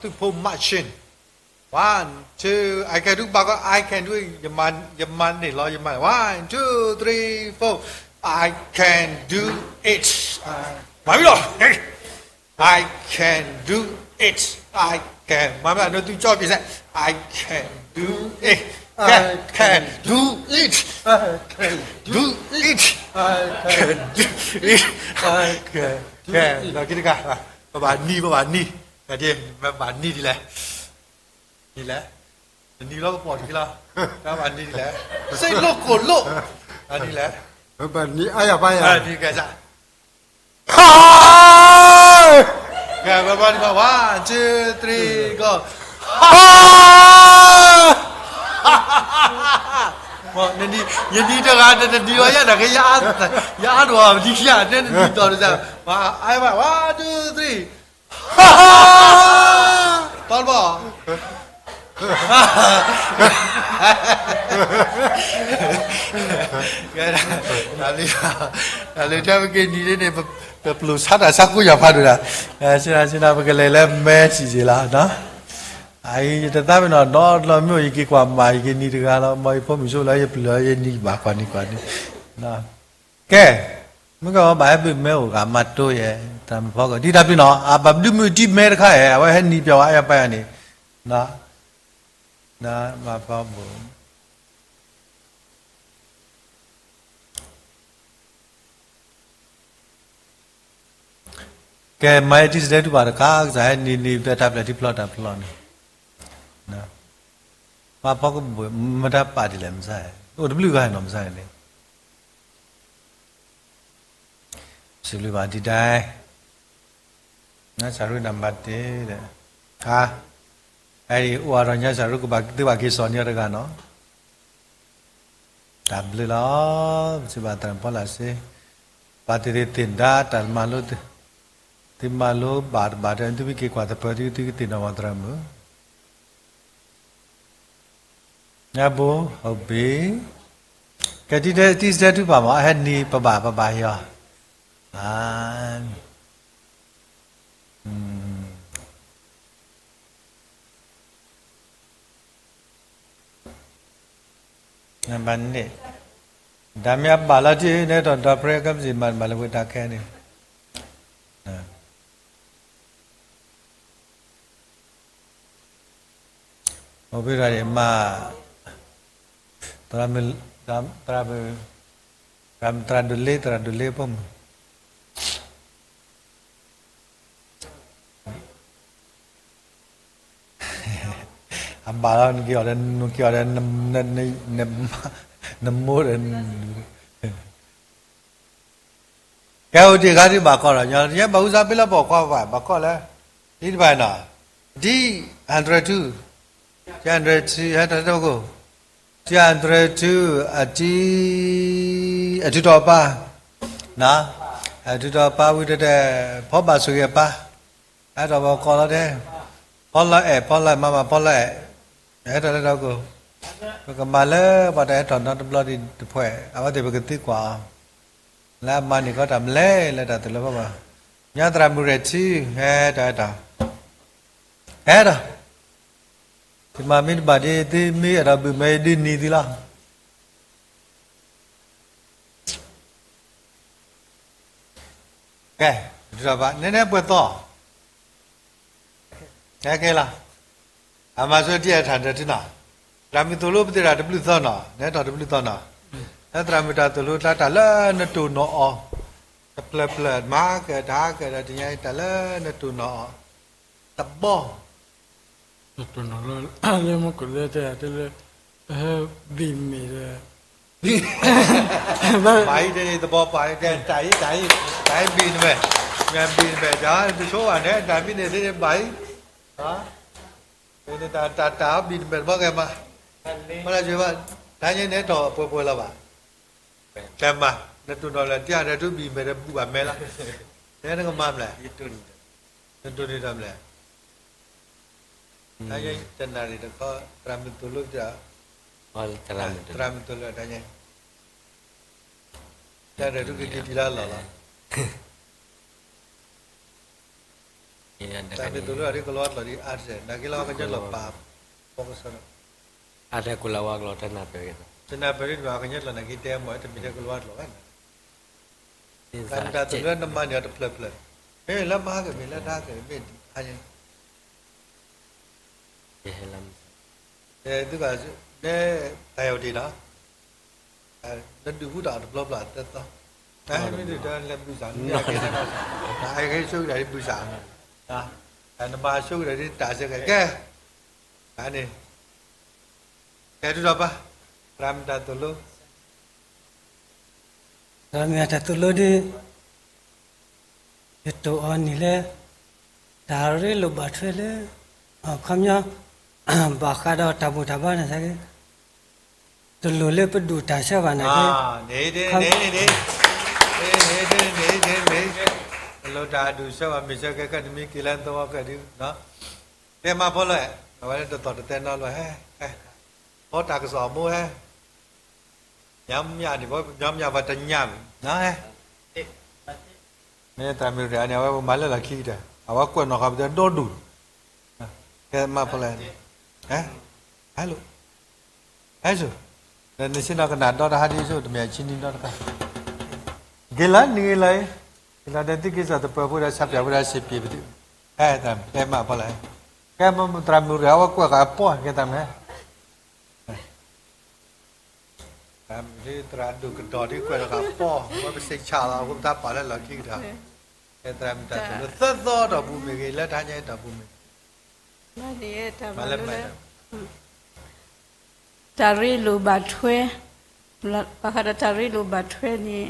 သုးဖိ marching. One, two, I can do ဘၣ်ကီ I can do it. ယမၤန့ၢ်လီၤ ယမၤန့ၢ် one, two, three, four. I can do it. မၤမ့ၢ်လီၤ I can do it. I can. မၤမ့ၢ်လီၤ နသုကၠီပ့ၤစဲ I can do it. Can, can do it. Do it. Can do it. ကဲ ဒီးက့ၤတကး ပဘၣ်နံၤ ပဘၣ်နံၤ ပဘၣ်နံၤဒ်လဲၣ် နံၤလဲၣ် နနံၤလီၤကပီၤတက့ၢ်လီၤ တၢ်ဘၣ်နံၤဒ်လဲၣ် စ့လိၣ်ကိၣ်လိၣ် နံၤလဲၣ် ပဘၣ်နံၤအါယၤပါယၤ နံၤကဲစး ဟါ ကဲ one, two, three, go. ဟါ ယနံၤတဂၤ နနံၤလီၤယၤ နက ယအါဒိၣ် နံၤယၤ နနံၤဒီး one, two, three. ဟါ တီတဘီ တၢ်လၢတၢ်ပက့ၤနံၤန့ၣ် ပပျိာ်ဆါတၢ်ဆါကိၣ်ယၤဖးဒိၣ်ဒၣ် ဆ့နၤဆ့နၤ ပကလဲၤလၢမဲစံးစ့လီၤ အံၤယတသးပ့ၤနီၣ် ဒီတဘျီမ့ၢ်အိၣ် ယက့ၤကွၢ်မၤ ယက့ၤနံၤတဂၤလီၤ မ်ယဖိမုၣ်ဆိလၢယပျုၤလီၤ ယနံၤဘၣ်ကွၢ်နံၤကွၢ်နံၤ ကဲ မ့ၢ်ကဘၣ်ဟဲဘုးမဲအိၣ်ဂၤမၤတိယဲ တၢ်မုၢ်ဖီကီၢ် ဒ်တၢ်ပျုၤနီၤ အဘၣ်ဒုးမုၢ်တံၢ်မဲတခါဧါ အဝဲဟဲနံၤပျီၤဝဲအါယၤပါယၤန့ၣ် မၤဖီဘိၣ် ကဲ မၤယတံၤစဒဲတူၢ်ဘၣ်တခါ ကစၢ်ဟဲနံၤနံၤ ပတၢ်ဖျဲၣ်ထံဖျီတၢ်ဖျီန့ၣ် မၤဖီကဘိၣ် မတၤပာ်ဒ်လဲၣ်မစါ အိၣ်တဘျုးဂၤနီၤမစါန့ၣ် စံးဘျုးဘၣ်ဒံးဒၣ် ညါစၢ်ရူနၢ်မၤတ့ၢ်ဒီး ဟါ အဲၣ်ဒိးအိၣ်အါထီၣ်ညါစၢ်ရူကဘၣ်သ့ဘၣ်က့ၤစီၤန့ၢ်အီၤတဂၤနီၤ တၢ်ဘျုးလီၤ ပစံးဘၣ်သရၣ်ဖီလာ်စ့ ပှၤသ့ၣ်သ့ၣ်သ့ၣ်ဒါ တၢ်မၤလိ သုမၤလိဘၣ်တဘၣ်ဒီး သုမ့ၢ်က့ၤကွၢ်သပၢၤ သုသုကသ့ၣ်နီၣ်မၤသရၣ်မုၣ် ညါဘိ ဟုတ်ပြီ ကဲ တံၤစဒဲတူၢ်ဘၣ်မး အဟဲနံၤပဘၣ်ပဘၣ်ဟ့ၣ်အီၤ နဘၣ်န့ၣ် တၢ်မ့ၢ်အဘၣ်လီၤတံၢ် နအဲၣ်ဒိးဒီဖရဲ ကဲမ့ၢ်မၤလၢဝဲတၢ်ခဲန့ၣ် အိၣ်ဖဲဒၣ်န့ၣ်မး သရၣ်မုၣ် သရၣ်မုၣ် သရၣ်ဒိၣ်လ့ သရၣ်ဒိၣ်လ့ဖိမုၣ် အဘၣ်လီၤ နက့ၤအီၤဒီး နက့ၤအီၤဒီး နမိၢ်ဒီး ကဲအိၣ်တ့ၢ်ခါဒ်ဘၣ်ကီလီၤ ညီယဲဘၣ်အူစါဘ့လီၤပှီၢ်ခွါဘၣ် ဘၣ်ကီလၢ ဒ်တဘၣ်နီၤ ဒ် hundred two, hundred two, ဟဲတၢ်တၢ်ကိၢ် hundred two အတံ အထုးထီၣ်အပၢ် အထုးထီၣ်အပၢ်ဝံၤတဲတဲ ဖီဘၣ်ဆိၣ်ဂ့ၤအပၢ် အဲၣ်ဒိးဘၣ်ကီလီၤတဲ ဖီလီၤအဲၣ် ဖီလီၤမၤမၤဖီလီၤအဲၣ် ဟဲတၢ်လၢတၢ်ကိၢ် ပကမၤလၢပှၤတၢ်ဟဲထီၣ်နီတဘျီဒံးတဖှဲး အဝဲသ့ၣ်ပကသံကွၢ်အီၤ လၢအမၤန့ၢ်ကီးတၢ်မလဲၣ်လၢတၢ်သိၣ်လိဖီဘၣ် ညါသရၣ်မုၣ်ရဲၣ်ထံ ဟဲတၢ်ဟဲတၢ် ဟဲတၢ် သုမၤမ့ၢ်တဘၣ်ဒ် သုမ့ၢ်အဲၣ်ဒိးဘုးမဲဒ်နံၤသုလီၤ ကဲ နနဲပှဲၤသီ ကဲကဲလီၤ အမၤဆိတံၢ်အထၢၣ်ဒၢးထံနီၤ သရၣ်မုၣ်သိၣ်လိပသ့ၣ်တၢ်တဘျုးသီနီၤ နဲထီၣ်တဘျုးသီနီၤ လၢသရၣ်မုၣ်တၢ်သိၣ်လိတၢ်တၢ်လၢနတိၢ်နီၣ်အီၤ တဖျၢၣ်ဖျၢၣ်မၤကဲတၢ်ကဲဒီးတညါအံၤတၢ်လၢနတိၢ်နီၣ်အီၤ တဘီ နတိၢ်နီၣ်လၢ လၢမူခိၣ်လၢတဲတဲလၢ ပဟဲဘံၣ်မ့ၢ်ဒီး ဘၣ်အံၤတဲန့ၣ် သဘီပာ်တဲ တၢ်အံၤ တၢ်အံၤ တၢ်အံၤဘံၣ်နမဲာ် မ့ၢ်ဘံၣ်နမဲာ် တၢ်တဆိဘၣ်န့ၣ် တၢ်မံၤန့ၣ်သ့ၣ်ဘၣ်အံၤ တၢ်တၢ်ဘံၣ်နမဲာ်တဘီကဲမး မ့ၢ်လၢဘၣ် တၢ်ညါန့ၣ်ထီၣ်ပှဲၤပှဲၤလၢၤဘၣ် တဲမး နတိၢ်နီၣ်လၢတၢ်ဒီး တဘံၣ်မဲာ်တဘူၣ်ဘၣ်မဲာ်လီၤ တဲနကမၤမလဲၣ် နတိၢ်နီၣ်တၢ်မလဲၣ် တၢ်ညါတနၣ်ရံၣ်တခီ သရၣ်မုၣ်သိၣ်လိတၢ် သရၣ်မုၣ်သိၣ်လိတၢ်ညါ တၢ်ဒီး တကက့ၤဒံးလၢအလီၢ်လီၤ တၢ်မ့ၢ်သိၣ်လိအီၤဒ်ကလီၤဝါကျိာ်ဒ်အါတစဲး နာ်က့လီၤ ကညီကျိာ်ပာ်ဖှိၣ်ကစီဒီး အါထဲကိလၤဝါကျိာ်တနၢ်ပၢၢ်ဂ့ၤ တနၢ်ပၢၢ်ဒ်န့ၣ်ဘၣ် ကညီကျိာ်နာ်က့တဲမ့ၢ် တမ့ၢ်ထဲကိလၤဝါကျိာ်ဘၣ်န့ၣ် တၢ်မ့ၢ်တၢ်သိၣ်လိနမၤန့ၢ်အီၤတဖျၢၣ်ဖျၢၣ် မ့ၢ်လၢမၤဟါက့ၤ မ့ၢ်လၢတဟါက့ၤ မ့ၢ်ဟါန့ၣ် သုက လၢတၢ်ယီၤတ့ၢ်နီၤ နဒုးဟူတၢ်အီၤတဘျီဘျီအသၢသီ မ့ၢ်ဒုးတၢ်လဲၤဘုၣ်စၢ် နမ့ၢ်ကဲန့ၣ် နဟဲဆိကတၢၢ်ဒ်ဘုၣ်စၢ် နမၤဆိကတၢၢ်ဒ်တၢ်စဲကဲ ကဲ န့ၣ် ကဲထူၣ်ဒီးပၢ် သရၣ်မုၣ်တၢ်သိၣ်လိ သရၣ်မုၣ်တၢ်သိၣ်လိဒ် ယတိၢ်အီၤန့ၣ်လၢ တၢ်ရ့လိာ်ဘၣ်ထွဲလၢ အခီပညီ ဘၣ်ဃးဒီးတၢ်ဘူၣ်တၢ်ဘါန့ၣ် တလိၣ်လၢပဒူၣ်တၢ်ဆၢဘၣ်နာ်က့ န့ၣ် န့ၣ် န့ၣ် တလိၣ်တၢ်ဒူၣ်ဆၢဘၣ်မ့ၢ်ဆၢကဲ ကဲနမ့ၢ်က့ၤလၢသဝီကဲဒ် တဲမၤဖီလၢ အဝဲဒ်သိးတသဲနီတဘျီဟဲ ဖီတၢ်ကစီၣ်အမိၢ်ဟဲ ညါမ့ၢ်န့ၣ် ညါမ့ၢ်ပှၤတညါဘၣ် နဟဲ မ့ၢ်သရၣ်မုၣ်တဂၤန့ၣ် အဝဲပမၤလၢလီၢ်ခံကတၢၢ် အဝဲကွဲးနီၣ်ဃီပတဲဒီဒူၣ် ကဲမၤဖီလၢ ဟဲ ဟဲလိာ် ဟဲစိၤ နဆ့ၣ်နီၤကနၣ်ဒီတဟါဒ်စိၤ တမ့ၢ်အဆ့ၣ်နီၤဒီတခါ က့ၤလၢနဂ့ၤလၢ က့ၤလၢဒဲးသုက့ၤစၢ်သပၢၤဖိဒီး ဆၣ်ပၠၣ်ဖိဒီး စံးပျ့ၤပသု ဟဲ တဲမၤဖီလၢ ကဲမၤသရၣ်မုၣ်တဂၤ အဝဲကွဲးဃာ်ပီၢ် ကဲတၢ်မနုၤ သရၣ်မုၣ်ဒ်သရၣ်ဒိၣ်ကဒီးဒ်ကွဲးလီၤဃာ်ပီၢ် အဝဲပစံးဆၣ်လီၤ အဃိပတၢ်ပာ်လၢလီၢ်ခံကတၢၢ် ကဲသရၣ်မုၣ်တၢ်သိၣ်လိ သၢသီတီၢ်ပူၤမ့ၢ်ဂ့ၤ လၢတဟါညါအံၤတီၢ်ပူၤမ့ၢ်ဂ့ၤ မၤလၢမၤ တၢ်ရ့လိာ်ဘၣ်ထွဲ ဘၣ်ဃးဒီးတၢ်ရ့လိာ်ဘၣ်ထွဲန့ၣ်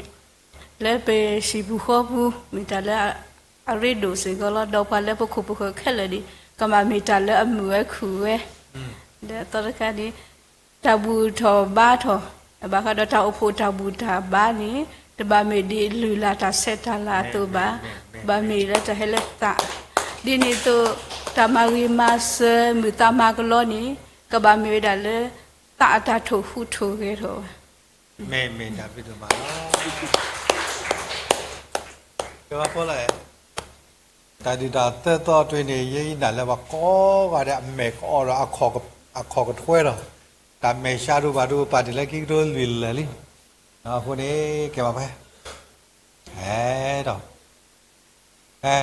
လၢပဟံၣ်ပူၤဃီပူၤ မ့ၢ်တၢ်လၢအရ့ဒိၣ်စ့ၢ်ကီးလီၤ. ဒီးပှၤလၢပခိၣ်ပဃၢၤခဲလၢာ်န့ၣ် ကဘၣ်မ့ၢ်တၢ်လၢအမုာ်ဝဲခုၣ်ဝဲ ဒီးအသီတခါန့ၣ် တၢ်ဘူၣ်ထီၣ်ဘါထီၣ် ဘၣ်ဃးဒီးတၢ်အိၣ်ဖှိၣ်တၢ်ဘူၣ်တၢ်ဘါန့ၣ် တဘၣ်မ့ၢ်ဒ်လုၢ်လၢ်တၢ်ဆဲးတၢ်လၤအသိးဘၣ်, ဘၣ်မ့ၢ်လၢတၢ်ဟဲလၢသး, ဒ်န့ၣ်အသိး တၢ်မၤဂ့ၤမၤစၢၤမုာ်သးမၤကလီန့ၣ် ကဘၣ်မ့ၢ်ဝဲဒၣ်လၢ သးအတၢ်ထိၣ်ဟူးထိၣ်ဂဲၤထီၣ်ဘၣ်. မ့ၢ်မ့ၢ်တၢ်ဖံးတၢ်မၤလီၤ. ကဲဝဲဖီလာ် တၢ်ဒုၣ်တၢ်သၢသီအသွံၣ်န့ၣ် ယဲယနာ်လၢပှၤကိးဂၤဒဲးအမဲာ်ကအီၣ်ဒီး အခီၣ်ကထွဲဒီး တၢ်မဲာ်ဆှးဒိၣ်ဘၣ်ဒိပာ်တ့ၢ်လၢခံကထိလွံၢ်လၢာ်လံ. အဃိန့ၣ် ကဲဘၣ်ဖဲ ဟဲဒီး ဟဲ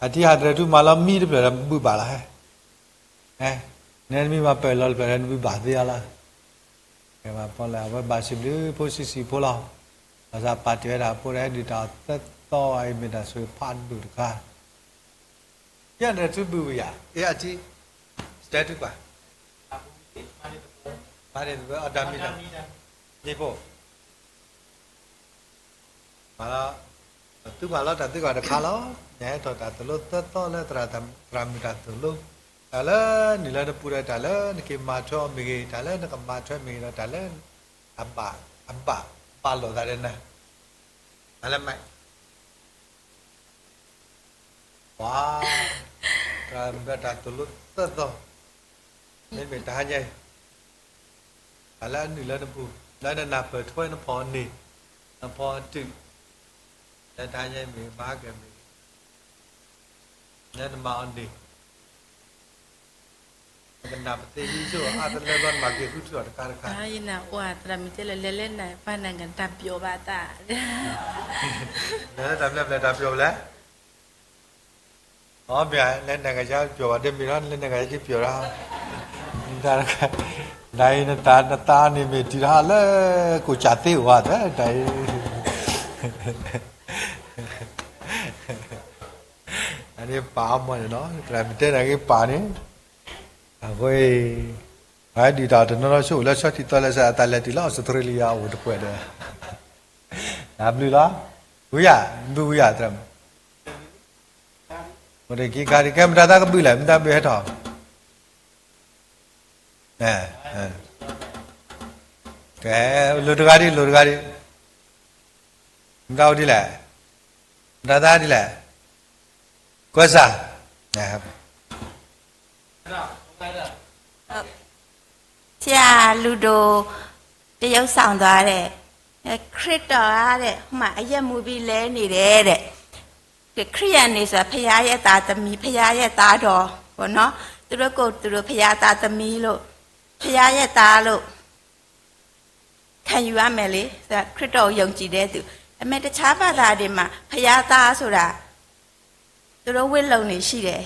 အထံဟးတြဲၤထူမၤလီၤမံတဖျၢၣ်ဒီးဘုၣ်ဘၣ်လီၤဟဲ ဟဲ နဲနမံဘၣ်ပၢၢ်လီၤတဖျၢၣ်ဒီး နဘုၣ်ဘၣ်သ့အီၤလီၤ. ကဲဘၣ်ဖီလာ် အဝဲဘၣ်စံးဘျုးဖိဆံးဆံးဖိလီၤ. ဘၣ်ဆၣ်ပာ်တ့ၢ်ဝဲဒၣ်ဖိဒီးဒုၣ်တၢ်သၢသီအံၤ မ့ၢ်တၢ်ဆိၣ်ဂ့ၤဖးဒိၣ်တခါ ယဲန့ၣ်ထူဘုၣ်ဝံၤယၤ အ့အထံ စတဲထူပာ် မၤန့ၢ်သပၢၤအီၤတၢ်မံၤတၢ် ဒ့ဖိ မၤလီၤ သုပာ်လီၤတၢ်သုကီၢ်တခါလီၤ. နဟဲထီၣ်တၢ်သိၣ်လိသၢသီလၢသရၣ်မုၣ်တၢ်သိၣ်လိ တၢ်လၢနုာ်လၢနပူၤဒီးတၢ်လၢနက့ၤမၤထွဲအီၤမ့ၢ်ဂ့ၤ တၢ်လၢနကမၤထွဲမ့ၢ်ဂ့ၤဒီး တၢ်လၢ အဘၣ် အဘၣ်လိာ်သးဒီးနၤ တၢ်လၢမး ပှၤ တၢ်မ့ၢ်တၢ်သိၣ်လိသၢသီ မ့မ့ၢ်တဟါညါအံၤ တၢ်လၢအနုာ်လၢနပူၤ လၢနနၢ်ပၢၢ်ထွဲနဖီၣ်န့ၢ် နဖီၣ်တုာ် လၢတဟါညါအံၤမ့ၢ်မၤက့ၤမ့ၢ် လၢနမၤအီၤန့ၣ် နကနၢ်ပသ့လံဆိအါတလၢဘျီနမၤက့ၤဃုထူၣ်အီၤတခါတခါ ယနၢ်အီၣ်သရၣ်မုၣ်တဲလၢလဲၤလၢနၤပှၤနၤကတၢ်ပျီၤဘၣ်သး လဲၤလၢတၢ်ဘျၢဘျၢတၢ်ပျီၤဘၣ်လဲၣ် အီ မ့ၢ်လၢနကယါပျီၤဘၣ်ဒ်မ့ၢ်လီၤ လၢနကယါက့ၤပျီၤဒီး နတၢ် နအံၤနတၢ်နသးန့ၣ်မ့ၢ်တုၤတဟါလၢ ကိၣ်စၢ်သ့ဝဲသၢတၢ်အံၤ အန့ၣ်ပာ်အီၤမ့ၢ်န့ၣ်နီၤ သရၣ်မုၣ်တဲနၤက့ၤပာ်န့ၣ် အဃိ ပှၤဒုၣ်တၢ်တနီၤနီၤဆိၣ်အိၣ်လၢဆီထံးသီလၢစး အတၢ်လဲၤတုၤလၢအီစထြ့လယါအိၣ်တပှဲၤဒီး တၢ်ဘျုးလီၤ ဝံယၤ ဘုဝံယၤသရၣ်မုၣ် အိၣ်တက့ၤခါဒံး ကဲမတၤသးကဘုလဲၣ် မတၤဘုဟဲထီၣ် ကဲ လိၤတဂၤဒံး လိၤတဂၤဒံး မတၤအိၣ်ဒ်လဲၣ် မတၤသးဒ်လဲၣ် ကွဲးစၢ် ဆရာလူဒိုတရုပ်ဆောင်သွားတဲ့ ခရစ်တော်ကတဲ့ ဟိုမှာ အရက်မူပြီးလဲနေတယ်တဲ့ ခရံာ်အံၤန့ၣ် ဘုရားရဲ့သားသမီး ဘုရားရဲ့သားတော်ပေါ့နော် သူတို့ကိုယ်သူတို့ ဘုရားသားသမီးလို့ ဘုရားရဲ့သားလို့ ခံယူရမယ်လေ ခရစ်တော်ကိုယုံကြည်တဲ့သူ ဒါပေမဲ့ တခြားဘာသာတွေမှာ ဘုရားသားဆိုတာ သူတို့ဝတ်လုံတွေရှိတယ်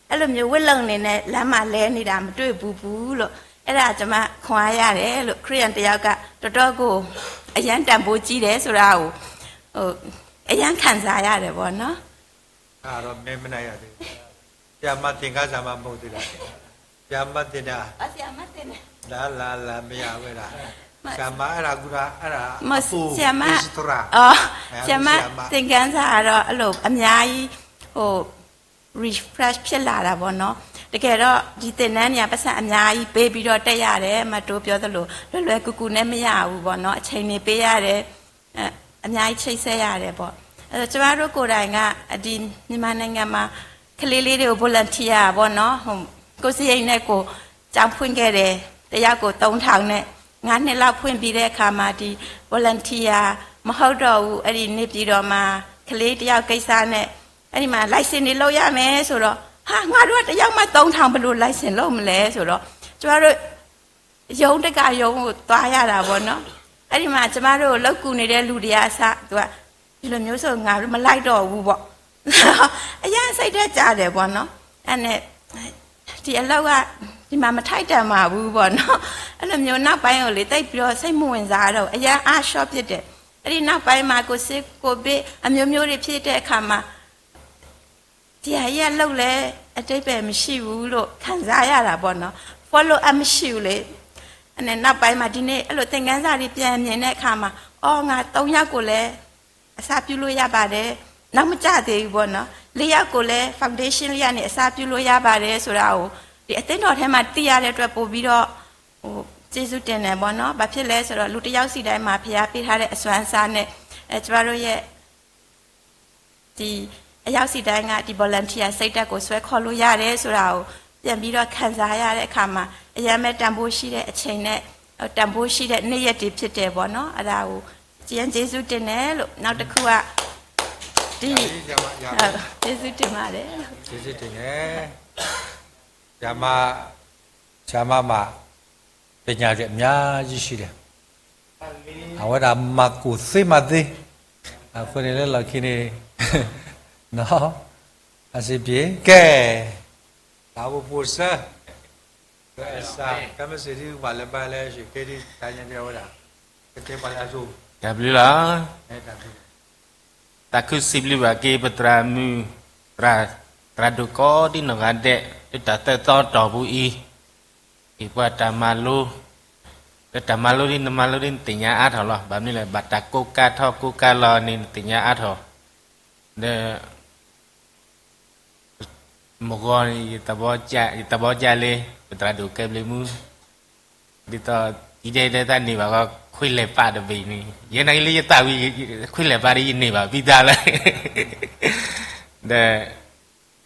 အဲ့လိုမျိုးဝတ်လုံတွေနဲ့ လမ်းမှာလဲနေတာ မတွေ့ဘူးဘူးလို့ အဲ့ဒါကျွန်မခွန်အားရတယ်လို့ ခရစ်ယာန်တစ်ယောက်က တော်တော်ကို အရမ်းတန်ဖိုးကြီးတယ်ဆိုတာကို ဟို အရမ်းခံစားရတယ်ပေါ့နော် အဲ့တော့ မင်းမနာရသေးဘူး ဆရာမသင်ခန်းစာမှာ မဟုတ်သေးလား ဆရာမတင်တာ ဆရာမတင်တာ လာလာလာ မရဝဲတာ ဆရာမအဲ့ဒါကူတာ အဲ့ဒါ မဟုတ် အပူ ဆရာမ အစ္စတရာ အော် အဲ ဆရာမ ဆရာမ သင်ခန်းစာကတော့ အဲ့လို အများကြီး ဟို refresh ဖြစ်လာတာပေါ့နော် တကယ်တော့ ဒီသင်တန်းတွေက ပိုက်ဆံအများကြီးပေးပြီးတော့ တက်ရတယ် မတိုးပြောသလို လွယ်လွယ်ကူကူနဲ့ မရဘူးပေါ့နော် အချိန်တွေပေးရတယ် အဲ အများကြီးချိတ်ဆက်ရတယ်ပေါ့ အဲ့တော့ ကျမတို့ကိုယ်တိုင်က ဒီမြန်မာနိုင်ငံမှာ ကလေးလေးတွေကို volunteer ပေါ့နော် ဟို ကိုယ်စရိတ်နဲ့ကိုယ် ကျောင်းဖွင့်ခဲ့တယ် တစ်ယောက်ကို သုံးထောင်နဲ့ ငါးနှစ်လောက်ဖွင့်ပြီးတဲ့အခါမှာ ဒီ volunteer မဟုတ်တော့ဘူး အဲ့ဒီနေပြည်တော်မှာ ကလေးတစ်ယောက်ကိစ္စနဲ့ အဲ့ဒီမှာ license တွေလုပ်ရမယ်ဆိုတော့ ဟာ ငါတို့ကတစ်ယောက်မှ သုံးထောင် ဘယ်လို license လုပ်မလဲဆိုတော့ ကျမတို့ ရုံးတကာရုံးကိုသွားရတာပေါ့နော် အဲ့ဒီမှာကျမတို့ကိုလုပ်ကူနေတဲ့လူတွေကအစ သူက ဒီလိုမျိုးဆိုငါတို့မလိုက်တော့ဘူးပေါ့ အရမ်းစိတ်ဓာတ်ကျတယ်ပေါ့နော် အဲ့နဲ့ ဒီအလုပ်က ဒီမှာမထိုက်တန်ပါဘူးပေါ့နော် အဲ့လိုမျိုးနောက်ပိုင်းကိုလေ သိပ်ပြီးတော့ စိတ်မဝင်စားတော့ဘူး အရမ်းအားလျော့ပစ်တယ် အဲ့ဒီနောက်ပိုင်းမှာ ကိုယ်စည်းကိုယ်ဘစ်အမျိုးမျိုးတွေဖြစ်တဲ့အခါမှာ ဒီဟာကြီးကလုပ်လဲအဓိပ္ပာယ်မရှိဘူးလို့ ခံစားရတာပေါ့နော် follow up မရှိဘူးလေ အဲ့နဲ့နောက်ပိုင်းမှာ ဒီနေ့အဲ့လိုသင်ခန်းစာတွေပြန်မြင်တဲ့အခါမှာ အော် ငါသုံးယောက်ကိုလည်း အစပြုလို့ရပါတယ် နောက်မကျသေးဘူးပေါ့နော် လေးယောက်ကိုလည်း foundation လေးကနေ အစပြုလို့ရပါတယ်ဆိုတာကို ဒီအသင်းတော်ထဲမှာသိရတဲ့အတွက် ပိုပြီးတော့ ဟို ကျေးဇူးတင်တယ်ပေါ့နော် ဘာဖြစ်လဲဆိုတော့ လူတစ်ယောက်စီတိုင်းမှာ ဘုရားပေးထားတဲ့အစွမ်းအစနဲ့ အဲ ကျမတို့ရဲ့ ဒီအယောက်စီတိုင်းက ဒီ volunteer စိတ်ဓာတ်ကို ဆွဲခေါ်လို့ရတယ်ဆိုတာကို ပြန်ပြီးတော့ခံစားရတဲ့အခါမှာ အရမ်းပဲတန်ဖိုးရှိတဲ့အချိန်နဲ့ တန်ဖိုးရှိတဲ့နေ့ရက်တွေဖြစ်တယ်ပေါ့နော် အဲ့ဒါကို ကျမကျေးဇူးတင်တယ်လို့ နောက်တစ်ခုက ဒီ ရပြီ ရပြီ ရပြီ ဟုတ် ကျေးဇူးတင်ပါတယ် ကျေးဇူးတင်တယ် ဆရာမ ဆရာမမှာ ပညာတွေအများကြီးရှိတယ် အဝဲဒၣ်မၤကူၣ်သ့မၤသ့ အဃိန့ၣ်လၢလီၢ်ခံန့ၣ် နော် အဆင်ပြေ ကဲ တၢ်အိၣ်ဖှိၣ်စၢ ကဲမ့ၢ်စံးဒ်ပှၤလၢဘၣ်လၢယကဲဒ်တၢ်ညါဒ်အဝဲဒၣ် ကတဲပှၤလၢအစိ တၢ်ဘျုးလီၤ အဲ တၢ်ဘျုး တၢ်ခုစံးဘျုးဘၣ်က့ၤပသရၣ်မုၣ် သရၣ် သရၣ်ဒိၣ်ကိးဒ်နီၢ်ဂၤဒဲး လၢတၢ်သၢသီတီၢ်ပူၤအံၤ ဟ့ၣ်ပှၤတၢ်မၤလိ လၢတၢ်မၤလိဒ်နမၤလိဒ် နသ့ၣ်ညါအါထီၣ်လီၤ. ဘၣ်မနုၤလဲၣ် ဘၣ်တၢ်ကိးကါထီၣ်ကိးကါလီၤန့ၣ် နသ့ၣ်ညါအါထီၣ် ဒီး မုၢ်ဂီၤန့ၣ် ယသးဘီ ယသးဘီကၢ်လံ ပသရၣ်ဒိၣ်ကဲဘျုးမူ ဒ်သိး ယဒဲဒဲသးန့ၢ်ဘၣ်ဃီ ခွံလဲၤပာ်တဘ့ၣ်န့ၣ် ယဲနာ်က့လၢယသးဝံၤ ခွံလဲၤပာ်ဒီးယန့ၢ်ဘၣ် ပြီးသားလၢ ဒီး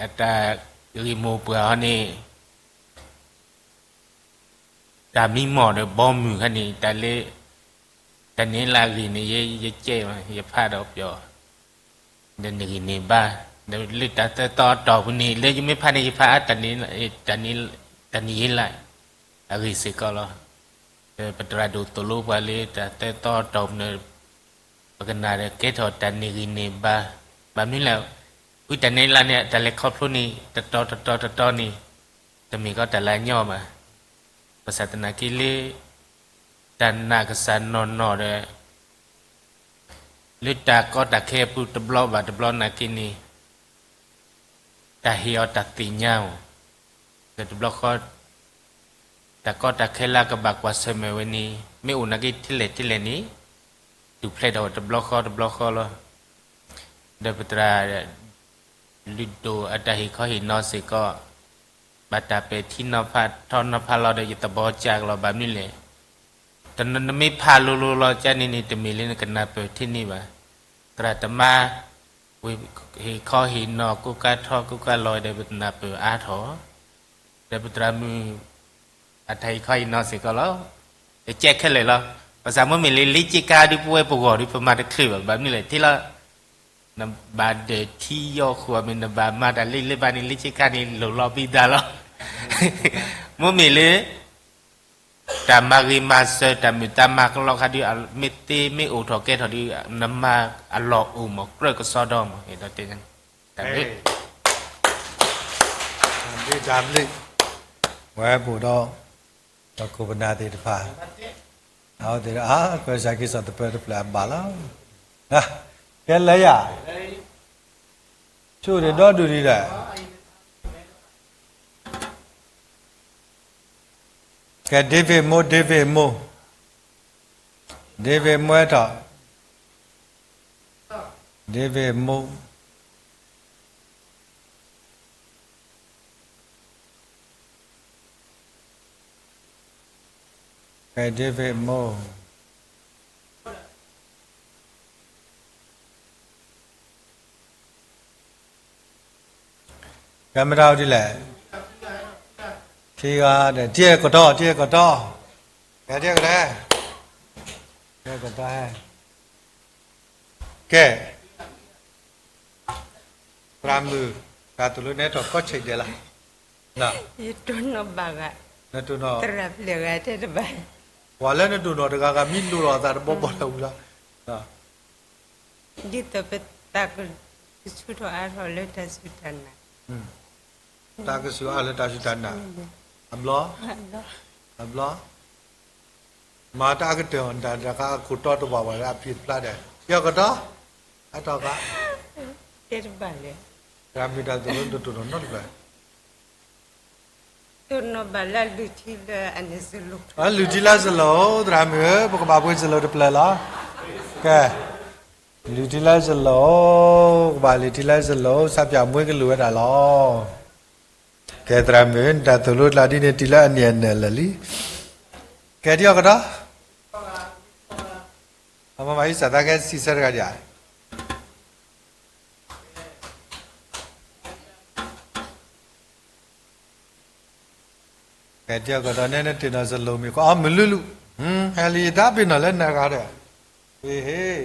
အတၢ်ဂ့ၢ်မိၢ်ပှၢ်ဟီန့ၣ် တၢ်မံမီၢ်ဒီးဘီမုၢ်ခါန့ၣ် တၢ်လၢ တၢ်န့ၣ်လၢအဂ့ၢ်န့ၣ် ယ ယကဲ ယဖးဒီးပျီၤ ဒီးန့ၢ်ဂံၢ်န့ၢ်ဘါ ဒီးလၢတၢ်သၢသီတီၢ်ပူၤန့ၣ် လၢယမ့ၢ်ဖးန့ၣ် ယဖးအါ တၢ်န့ၣ် တၢ်န့ၣ်ယ့လး အဂ့ၢ်စ့ၢ်ကီးလီၤ. ဒီးပသရၣ်ဒိၣ်သိၣ်လိပှၤလၢတၢ်သၢသီတီၢ်ပူၤန့ၣ် ပကနၣ်ဒီးကဲထီၣ်တၢ်န့ၢ်ဂံၢ်န့ၢ်ဘါ ဘၣ်မနုၤလဲၣ် ဝံတၢ်န့ၣ်လၢန့ၣ် တၢ်လဲၤခီဖျိန့ၣ် တတီၤတတီၤတတီၤန့ၣ် တမ့ၢ်ကီးတၢ်လၢအညီဘၣ်. ဘၣ်ဆၣ်သနာ်က့လၢ တၢ်နာ်ကစၢ်နီၢ်နီၢ်ဒီး လၢတၢ်ကီတၢ်ခဲအပူၤတဘျီဘၣ်တဘျီနာ်က့န့ၣ် တၢ်ဟ့ၣ်အီၤတၢ်သ့ၣ်ညါအိၣ် ဒီးတဘျီဃီ တၢ်ကီတၢ်ခဲလၢကဘၣ်ကွၢ်ဆၢၣ်မဲာ်ဝဲန့ၣ် မ့ၢ်အိၣ်နာ်က့ထဲလဲၣ်ထဲလဲၣ်န့ၣ် တူၢ်ဖျဲးထီၣ်ဝဲတဘျီဃီတဘျီဃီလီၤ. ဒီးပသရၣ် လုၢ်ဒိၣ်အတၢ်ဟ့ၣ်ခီဟ့ၣ်နီၤစ့ၢ်ကီး ဘၣ်တၢ်ပဲာ်ထံနီၤဖးထီနီၤဖးလီၤဒီးယသးဘီကၢ်ကလီၤ ဘၣ်မနုၤလဲၣ် တနမ့ၢ်ဖးလိၤလိၤလီၤကၢ်န့ၣ်န့ၣ် တမ့ၢ်လၢနကနၢ်ပၢၢ်ထဲန့ၣ်ဘၣ်. သရၣ်သမါ ဝံၤဟ့ၣ်ခီဟ့ၣ်နီၤ ကိးကါထီၣ်ကိးကါလီၤဒီးပနၢ်ပၢၢ်အါထီၣ် ဒီးပသရၣ်မုၣ် အတၢ်ဟ့ၣ်ခီဟ့ၣ်နီၤစ့ၢ်ကီးလီၤ. တကဲခဲလၢာ်လီၤ. ဘၣ်ဆၣ်မ့မ့ၢ်လၢလ့က့ကါဒုးပဝဲပဂီၢ်ဒုး ပမၤတချုးဘၣ် ဘၣ်မနုၤလဲၣ် ထံလီၤ နဘၣ်ဒၢးထံယီၢ်ဃုာ်အီၤမ့ၢ် နဘၣ်မၤတၢ်လၢလၢဘၣ်န့ၣ် လၢဆ့ခါန့ၣ် လိၣ်လီၤဘံသးလီၤ. မ့မ့ၢ်လၢ တၢ်မၤဂ့ၤမၤစၢၤ တၢ်မုာ်တၢ်မၤကလီခါဒုး မ့ၢ်သ့မ့ၢ်အိၣ်ထီၣ်ကဲထီၣ်ဒုး နမၤအလီၢ်အိၣ်မး ကြၢးကစီဒီမး အဲၣ်ဒိးတဲန့ၣ် တၢ်ဘျုး တၢ်ဘျုး တၢ်ဘျုး ဝဲပအိၣ်ဒီး ဒီးခိၣ်ပနၢ်သ့ၣ်တဖၣ် အဝဲသ့ၣ်ဒီး အါ ကွဲးစၢ်က့ၤစီၤသပၢၤတဖျၢၣ်အဘၣ်လီၤ. ကဲလဲၤယၤ ဆိၣ်ဒံးဒီဒူၣ်ဒံးဒီး ကဲ David မိၢ် David မိၢ် David မိၢ်ထီၣ် David မိၢ် ကဲ David မိၢ် ကဲမတၤဒ်လဲၣ်, ခံဂၤဒီး တံၢ်ကတီၢ် တံၢ်ကတီၢ်, ကဲ တံၢ်ကတီၢ် တံၢ်ကတီၢ်, ကဲ သရၣ်မုၣ် တၢ်သိၣ်လိနဲထီၣ်ကီၢ်ဆံးဒဲးလီၤ, ယတိၢ်နီၣ်ဘၣ်ဂၤ, နတိၢ်နီၣ် သရၣ်ပျဲၢ်ဂၤတဲတဘၣ်, ပှၤလၢနတိၢ်နီၣ်တဂၤဂၤ မ့ၢ်လိၣ်လီၤအသးတဘီဘီလၢဝံၤလီၤ. ဒ်သိးပသးကဆူၣ်ထီၣ်အါထီၣ်လၢတၢ်စူၢ်တၢ်နာ်, တၢ်ကဆူၣ်အါလၢတၢ်စူၢ်တၢ်နာ်, အဘျီ, အဘျီ, မၤတၢ်အကတၢၢ်အီၤ တၢ်တခါအခိၣ်တီတဝာ်ဝဲလၢအဖံးတဖျါဒီး ယကတီၢ်, အတီၢ်ကါ, တဲတဘၣ်လဲၣ်, တၢ်မ့ၢ်တၢ်သိၣ်လိနတိၢ်နီၣ်နီတဖျၢၣ် တိၢ်နီၣ်ဘၣ်လၢလုၢ်ထံလၢအန့ၣ်စလိၤ, လုၢ်ထံလၢစလိၤ သရၣ်မုၣ်ဧၢ, ပကဘၣ်ပှ့ၤစလိၤတဖျၢၣ်လီၤ. ကဲ, လုၢ်ထံလၢစလိၤ, ကဘၣ်လုၢ်ထံလၢစလိၤ, ဆၣ်ပၠၣ်မွ့ကလုၢ်ဝဲဒၣ်လီၤ. ကဲ သရၣ်မုၣ်, နတၢ်သိၣ်လိကျါဒ်န့ၣ် တုၤလၢအနံၣ်အနၢၣ်လၢာ်လံ. ကဲ ဒ်အီၤကဒီး, အမၤမၤဟံးစၢ်သးကဲစံးဆၢတဂၤဒံးဧါ. ကဲ ဒ်အီၤကဒီးန့ၣ် နတ့ၢ်နီၣ်စလိၤမ့ၢ်ကီး အီ မုၢ်လူလူ, ဟဲလံ ယတၢ်ပ့ၤနီၣ်လၢနဂၤဒီး, ဟ့ၣ်ဟ့ၣ်,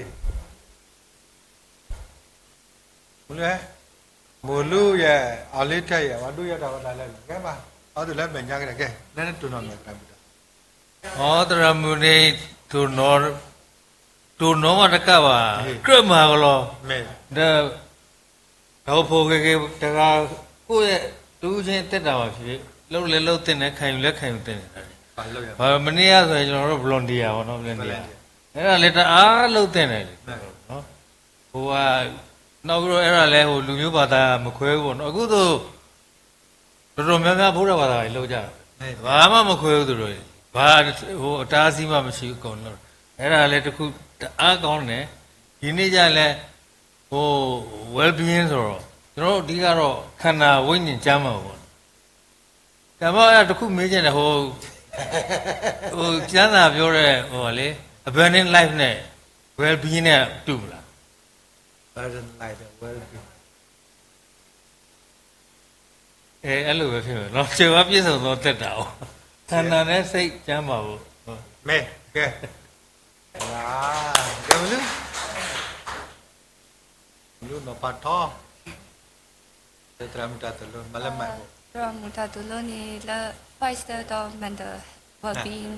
မုၢ်လူ, မုၢ်လူယဲၢ် အီၤလ့ထဲယဲၢ် ပှၤဒိယဲၢ်တၢ်ဝဲတၢ်လဲၣ် ကဲမး, အီၤတုၤလၢမဲာ်ညါကဒီး ကဲ နတ့ၢ်နီၣ်မဲာ်သရၣ်မုၣ်ဒီး, အီ သရၣ်မုၣ်န့ၣ် တိၢ်နီၣ် တိၢ်နီၣ်မးတကးဘၣ်, ကြၢးမၤကလီ, ဒီး တၢ်အိၣ်ဖှိၣ်ဂ့ၤဂ့ၤတဂၤ ကိုယ့်ရဲ့ တစ်ဦးချင်း သက်တာမှာဖြစ်ဖြစ် လုပ်လည်းလုပ်သင့်တယ် ခံယူလည်းခံယူသင့်တယ်, မနေ့ကဆိုရင် ကျွန်တော်တို့ volunteer ပေါ့နော် volunteer အဲ့ဒါလည်းတအားလုပ်သင့်တယ်လေ, ဟိုက နောက်ပြီးတော့အဲ့ဒါလည်း ဟို လူမျိုးဘာသာမခွဲဘူးပေါ့နော်, အခုဆို တော်တော်များများ ဗုဒ္ဓဘာသာတွေ လုပ်ကြတာပဲ, ဘာမှမခွဲဘူးသူတို့တွေ, ဘာ ဟို အတားအဆီးမှ မရှိဘူး အကုန်လုပ်တယ်, အဲ့ဒါလည်းတစ်ခု တအားကောင်းတယ်, ဒီနေ့ကျရင်လည်း ဟို well being ဆိုတော့ ကျွန်တော်တို့ အဓိကတော့ ခန္ဓာဝိညာဉ်ကျန်းမာဖို့ပေါ့နော်, ဒါပေမဲ့ အဲ့ဒါတစ်ခုမေးချင်တယ်, ဟို ဟို ကျမ်းစာပြောတဲ့ ဟိုလေ abundant life နဲ့ well being နဲ့ တူမလား? Abundant life နဲ့ well being အဲ အဲ့လိုပဲဖြစ်မယ်နော်, ကြွယ်ဝပြည့်စုံသောသက်တာပေါ့, ခန္ဓာနဲ့စိတ်ကျန်းမာဖို့, မဲ ကဲ ကဲမလူ, မလူနီၢ်ပၤထီ, သရၣ်မုၣ်တၢ်သိၣ်လိ မၤလၢမၤ, သရၣ်မုၣ်တၢ်သိၣ်လိန့ၣ်လၢ five step ဒီး mental well-being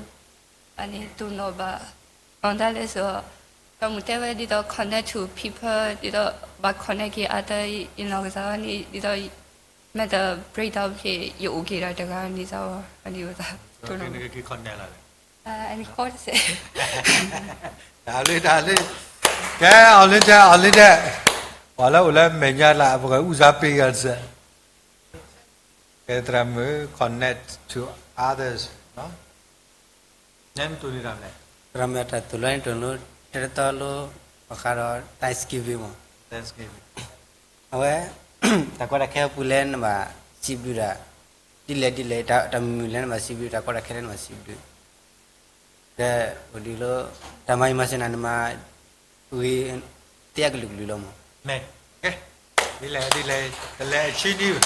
အန့ၣ် တိၢ်နီၣ်ဘၣ်, ဘၣ်မနုၤလဲၣ်ဆို သရၣ်မုၣ်တဲဝဲဒ်သိး connect to people ဒ်သိး ဘၣ် connect က့ၤ other ယနီၢ်ကစၢ်ဝဲန့ၣ် ဒ်သိး mental breakdown ဖဲ ယအိၣ်က့ၤဒီးတဂၤန့ၣ်စ့ၢ်ဝဲ အန့ၣ်ဝဲသး တိၢ်နီၣ် တၢ်လၢ တၢ်လၢ, ကဲ အီၤလ့တဲ အီၤလ့တဲ, ပှၤလၢအိၣ်လၢမဲာ်ညါလၢ ပကဦးစားပေးဂၤတစဲး, ကဲ သရၣ်မုၣ် connect to others သရၣ်မုၣ်တၢ်သိၣ်လိန့ၣ် တိၢ်နီၣ် တၢ်တတီလိ ပဃးဒီး Thanksgiving မး, အဝဲ တၢ်ကီတၢ်ခဲအပူၤလဲၣ် နဘၣ်စံးဘျုးဒၣ်, ဒ်လဲၣ်ဒ်လဲၣ် တၢ်မုာ်မုာ်လဲၣ် နဘၣ်စံးဘျုး, တၢ်ကီတၢ်ခဲလဲၣ် နဘၣ်စံးဘျုး, ကဲ အိၣ်ဒံးလၢ တၢ်မၤအံၤမၤစၢၤနၤ နမၤဂ့ၤ သ့အကလုာ်ကလုာ်လီၤမး, မ့ၢ်, ကဲ, ဒ်လဲၣ်ဒ်လဲၣ် တလဲၤအဆံနံၣ်,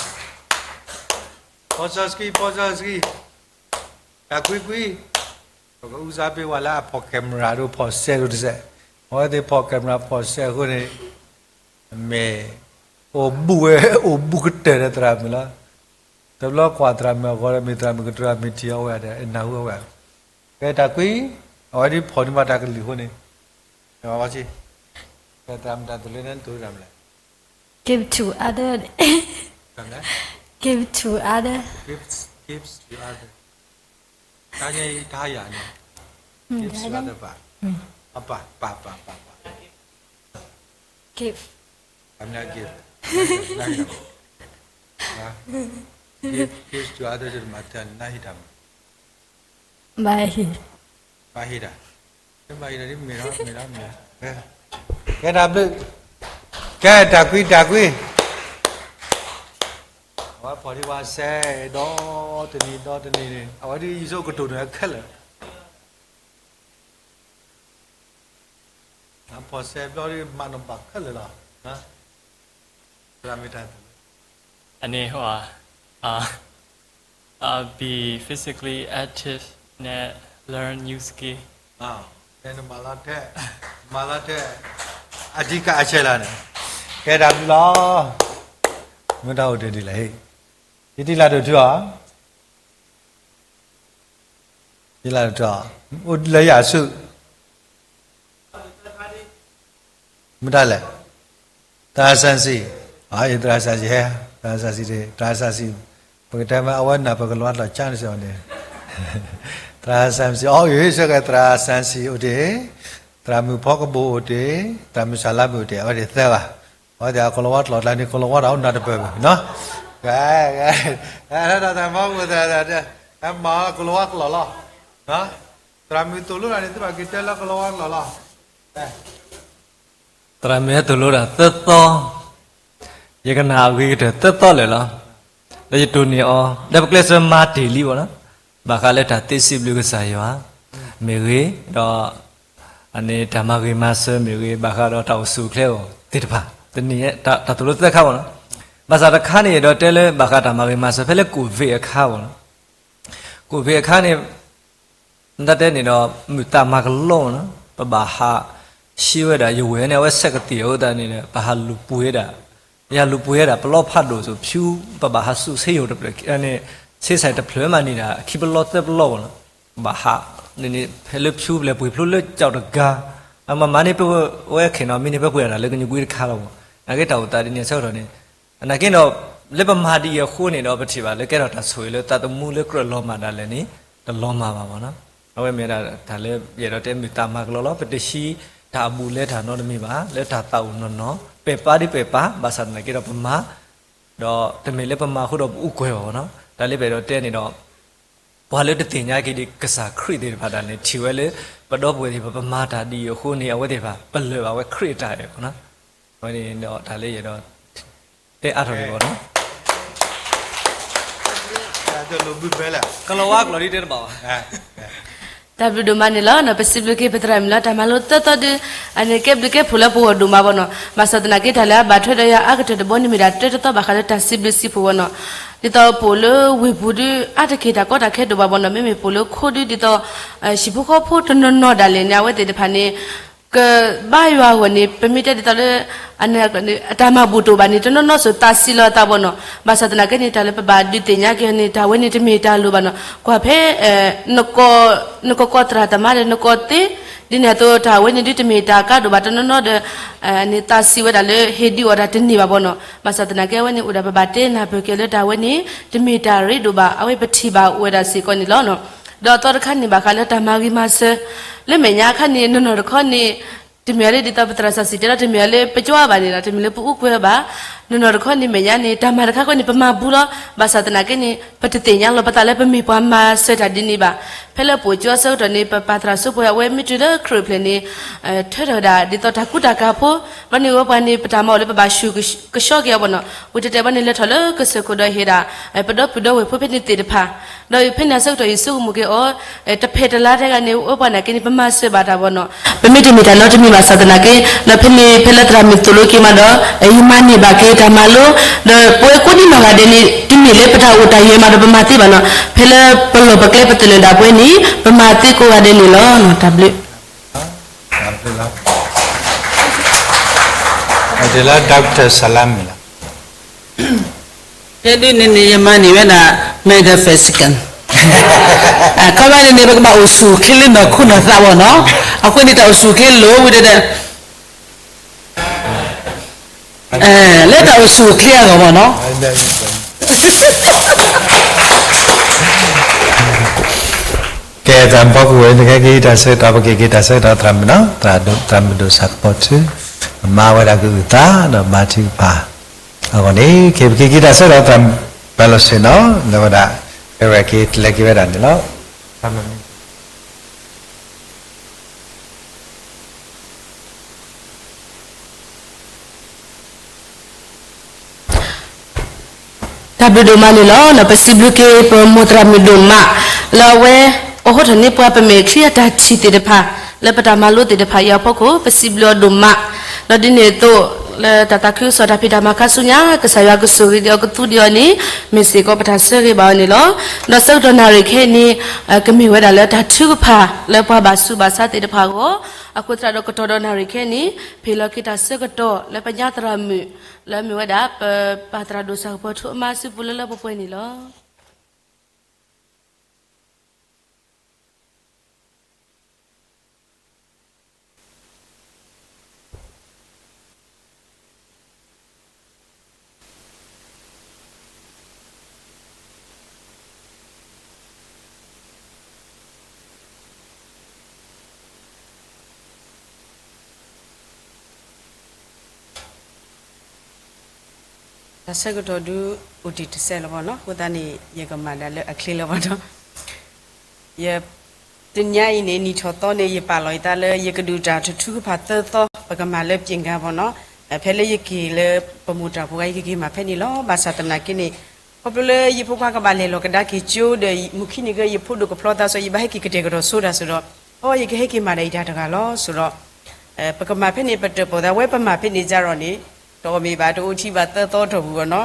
ဖီစီဆှံ ဖီစီဆှံ, တၢ်ကွံကွံ, ပကဦးစားပေးဝဲလၢအဖီၣ် camera ဒိၣ် ဖီၣ်စဲဒိၣ်တစဲး, အဝဲသ့ၣ်ဖီၣ် camera ဖီၣ်စဲအဃိန့ၣ် မ့ၢ်အိၣ်ဘူးဝဲ အိၣ်ဘူးကတၢၢ်ဒီးသရၣ်မုၣ်လီၤ. တဘျီကွၢ်သရၣ်မုၣ်အဂီၢ်ဒီး မ့ၢ်သရၣ်မုၣ်ကတြၢ်မ့ၢ်ထံၣ်အီၤဝဲဒီး နၢ်ဟူအဝဲ. ကဲတၢ်ကွံ, အဝဲဒ်ဖီၣ်န့ၢ်ဘၣ်တၢ်ကလုၢ်အဃိန့ၣ်, ကဲသရၣ်မုၣ်တၢ်သိၣ်လိန့ၣ် နသိၣ်လိတၢ်မနုၤလဲၣ်. Give to other. Give to other. Gives, gives to other. တၢ်ညါအံၤတၢ်ယၤန့ၣ် gives to other ပၢ်, အပၢ်, ပၢ်, ပၢ်, ပၢ်, ပၢ်, give, အမ့ၢ် give, give, gives to other မၤတၢ်န့ၣ် နဟ့ၣ်တၢ်မး, ဘၣ်ဟ့ၣ်, ဘၣ်ဟ့ၣ်တၢ်, ဘၣ်ဟ့ၣ်တၢ်ဒ်မ့ၢ်ဒီး မ့ၢ်ဒီး မ့ၢ်, ကဲတၢ်ဘျုး, ကဲတၢ်ကွံ တၢ်ကွံ အဝဲဖီၣ်ဒံးဝဲစဲး ဒီတနံၤ ဒီတနံၤန့ၣ် အဝဲဒ်ယဆိကမိၣ်ကတိၤန့ၣ်ခဲလၢာ်, ဖီၣ်စဲးဘျီဒ်မၤနီၣ်ဘၣ်ခဲလၢာ်လီၤ, သရၣ်မုၣ်တၢ်သိၣ်လိ, အန့ၣ် be physically active န့ၣ် learn new skill. နမၤလီၤထဲ, မၤလီၤထဲ, အဓိကအချက်လီၤန့ၣ်, ကဲတၢ်ဘျုးလီၤ, မ့ၢ်တၢ်အိၣ်တ့ၢ်ဒ်လဲၣ်, ယတံၢ်လၢ်ဒိၣ်ထူအီၤ, တံၢ်လၢ်ဒိၣ်ထူအီၤ, အိၣ်လၢယၤဆူ မ့ၢ်တၢ်လဲၣ်, သရၣ်စၣ်စံၣ်, ယသရၣ်စၣ်စံၣ်ဟဲ, သရၣ်စၣ်စံၣ်, သရၣ်စၣ်စံၣ်, ပကတဲမ့ၢ်အဝဲနၢ်ပကလီၤလီၤကၠါန့ၣ်စ့ၢ်န့ၣ်, သရၣ်စၣ်စံၣ်, အီ ယဆၢက့ၤ သရၣ်စၣ်စံၣ်အိၣ်တ့ၢ်, သရၣ်မုၣ်ဖီကဘိၣ်အိၣ်တ့ၢ်, သရၣ်မုၣ်စၢ်လါမုၣ်အိၣ်တ့ၢ်, အဝဲသ့ၣ်သၢဂၤ, အဝဲသ့ၣ်အကလီၤဝါကျိာ်ကျါန့ၣ် ကလီၤဝါတၢ်အိၣ်နၢ်တပၢၢ်ဘၣ်နီၤ, မၤကလီၤဝါကျိာ်လီၤ သရၣ်မုၣ်သိၣ်လိတၢ်န့ၣ် သုဘၣ်က့ၤတဲလၢကလီၤဝါကျိာ်လီၤ, သရၣ်မုၣ်ဟဲသိၣ်လိတၢ်သၢသီ, ယကနၣ်အဂ့ၤကတၢၢ်သၢသီလၢာ်လီၤ, ဒီးယတိၢ်န့ၢ်အီၤ ဒီးပကျဲးစၢးမၤတ့ၢ်လံဘၣ်နီၤ, ဘၣ်ဃးလၢတၢ်သ့စံးဘျုးကစၢ်ယွၤ မ့ၢ်ဂ့ၤ, ဒီး အန့ၣ်တၢ်မၤဂ့ၤမၤစၢၤမ့ၢ်ဂ့ၤ, ဘၣ်ဃးဒီးတၢ်အိၣ်ဆူၣ်အိၣ်ချ့အဂီၢ်သ့ၣ်တဖၣ်, တနံၤအံၤ တၢ်သိၣ်လိသၢခါဘၣ်နီၤ, ဘၣ်ဆၣ်တခါန့ၣ် ယအဲၣ်ဒိးတဲလၢဘၣ်ဃးတၢ်မၤဂ့ၤမၤစၢၤ ဖဲလၢကိၣ်ဘ့ၣ်အခါဘၣ်နီၤ, ကိၣ်ဘ့ၣ်အခါန့ၣ် နတၢ်တဲန့ၣ်ဒီး မုာ်သးမၤကလီဘၣ်နီၤ, ပဘၣ်ဟး ရှဲဝဲဒၣ် ယဝဲၢ်န့ၣ် အဝဲဆဲးကသံၣ်အဃိသတးန့ၣ်ဒီး ပဟးလူၤပှ့ၤဒၣ်, ယဟးလူၤပှ့ၤဝဲဒၣ် ပလီဖးဒိၣ်စိၤဖၠူ, ပဘၣ်ဟးဆူၣ်ဆ့ယိၣ်တဖျၢၣ်န့ၣ်, ဆ့ဆဲးတဖျၢၣ်မးန့ၣ်ဒီး ခံပလီသၢပလီဘၣ်နီၤ, ပဘၣ်ဟး, ဖဲလၢဖၠူပျဲၢ်ပှ့ၤဖျိလၢကၠီၣ်တဂၤ, အမၤမၤန့ၣ် ပဝဲခဲနီၤ မ့ၢ်န့ၣ် ပပှ့ၤဒၣ်လၢကညီကွံတခါလီၤဘၣ်, နာ်က့တၢ်အိၣ်သးဒ်န့ၣ်အဆၢကတီၢ်န့ၣ်, နာ်က့ဒီး လၢပမၤဒ်အံၤအဃိန့ၣ်ဒီး ပထံၣ်ဘၣ်လၢကဲထီၣ်တၢ်ဆိၣ်ဂ့ၤလၢသးသမူလၢကြၢးလီၤမၢ်ဒၣ်လဲာ်န့ၣ် တလီၤမၢ်ဘၣ်ဘၣ်နီၤ, အဝဲမ့ၢ်ဒၣ်တၢ်လၢယအဲၣ်ဒိးတဲမုာ်သးမၤကလီလီၤ, ပတဟံးတၢ်အဘူးလဲၤတၢ်နီတမံၤဘၣ်, လၢတၢ်သးအိၣ်နီၢ်နီၢ် ပဲာ်ပာ်ဒ်ပဲာ်ပာ်, ဘၣ်ဆၣ်သနာ်က့ဒီးပမၤ ဒီးတမ့ၢ်လၢပမၤအဃိဒီးပအူကွဲၤဘၣ်နီၤ, တၢ်လၢပအဲၣ်ဒိးတဲန့ၣ်ဒီး ပှၤလၢတသ့ၣ်ညါက့ၤဒံးကစၢ်ခရံာ်သ့ၣ်တဖၣ်ဒၣ်န့ၣ် ထံၣ်ဝဲလၢ ပဒီပုၢ်ဝဲၢ်သ့ၣ်တဖၣ် ပမၤတၢ်ဒ်အံၤအဃိန့ၣ် အဝဲသ့ၣ်တဖၣ် ပလၢၢ်ဘၣ်ဝဲခရံာ်အတၢ်အဲၣ်ဘၣ်နီၤ, အဝဲန့ၣ်ဒီးတၢ်လၢယအဲၣ်ဒိး တဲအါထီၣ်က့ၤဘၣ်နီၤ, ကလီၤဝါကျိာ်ဒ်တဲတဘၣ်ဘၣ် တၢ်ဘျုးဒိၣ်မးန့ၣ်လီၤ. ပစံးဘျုးက့ၤပသရၣ်မုၣ်လၢတၢ်မၤလိသၢသီဒုး, အန့ၣ်ကဲဘျုးကဲဖှိၣ်လၢပဂီၢ်ဒိၣ်မးဘၣ်နီၤ. ဘၣ်ဆၣ်သနာ်က့တၢ်လၢအဘၣ်ထွဲဒီးယၤအါကတၢၢ်တဘီန့ၣ်မ့ၢ်ဒၣ်တၢတသီဘၣ်ဃးလၢတၢ်စံးဘျုးစံးဖှိၣ်ဘၣ်နီၤ. ဒ်သိးပအိၣ်လၢဝ့ၢ်ပူၤဒုး အါတက့ၢ်တၢ်ကီတၢ်ခဲဒိၣ်ဘၣ်ဘၣ်နီၤ. မ့မ့ၢ်ပအိၣ်လၢခိဒုး ဒ်သိး ဟံၣ်ဖိဃီဖိတနီၤနီၤဒၣ်လဲာ်န့ၣ် အဝဲသ့ၣ်တဖၣ်န့ၣ် ကဘါယွၤအဂီၢ်န့ၣ် ပမ့ၢ်တဲဒ်သိးလၢ အတၢ်မၤဘူၣ်တအိၣ်ဘၣ်န့ၣ် တနီၤနီၤစိၤသးဆံးလီၤအသးဘၣ်နီၤ. ဘၣ်ဆၣ်သနာ်က့န့ၣ် တၢ်လၢပဘၣ်ဒုးသ့ၣ်ညါက့ၤန့ၣ် တၢ်ဝဲန့ၣ်တမ့ၢ်တၢ်လိၣ်ဘၣ်နီၤ. ကွၢ်ဖဲ နကီၢ်သရၣ်သမါဒီးနကီၢ်သ့ ဒ်န့ၣ်အသိး တၢ်ဝဲန့ၣ်ဒုးတမ့ၢ်တၢ်ကါဒိၣ်ဘၣ်တနီၤနီၤဒီး န့ၣ်သးဆံးဝဲဒၣ်လၢဟ့ၣ်ဒုးအီၤတၢ်တန့ၢ်ဘၣ်ဘၣ်နီၤ. ဘၣ်ဆၣ်သနာ်က့အဝဲန့ၣ်အိၣ်ဒၣ်ပဘၣ်တဲနၢ်ပၢၢ်က့ၤလၢတၢ်ဝဲန့ၣ် တမ့ၢ်တၢ်ရ့ဒိၣ်ဘၣ် အဝဲပထံၣ်ဘၣ်အိၣ်ဝဲဒၣ်စ့ၢ်ကီးန့ၣ်လီၤ. ဒီးအသီတခါန့ၣ်ဘၣ်ဃးလၢတၢ်မၤဂ့ၤမၤစၢၤ လၢမဲာ်ညါအခါန့ၣ် နီၢ်နီၢ်တခီန့ၣ် တမ့ၢ်လၢဒ်သိးပသရၣ်စီဆှံတဲလီၤ တမ့ၢ်လၢပကွၢ်ဘၣ်န့ၣ်ဒီး တမ့ၢ်လၢပအူကွဲၤဘၣ်. နီၢ်နီၢ်တခီန့ၣ်မဲာ်ညါန့ၣ် တၢ်မၤတခါဃီန့ၣ် ပမၤဘူးလီၤ. ဘၣ်ဆၣ်သနာ်က့န့ၣ် ပတသ့ၣ်ညါလီၤပသးလၢပမ့ၢ်ပှၤမၤစၢၤတၢ်ဒ်န့ၣ်ဘၣ်. ဖဲလၢပအိၣ်ကၠိအဆၢကတီၢ်န့ၣ် ပပၢ်သရၣ်စိဖိအဝဲမ့ၢ်တုၤလၢခရံာ်အိၣ်ဖျဲၣ်န့ၣ် ထၢထီၣ်ဝဲဒၣ်ဒ်သိးတၢ်ကူတၢ်ကၤဖိ ဘျီန့ၣ်ဝဲပှၤန့ၣ် ပတၢ်မၤအိၣ်လၢပဘၣ်ဆူၣ်ကဆှီက့ၤအီၤဘၣ်နီၤ. ဝံၤတဲတဲဘျီန့ၣ် လဲၤထီၣ်လၢကစၢၢ်ခိၣ်ဒီးဟ့ၣ်ဒၣ် ပဒီပုၢ်ဒီဝဲၢ်ဖိဖဲန့ၣ်သ့ၣ်တဖၣ် ဒီးဖဲန့ၣ်အဆၢကတီၢ် ယဆိကမိၣ်က့ၤအီၤ တဖဲတလါထဲဂၤန့ၣ် ဝဲပှၤနာ်က့န့ၣ် ပမၤစၢၤဘၣ်တၢ်ဘၣ်နီၤ. ပမ့ၢ်တမ့ၢ်တၢ်နီတမံၤဘၣ်ဆၣ်သနာ်က့ ဒီးဖဲန့ၣ် ဖဲလၢသရၣ်မုၣ်သိၣ်လိက့ၤမးဒီး ယမၤန့ၢ်ဘၣ်က့ၤတၢ်မၤလိ ဒီးပဝဲကိးဒံနီၢ်ဂၤဒဲးန့ၣ် တမ့ၢ်လၢပတၢ်အိၣ်တၢ်ယၢၤမးဒီးပမၤသ့ဘၣ်နီၤ. ဖဲလၢပလီၢ်ပကျဲပသနၢၣ်ဒၣ်ပဝဲန့ၣ် ပမၤသ့ကိးဂၤဒဲးန့ၣ်လီၤ. တၢ်ဘျုး ဒ်လၢ Doctor Salami လီၤ. ဖဲဒုးန့ၣ်န့ၣ် ယမၤန့ၢ်ဝဲဒၣ် Madagascar အခီပညီန့ၣ်န့ၣ် ပကဘၣ်အိၣ်ဆူၣ်အိၣ်ချ့လၢနီၢ်ခိနီၢ်သးဘၣ်နီၤ. အဃိန့ၣ် တၢ်အိၣ်ဆူၣ်အိၣ်ချ့လိၣ်ဝဲဒၣ်ဒီး လၢတၢ်အိၣ်ဆူၣ်အိၣ်ချ့အဂီၢ်ဘၣ်နီၤ. ကဲ သရၣ်မုၣ်ဖီခိၣ်ဝဲ နကဟဲက့ၤတၢ်ဆၢကတီၢ် ပက့ၤက့ၤတၢ်ဆၢကတီၢ်သရၣ်မုၣ်နီၤ, သရၣ်ဒိၣ် သရၣ်မုၣ်ဒိၣ်စၢ်ကပီၤထူ, မၤဝဲဒၣ်ကအုၣ်သးဒီးမၤထုကဖၣ်အဂီၢ်န့ၣ် က့ၤပက့ၤက့ၤတၢ်ဆၢကတီၢ်သရၣ်မုၣ် fellowship နီၤ, လၢဝဲဒၣ် ဖဲဝဲက့ၤတလဲၤက့ၤဝဲဒၣ်န့ၣ်လီၤ. တၢ်ဘျုးဒိၣ်မးန့ၣ်လီၤ. ပစံးဘျုးက့ၤပမိၢ်သရၣ်မုၣ်ဒိၣ်မး လၢအဝဲ အိးထီၣ်န့ၢ်ပှၤပမဲာ်ချံအတၢ်ထံၣ်သ့ၣ်တဖၣ် လၢပတၢ်မၤလိသ့ၣ်တဖၣ်အံၤအဖီခိၣ် ပစံးဘျုးအီၤဒိၣ်မး. ဒီးဒ်န့ၣ်အသိး လၢတၢ်သးခုကစီၣ်တၢ်ဖံးတၢ်မၤခါဆူညါ ကစၢ်ယွၤကဆိၣ်ဂ့ၤဒံးအီၤကသူဒံးအီၤန့ၣ် မ့ၢ်စ့ၢ်ကီးပတၢ်ဆၢဂ့ၤဘၣ်အီၤန့ၣ်လီၤ. ဒီးဆၢကတီၢ်နၣ်ရံၣ်ခဲအံၤန့ၣ် ကမ့ၢ်ဝဲဒၣ်လၢတၢ်ထုကဖၣ် လၢပှၤဘၣ်ဆူးဘၣ်ဆါသ့ၣ်တဖၣ်အဂီၢ် အဃိသတးဒီးကတီၢ်ဒီးနၣ်ရံၣ်ခဲအံၤန့ၣ် ဖဲလီၤက့ၤတၢ်ဆၢကတီၢ်လၢပညါသရၣ်မုၣ် လၢမ့ၢ်ဝဲဒၣ် ပပၢ်သရၣ်ဒိၣ်စၢ်ကပီၤထူအမါစုပူၤလၢလၢပှဲၤပှဲၤန့ၣ်လီၤ. တၢ်ဆၢကတီၢ်ဒုးအိၣ်တ့ၢ်တစဲးလီၤဘၣ်နီၤ, အဃိသတးန့ၣ် ယကမၤဒၣ်လၢအချ့လၢဘၣ်နီၤ. ယ တနံၤအံၤန့ၣ် နံၣ်ထီၣ်သီန့ၣ် ယပာ်လီၤယသးလၢ ယကဒုးတၢ်တၢ်ထုကဖၣ်သၢသီ ပကမၤလၢပျ့ၤဂၤဘၣ်နီၤ. ဖဲလၢယက့ၤလၢပမိၢ်တၢ်ဖိဂၤ ယကက့ၤမၤဖဲန့ၣ်လီၤ. ဘၣ်ဆၣ်သနာ်က့န့ၣ် ခီဖျိလၢယဖိခွါကဘၣ်လဲၤလီၤကဒါက့ၤကၠိဒီး မုၢ်ခံနံၤက့ ယဖိဒိၣ်ကဖျီသးစ့ၢ် ယဘၣ်ဟဲက့ၤကတဲာ်ကတီၤဆိဒၣ်စ့ၢ်ဒီး အိ ယကဟဲက့ၤမၤဒၣ်ယတၢ်တဂၤလီၤစ့ၢ်ဒီး ပကမၤဖဲန့ၣ် ပတၢၣ်ပီၣ်သး အဝဲပမၤဖဲန့ၣ်စ့ၢ်ဒီးန့ၣ် တအီၣ်မ့ၢ်ဘၣ် တအိၣ်ထံဘၣ်သၢသီတီၢ်ပူၤဘၣ်နီၤ.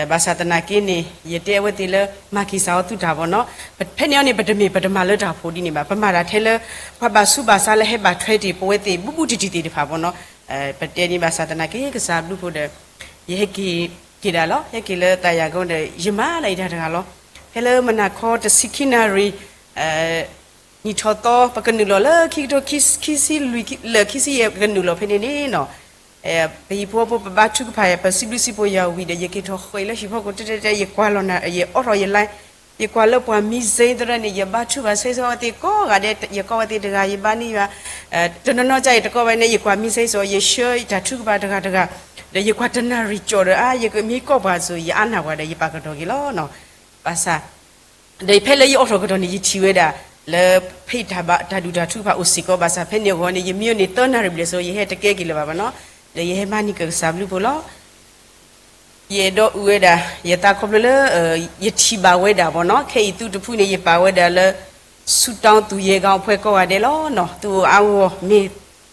ဘၣ်ဆၣ်သနာ်က့န့ၣ် ယတဲအဝဲသ့ၣ်လၢ မၤက့ၤစၢ်အီၤသုတၢ်ဘၣ်နီၤ. ဖဲန့ၣ်အီၤန့ၣ် ပတမ့ၢ်ပတမၤလၢတၢ်ဖိဒ်န့ၣ်ဘၣ်, ပမၤတၢ်ထဲလၢ ပှၤဘၣ်ဆူးဘၣ်ဆါလၢဟဲဘၣ်ထွဲတ့ၢ်ပဝဲသ့ၣ် ဘူးဘူးတံၢ်တံၢ်သ့ၣ်တဖၣ်ဘၣ်နီၤ. ပတဲန့ၣ်ဘၣ်ဆၣ်သနာ်က့ ကစၢ်ဘျုးဖိဒီး ယဟဲက့ၤက့ၤဒၣ်လီၤ. ဟဲက့ၤလၢသးယၤကီဒီး ယမၤလၢယတၢ်တဂၤလီၤ. ဖဲလၢမုၢ်နၤခီတဆံခံနၣ်ရံၣ် နံၣ်ထီၣ်သီ ပကနုာ်လီၤလၢခံကထိခံဆံလွံၢ်လၢခံဆံယဲၢ် ပကနုာ်လီၤဖဲန့ၣ်န့ၣ်နီၤ. ပဟံၣ်ဖိဃီဖိ ပဘါထုကဖၣ် ပစံးဘျုးစံးဖှိၣ်ယွၤဝံၤဒီး ယက့ၤထီၣ်ဃ့ၢ်လၢဟံၣ်ဖိဃီဖိတဲတဲတဲ ယကွၢ်လီၤနၤ ယအိးထီၣ်ယ line ယကွၢ်လၢပှၤမံစ့သရၢန့ၣ် ယဘါထုကဖၣ်စ့ၢ်ကီးဝဲသ့ၣ်ကိးဂၤဒဲး ယကိးဝဲသ့ၣ်တဂၤ ယဘါန့ၢ်ယွၤ တနီၤနီၤကါအံၤတကိးဝဲန့ၣ် ယကွၢ်မံစ့စ့ၢ်ကီး ယဆှၢတၢ်ထုကဖၣ်တဂၤတဂၤ ဒီးယကွၢ်တနၣ်ရံၣ်ကၠီၣ်ဒီး အါ ယကမ့ၢ်ကိးပှၤစ့ၢ် ယအါနၢ်ပှၤဒီး ယပာ်ကတီၢ်က့ၤလီၤနီၤ. ဘၣ်ဆၣ် ဒီးဖဲလၢယအိးထီၣ်ကတီၢ်န့ၣ် ယထံၣ်ဝဲဒၣ် လၢဖဲတၢ်ဘၣ် တၢ်ဒုးတၢ်ထုကဖၣ်အိၣ်စ့ၢ်ကီး ဘၣ်ဆၣ်ဖဲန့ၣ်အဂီၢ်န့ၣ် ယမံအီၤန့ၣ် သၢနၣ်ရံၣ်ဘျဲၣ်စ့ၢ်ကီး ယဟဲတကဲက့ၤလၢၤဘၣ်ဘၣ်နီၤ. ဒီးယဟဲမၤန့ၢ်က့ၤကစၢ်ဘျုးဖိလီၤ. ယအဲၣ်ဒိးအုၣ်ဝဲဒၣ် ယသးခီဖျိလၢ ယထံၣ်ဘၣ်ဝဲဒၣ်ဘၣ်နီၤ, ခဲအံၤသုတဖုန့ၣ် ယပာ်ဝဲဒၣ်လၢ ဆူၣ်တီသူၣ်ယဲၢ်ဂၤအဖှဲကိးဂၤဒဲးလီၤနီၤ. သုအိၣ်အါဂီၢ် မ့ၢ်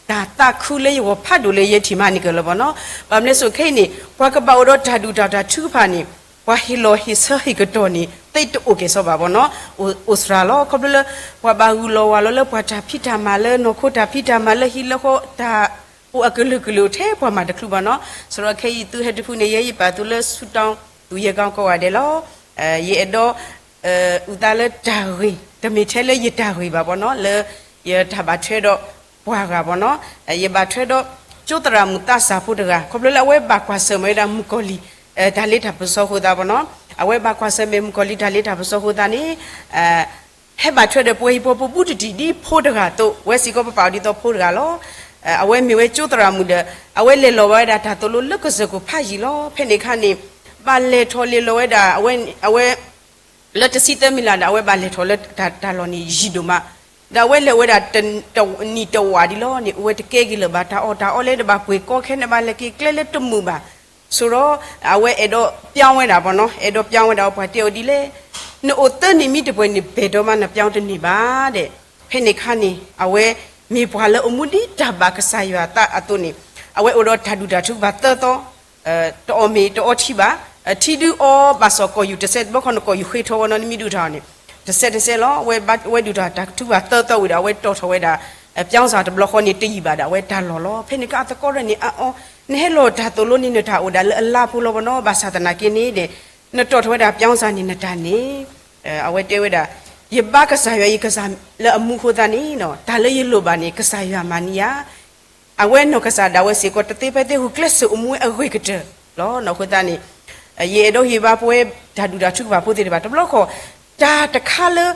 တၢ်သးခုလၢယဂီၢ်ဖးဒိၣ်လၢယထံၣ်မၤန့ၢ်က့ၤလၢၤဘၣ်နီၤ. ဘၣ်မနုၤစိခဲအံၤန့ၣ် ပှၤကဘၣ်အိၣ်ဒီးတၢ်ဒုၣ်တၢ်တၢ်ထုကဖၣ်န့ၣ် ပှၤဟ့ၣ်လီၤဟ့ၣ်ဆၢဟ့ၣ်ကတီၢ်န့ၣ် သ့တအိၣ်က့ၤစီဘၣ်ဘၣ်နီၤ. အိၣ်သရၣ်လီၤ ခီဖျိလၢ ပှၤဘၣ်ဂုၢ်လီၤဝၤလီၤလၢပှၤတၢ်ဖံးတၢ်မၤလၢနီၢ်ခိတၢ်ဖံးတၢ်မၤလၢဟံၣ်လၢဃီတၢ် အိၣ်အကလုာ်ကလုာ်အိၣ်ထဲပှၤမၤတချုးဘၣ်နီၤ. စးထီၣ်ခဲအံၤသုဟဲတဖုန့ၣ် ယဲယပာ်သုလၢဆူၣ်တီသူၣ်ယဲၢ်ဂၤကိးဂၤဒဲးလီၤ. ယအဲၣ်ဒိး အုၣ်သးလၢတၢ်ဂ့ၢ် တမ့ၢ်ထဲလၢယတၢ်ဂ့ၢ်ဘၣ်ဘၣ်နီၤ, လၢယတၢ်ဘၣ်ထွဲဒီးပှၤဂၤဘၣ်နီၤ, ယဘၣ်ထွဲဒီး ကၠိသရၣ်မုၣ်သးစၢ်ဖိတဂၤ ခီဖျိလၢအဝဲဘၣ်ကွၢ်ဆၢၣ်မဲာ်ဝဲဒၣ်မုၣ်ကီၤလံၢ် တၢ်လ့တၢ်ပစီအဃိသတးဘၣ်နီၤ, အဝဲဘၣ်ကွၢ်ဆၢၣ်မဲာ်မုၣ်ကီၤလံၢ်တၢ်လ့တၢ်ပစီအဃိသတးန့ၣ် ဟဲဘၣ်ထွဲဒီးပှၤဟံၣ်ဖိဃီဖိဘူးတံၢ်တံၢ်ဒ်ဖိတဂၤအသိး ဝဲစ့ၢ်ကီးပပာ်အီၤဒ်သိးဖိတဂၤလီၤ. အဝဲမ့ၢ်ဝဲကၠိသရၣ်မုၣ်ဒီး အဝဲလဲၤလီၤဝဲဒၣ်တၢ်သိၣ်လိလၢကစၢၢ်ခိၣ်ဖးယံာ်လီၤ. ဖဲန့ၣ်အခါန့ၣ် ဘၣ်လဲၤထီၣ်လဲၤလီၤဝဲဒၣ် အဝဲ လၢတဆံသၢမံၤလၢ်ဒီး အဝဲဘၣ်လဲၤထီၣ်လၢတၢ်လီၢ်န့ၣ်ယံာ်ဒိၣ်မး, ဒီးအဝဲလဲၤဝဲဒၣ် နံၣ်တဝာ်ဒံးလီၤန့ၣ် အိၣ်ဝဲတကဲက့ၤလၢၤဘၣ် တၢ်အီၣ်တၢ်အီလၢတဘၣ်ပှ့ၤကီခဲန့ၣ် ဘၣ်လဲၤက့ၤကျဲလၢတမုာ်ဘၣ်. ဆိဒီး အဝဲအဲၣ်ဒိးပျီဝဲဒၣ်ဘၣ်နီၤ, အဲၣ်ဒိးပျီဝဲဒၣ် ပှၤတဲအီၤဒ်လဲၣ်, နအိၣ်သၢနံၣ်မံတပှဲၤန့ၣ် ဘဲၣ်ဒိးမးနပျီတန့ၢ်ဘၣ်ဒဲး. ဖဲန့ၣ်အခါန့ၣ် အဝဲမ့ၢ်ပှၤလၢအမူဒံးတၢ်ဘၣ်ကစၢ်ယွၤအသးအသိးန့ၣ် အဝဲအိၣ်ဒီးတၢ်ဒုၣ်တၢ်ထုကဖၣ်သၢသီ တအီၣ်မ့ၤတအီထံဘၣ်, ထံဒုးအီဘၣ်စီၣ်ကိာ်ယူၢ်တစဲးတဘျီဃီန့ၣ် ကိာ်ယူၢ်ဃ့ထီဝဲနီၤ နမ့ၢ်ဒုၣ်တၢ်အီၤန့ၣ် တစဲးတစဲးလီၤ. အဝဲဒုၣ်တၢ်ထုကဖၣ်သၢသီဝံၤဒီး အဝဲတီၣ်ထီၣ်ဝဲဒၣ် ပျီစၢ်တဘျီဃီန့ၣ်တယံာ်ဘၣ်ဒီး အဝဲတၢ်လီၢ်လီၤ. ဖဲန့ၣ်အခါအသကိးတဖၣ်န့ၣ် အအီ နဟဲလီၤတၢ်သိၣ်လိန့ၣ် နတၢ်အိၣ်ဒၣ်လၢအလါဖိလီၤဘီနီၤ, ဘၣ်ဆၣ်သနာ်က့န့ၣ်ဒီး နတီၣ်ထီၣ်ဝဲဒၣ် ပြောင်းစာ န့ၣ် နတၢ်န့ၣ်, အဝဲတဲဝဲဒၣ်, ယဘါကစၢ်ယွၤယကစၢ်လၢအမူအဃိသတးန့ၣ်, တၢ်လၢယလိၣ်ဘၣ်န့ၣ် ကစၢ်ယွၤမၤန့ၢ်ယၤ အဝဲနီၢ်ကစၢ်ဒၣ်ဝဲစ့ၢ်ကီး တသ့ဖဲသ့ ဂုာ်ကျဲးစၢးအိၣ်မူဝဲအဂ့ၤကတၢၢ်လီၤ. အဃိသတးန့ၣ် ယအဲၣ်ဒိးဟ့ၣ်ဘါပဝဲတၢ်ဒုၣ်တၢ်ထုကဖၣ်ဖိသ့ၣ်တဖၣ် တဘျီဃီ တၢ်တခါလၢ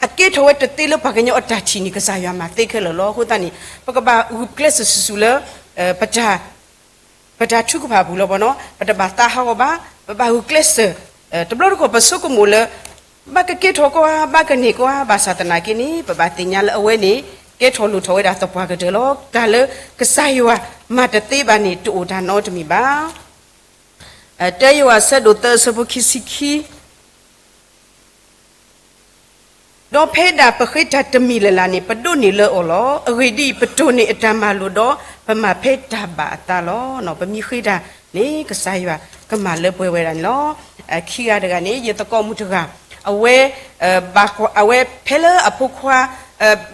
အကဲထီၣ်ဝဲတသ့လၢပှၤကညီအတၢ်ထံၣ်န့ၣ် ကစၢ်ယွၤမၤသ့ခဲလၢာ်လီၤ. အဃိသတးန့ၣ် ပကဘၣ်ဂုာ်ကျဲးစၢးစုာ်စုာ်လၢ ပတၢ်ထုကဖၣ်အပူၤလီၤဘီနီၤ, ပတဘၣ်သးဟးဂီၤဘၣ်, ပဘၣ်ဂုာ်ကျဲးစၢး, တဘျီတခီၣ်ပဆိကမိၣ်လၢ ဘၣ်ကကဲထီၣ်ကီဧါ, ဘၣ်ကန့ၢ်ကီဧါ, ဘၣ်ဆၣ်သနာ်က့န့ၣ် ပဘၣ်သ့ၣ်ညါလၢအဝဲန့ၣ် ကဲထီၣ်လိၣ်ထီၣ်ဝဲဒၣ်သပှၢ်ကတၢၢ်လီၤ. တၢ်လၢကစၢ်ယွၤမၤတသ့ဘၣ်န့ၣ် တအိၣ်တၢ်နီတမံၤဘၣ်. တၢယိၤဟၣ်အဆၢဒိၣ်သၢအဆၢဖိခံဆံခံ ဒီးဖဲဒၣ်ပဃ့တၢ်တမံၤလၢ်လၢ်န့ၣ် ပဒိးန့ၢ်လၢအီၤလီၤ. အဂ့ၢ်ဒ်အံၤ, ပတိၢ်န့ၢ်အတၢ်မၤလိာ်ဒီး ပမၤဖဲတၢ်ဘၣ်အသးလီၤ. ပမ့ၢ်ဃ့တၢ်န့ၣ် ကစၢ်ယွၤကမၤလၢပှဲၤဝဲဒၣ်န့ၣ်လီၤ. ခံဂၤတဂၤန့ၣ် ယသကိးမုၣ်တဂၤ, အဝဲ အဝဲဖဲလၢအဖိခွါ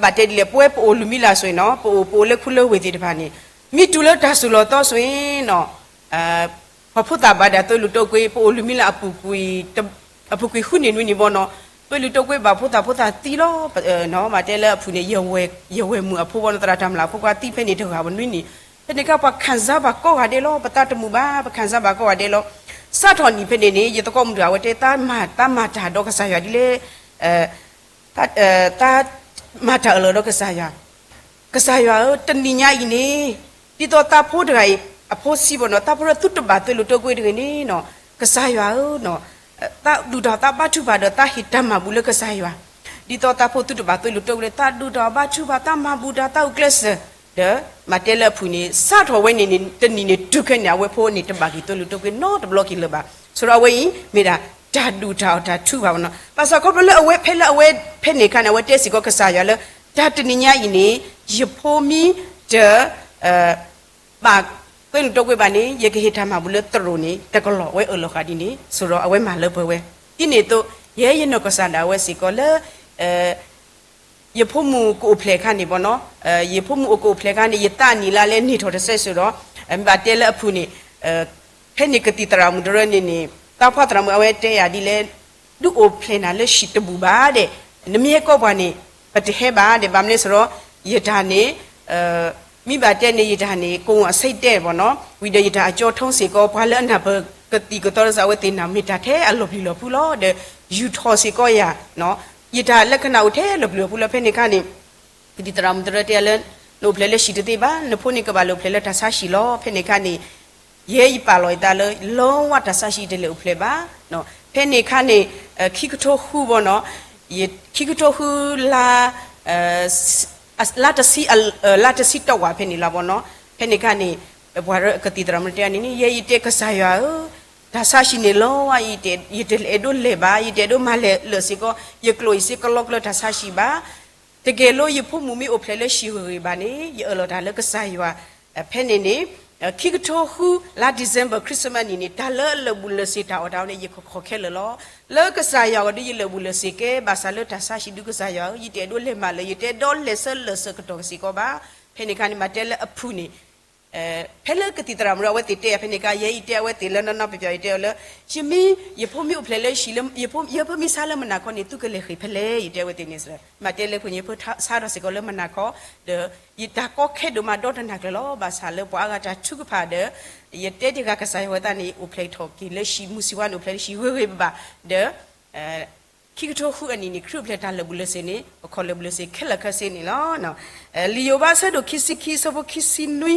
ဘၣ်တဲဒ်လဲၣ်, ပဝဲပအိၣ်လုၢ်မံလၢ်ဆိၣ်ဂ့ၤနီၤ, ပအိၣ်ပအိၣ်လၢခူလၢဝ့ၢ်သ့ၣ်တဖၣ်န့ၣ် မ့ၢ်တုၤလၢတၢ်စိၢ်လီၤသီဆိၣ်ဂ့ၤနီၤ ပှၤဖိသၣ်ဘၣ်ဒၣ်သွဲၣ်လိာ်တိာ်ကွံာ်, ပအိၣ်လုၢ်မံလၢ်အပူၤကွံာ်, အပူၤကွံာ်ဃုနံၣ်နွံနံၣ်ဘီနီၤ, သွဲၣ်လိာ်တိာ်ကွံာ်ဘၣ်ဖိသၣ်ဖိသၣ်သံလီၤ. မ့ၢ်တဲလၢအဖုၣ်န့ၣ် ယဝဲၢ်မုၣ်အဖိဘီနီၤ, သရၣ်တၢ်မျၢ်အဖိခွါသံဖဲန့ၣ်တဂၤဘၣ်နွံနံၣ်, ဖဲန့ၣ်အခါ ပှၤခံစားဘၣ်ကိးဂၤဒဲးလီၤ. ပသးတမုာ်ဘၣ်, ပခံစားဘၣ်ကိးဂၤဒဲးလီၤ. စးထီၣ်နံၣ်ဖဲန့ၣ်န့ၣ် ယသကိးမုၣ်တဂၤ အဝဲတဲ သးမၤတၢ်ဒီးကစၢ်ယွၤဒ်လဲၣ် သးမၤတၢ်အၢၣ်လီၤဒီးကစၢ်ယွၤ, ကစၢ်ယွၤဧၢ, တနံၤညါအံၤန့ၣ် ဒ်သိးသးဖိတဂၤအံၤ အဖိဆံးဘီနီၤ, သးဖိတဂၤသုတဘၣ်သွဲၣ်လိာ်တိာ်ကွံာ်တဂ့ၤန့ၣ်နီၤ, ကစၢ်ယွၤဧၢ, သးဒုၣ်တၢ်သးဘါထုကဖၣ်ဒီး သးဟ့ၣ်တၢ်မၤဘူၣ်လၢကစၢ်ယွၤ, ဒ်သိးသးဖိသုတဘၣ်သွဲၣ်လိာ်တိာ်ကွံာ်လၢ သးဒုၣ်တၢ်ဘါထုကဖၣ် သးမၤဘူၣ်တၢ် သးဂုာ်ကျဲးစၢး, ဒီးမ့ၢ်တဲလၢအဖုၣ်န့ၣ် စးထီၣ်ဝဲန့ၣ်န့ၣ် တနံၤန့ၣ်တုၤခဲန့ၣ် အဝဲဖိန့ၣ် တဘၣ်က့ၤသွဲၣ်လိာ်တိာ်ကွံာ်နီတဘျီက့ၤလၢၤဘၣ်. ဆိဒီးအဝဲအံၤ မ့ၢ်ဒၣ်တၢ်ဒုၣ်တၢ်အီၣ်တၢ်ထုကဖၣ်ဘီနီၤ. ဘၣ်ဆၣ်ခီဖျိလၢအဝဲဖဲလၢအဝဲဖဲန့ၣ်အခါန့ၣ် အဝဲတဲစ့ၢ်ကီးကစၢ်ယွၤလၢ တၢ်တနံၤညါအံၤန့ၣ် ယဖိမ့ၢ်တ ဘၣ်သွဲၣ်လိာ်တိာ်ကွံာ်ဘၣ်န့ၣ် ယကဟ့ၣ်တၢ်မၤဘူၣ်လၢသရိာ်န့ၣ် တကလီၢ်ဝဲအၢၣ်လီၤဃာ်ဒ်န့ၣ် ဆိဒီးအဝဲမၤလၢပှဲၤဝဲ. ဒ်န့ၣ်အသိး ယဲယနီၢ်ကစၢ်ဒၣ်ဝဲစ့ၢ်ကီးလၢ ယဖိမုၣ်ကအိၣ်ဖျဲၣ်အခါန့ၣ်ဘီနီၤ, ယဖိမုၣ်အိၣ်ကအိၣ်ဖျဲၣ်အခါန့ၣ် ယသးနံၣ်လါလဲန့ၢ်ထီၣ်တစဲးစိၤဒီး မ့ၢ်ဘၣ်တဲလၢအဖုၣ်န့ၣ် ဖဲန့ၣ်ကသံၣ်သရၣ်မုၣ်တရၢန့ၣ်န့ၣ် သးပှၢ်သရၣ်မုၣ်အဝဲတဲယၤဒ်လဲၣ်, ဒုးအိၣ်ဖျဲၣ်နၤလၢဟံၣ်တဘူၣ်ဘၣ်ဒဲး, နမ့ၢ်ဟဲကိးပှၤန့ၣ် ပတဟဲဘၣ်ဒဲး, ဘၣ်မနုၤလဲၣ်ဆိဒီး ယတၢ်န့ၣ် မ့ၢ်ဘၣ်တဲန့ၣ် ယတၢ်န့ၣ် ကိးအဆၢတဲဘီနီၤ, ဝံၤဒီးယတၢ်အကၠီထိစ့ၢ်ကီး ပှၤလၢအနၢ်ပၢၢ်ကသံၣ်ကသီတစဲး အဝဲသ့ၣ်နၢ်မ့ၢ်တၢ်ထဲအလီၤပျံၤလီၤဖုးလီၤဒီး ယူာ်ထီၣ်စ့ၢ်ကီးယၤ, ယတၢ်လၢကနၣ်အိၣ်ထဲလီၤပျံၤလီၤဖုးလီၤ. ဖဲန့ၣ်အခါန့ၣ် ကသံၣ်သရၣ်မုၣ်တရၢတဲယၤလၢ နအိၣ်ဖျဲၣ်လၢဟံၣ်တသ့ဘၣ်, နဖိန့ၣ်ကဘၣ်လၢအိၣ်ဖျဲၣ်လၢတၢ်ဆါဟံၣ်လီၤ. ဖဲန့ၣ်အခါန့ၣ် ယဲယပာ်လီၤယသးလၢ လီဝါတၢ်ဆါဟံၣ်တလဲၤအိၣ်ဖျဲၣ်ဘၣ်. ဖဲန့ၣ်အခါန့ၣ် ခံကထိဃုဘီနီၤ, ခံကထိဃုလါ လါတဆံ လါတဆံတဝာ်ဖဲန့ၣ်လီၤဘီနီၤ. ဖဲန့ၣ်အခါန့ၣ် ပှၤကသံၣ်သရၣ်မုၣ်တရၢန့ၣ်န့ၣ် ယဲယတဲကစၢ်ယွၤဧၢ, တၢ်ဆါဟံၣ်န့ၣ်လီဝါအံၤ ယတအဲၣ်ဒိးလဲၤဘၣ်, ယတအဲၣ်ဒိးမၤလဲၤလၢာ်စ့ၢ်ကီး, ယကျိာ်အံၤစ့ၢ်ကီးလီၤကျၢၤတၢ်ဆါဟံၣ်ဘၣ်. တကယ်လို့ ယဖိမုၣ်မ့ၢ်အိၣ်ဖျဲၣ်လၢဟံၣ်ဂ့ၤဂ့ၤဘၣ်န့ၣ် ယအၢၣ်လီၤတၢ်လၢကစၢ်ယွၤ. ဖဲန့ၣ်န့ၣ် ခံကထိဃု လါ December Christmas နံၣ်န့ၣ် တၢ်လၢအလၢာ်ဘူၣ်လၢာ်စ့ၤတၢ်အီၣ်တၢ်အီန့ၣ် ယကခိးခဲလၢာ်လီၤ. လၢကစၢ်ယွၤအဂီၢ်ဒီး ယလၢာ်ဘူၣ်လၢာ်စ့ၤကဲ ဘၣ်ဆၣ်လၢတၢ်ဆါဟံၣ်ဒုးကစၢ်ယွၤဧၢ, ယတအဲၣ်ဒိးလဲၤမၤလၢာ်, ယတအဲၣ်ဒိးလဲၤဆၢလၢာ်ဆၢကတီၢ်ကစ့ၢ်ကီးဘၣ်. ဖဲန့ၣ်အခါန့ၣ် မ့ၢ်တဲလၢအဖုၣ်န့ၣ် ဖဲလၢကသံၣ်သရၣ်မုၣ်တရၢအဝဲသ့ၣ်တဲယၤဖဲန့ၣ်အခါ ယဲယတဲအဝဲသ့ၣ်လၢနီၢ်နီၢ်ပျီပျီ ယတဲအီၤလၢ ယမ့ၢ် ယဖိမ့ၢ်အိၣ်ဖျဲၣ်လၢဟံၣ်လၢ ယဖိမ့ၢ်ဆါလၢမုၢ်နၤခီန့ၣ် သုကလဲၤဃ့ၢ်ဖဲလဲၣ် ယတဲအဝဲသ့ၣ်န့ၣ်, မ့ၢ်တဲလၢဖုၣ်န့ၣ် ယဖိဆါထီၣ်စ့ၢ်ကီးလၢမုၢ်နၤခီ, ဒီးယတၢ်ကီခဲဒိၣ်မးဒီတနၤကျၢၤလီၤ. ဘၣ်ဆၣ်လၢပှၤအါဂၤတၢ်ထုကဖၣ်ဒီး ယတဲတ့ၢ်ဃာ်ကစၢ်ယွၤဝဲသးန့ၣ် အိၣ်ဖျဲၣ်ထီၣ်က့ၤလၢဟံၣ် မုၢ်စံးဝါန့ၣ် အိၣ်ဖျဲၣ်လၢဟံၣ်ဂ့ၤဂ့ၤဘၣ်ဘၣ်, ဒီး ခံကထိဃုအနံၣ်န့ၣ် ခရံာ်အိၣ်ဖျဲၣ်တၢ်လၢာ်ဘူၣ်လၢာ်စ့ၤန့ၣ် ပခိးလၢာ်ဘူၣ်လၢာ်စ့ၤခဲလၢာ်ခဲဆ့န့ၣ်လီၤ. လံာ်ယိၤဘးအဆၢဒိၣ်ခံဆံခံအဆၢဖိခံဆံနွံ